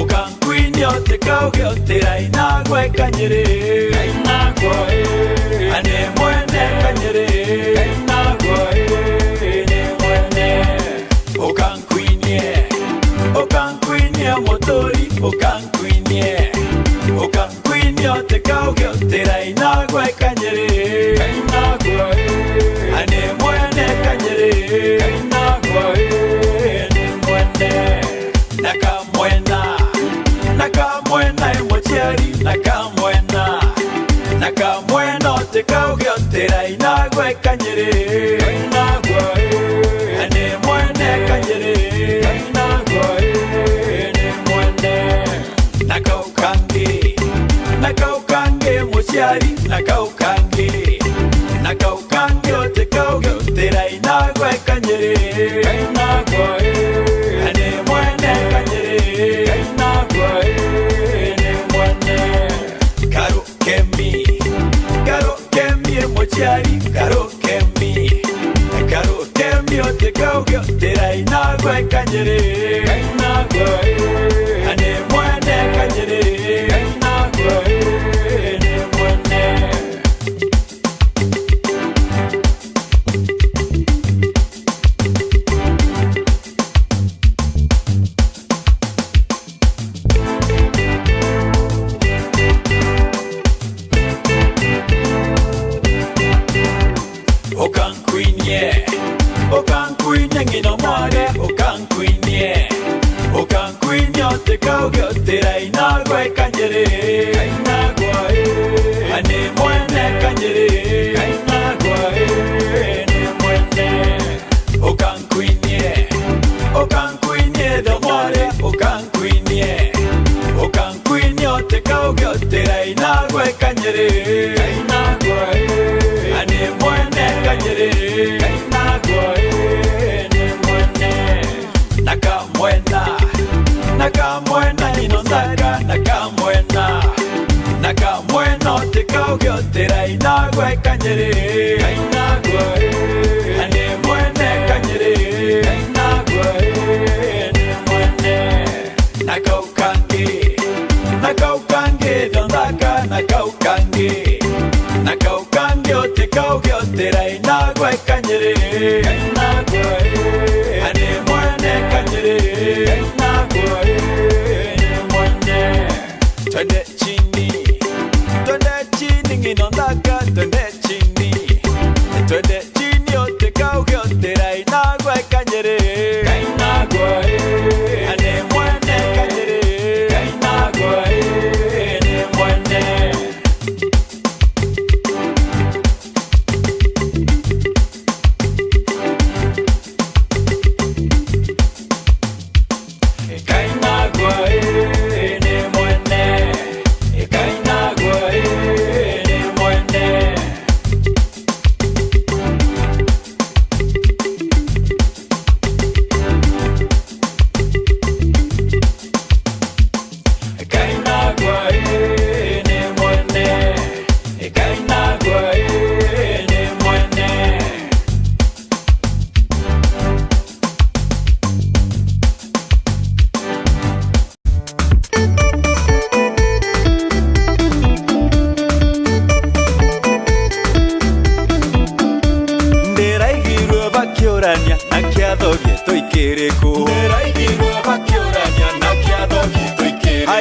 ukankwinie utikauge utira inagwe kanyiri, Ngai nagwe, ani mwene kanyiri, Ngai nagwe, ni mwene. Ukankwinie, ukankwinie muturi, ukankwinie, ukankwinie utikauge utira inagwe kanyiri, Ngai nagwe, ani mwene kanyiri, Ngai nagwe, ni mwene. Na kamwena, na kamwena e muciari, na kamwena, na kamwena utikauge utira inagwe kanyiri, Ngai nagwe, ni mwene kanyiri, Ngai nagwe, ni mwene. Na kau kangi, na kau kangi muciari, na kau kangi, na kau kangi utikauge utira inagwe kanyiri, Ngai nagwe, ni mwene kanyiri, Ngai nagwe, ni mwene. Karu Kemi, Karu Kemi e muciari, Karu Kemi, Karu Kemi utikauge utira inagwe kanyiri, Ngai nagwe, ni mwene kanyiri, Ngai nagwe, ni mwene. Ukankwinie, ukankwinie ng'ina mware, ukankwinie, ukankwinie utikauge utira inagwe kanyiri, Ngai nagwe, ani mwene kanyiri, Ngai nagwe, ni mwene. Ukankwinie, ukankwinie thamware, ukankwinie, ukankwinie utikauge utira inagwe kanyiri, Ngai nagwe, ani mwene kanyiri, Ngai nagwe, ni mwene. Na kamwena, na kamwena ino nthaka, na kamwena, na kamwena utikauge utira inagwe kanyiri, Ngai nagwe, ani mwene kanyiri, Ngai nagwe, ni mwene. Na kau kangi, na kau kangi thio nthaka, na kau kangi, na kau kangi utikauge utira inagwe kanyiri, Ngai nagwe, ani mwene kanyiri, Ngai nagwe, ni mwene. Twende chini, twende chini ng'ino nthaka, twende chini, twende chini utikauge utira inagwe kanyiri, Ngai nagwe, ani mwene kanyiri, Ngai nagwe, ni mwene. Ngai nagwe, ni mwene. Ngai nagwe,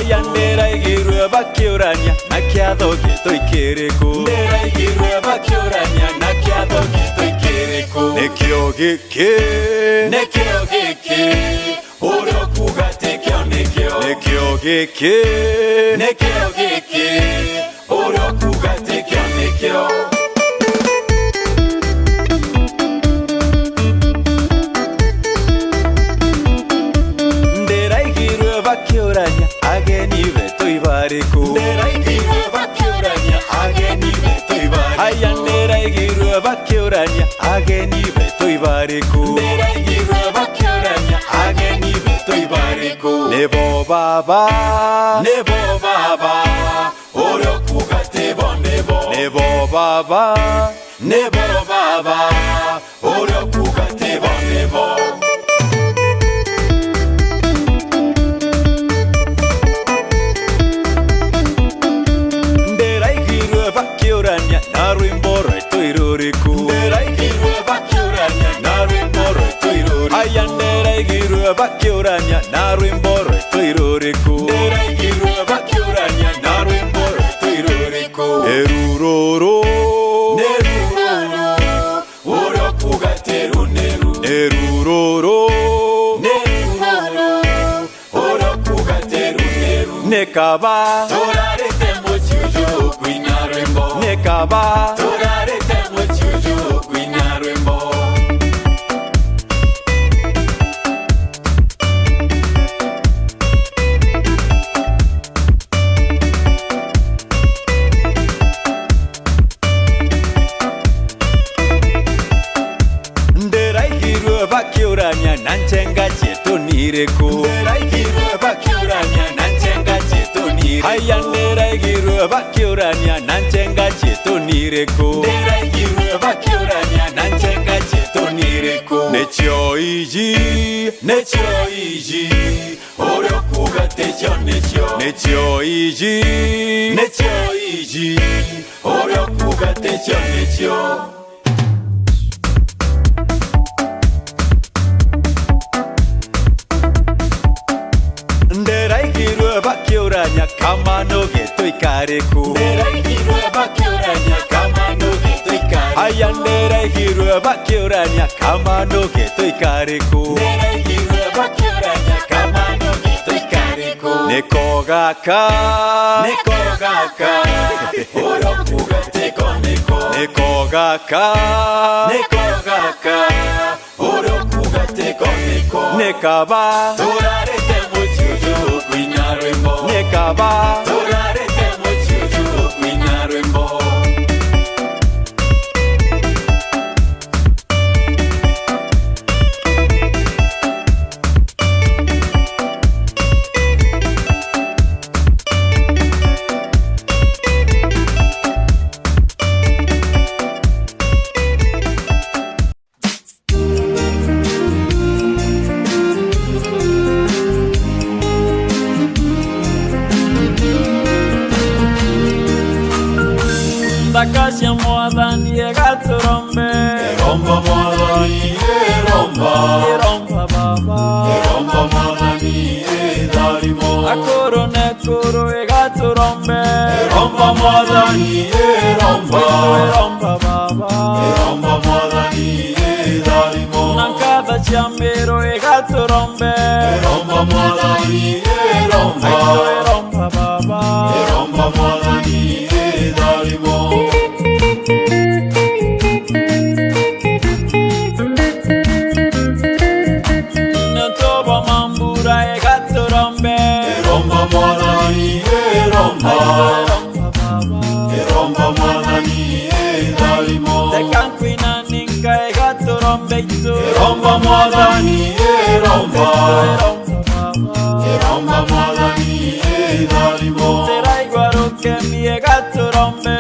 Ya ndiraigirue bakiurania, na kiatho gitui kiriku? Ndiraigirue bakiurania, na kiatho gitui kiriku? Nikio giki, nikio giki, uria ukuuga tikio nikio. Nikio giki, nikio giki, uria ukuuga tikio nikio. Ndiraigirue bakiurania, ageni betu ibariku? Ndiraigirue bakiurania, ageni betu ibariku? Aya, ndiraigirue bakiurania, ageni betu ibariku? Ndiraigirue bakiurania, ageni betu ibariku? Nibo baba, nibo baba, uria ukuuga tibo nibo. Nibo baba, nibo baba, uria ukuuga tibo nibo. Ndiraigirue bakiurania, na rwimbo rwetu iruriku? Ndiraigirue bakiurania, na rwimbo rwetu iruriku? Aya, ndiraigirue bakiurania, na rwimbo rwetu iruriku? Ndiraigirue bakiurania, na rwimbo rwetu iruriku? Iru ruru, ni ru ruru, uria ukuuga tiru niru. Iru ruru, ni ru ruru, uria ukuuga tiru niru. Ni kaba turarite mucii uju ukwina rwimbo. Ni kaba turarite mucii uju ukwina rwimbo. Ndiraigirue bakiurania, na nchenga cietu ni iriku? Ndiraigirue bakiurania, na nchenga cietu ni iriku? Aya, ndiraigirue bakiurania, na nchenga cietu ni iriku? Ndiraigirue bakiurania, na nchenga cietu ni iriku? Nicio iji, nicio iji, uria ukuuga ticio nicio. Nicio iji, nicio iji, uria ukuuga ticio nicio. Ndiraigirue bakiurania, kamanu gitui kariku? Ndiraigirue bakiurania, kamanu gitui kariku? Aya, ndiraigirue bakiurania, kamanu gitui kariku? Ndiraigirue bakiurania, kamanu gitui kariku? Niko gaka, niko gaka, uria ukuuga tiko niko. Niko gaka, niko gaka, uria ukuuga tiko niko. Ni kaba turarite mucii uju ukwina rwimbo. Ni kaba turarite mucii uju ukwina rwimbo. Nthaka cia Mwathani, ega turombe. Iromba Mwathani, iromba. Iromba Baba. Iromba Mwathani, itharimo. Akuru na ekuru, ega turombe. Iromba Mwathani, iromba. Iromba Baba. Iromba Mwathani, itharimo. Na nkatha cia Miru, ega turombe. Iromba Mwathani, iromba. Iromba Baba. Iromba Mwathani, itharimo. Nontu bwa mambura, ega turombe. Iromba Mwathani, iromba. Iromba Mwathani, itharimo. Teka nkwina ninka, ega turombe itu. Iromba Mwathani, iromba. Iromba Mwathani, itharimo. Tiraigua rukeni, ega turombe.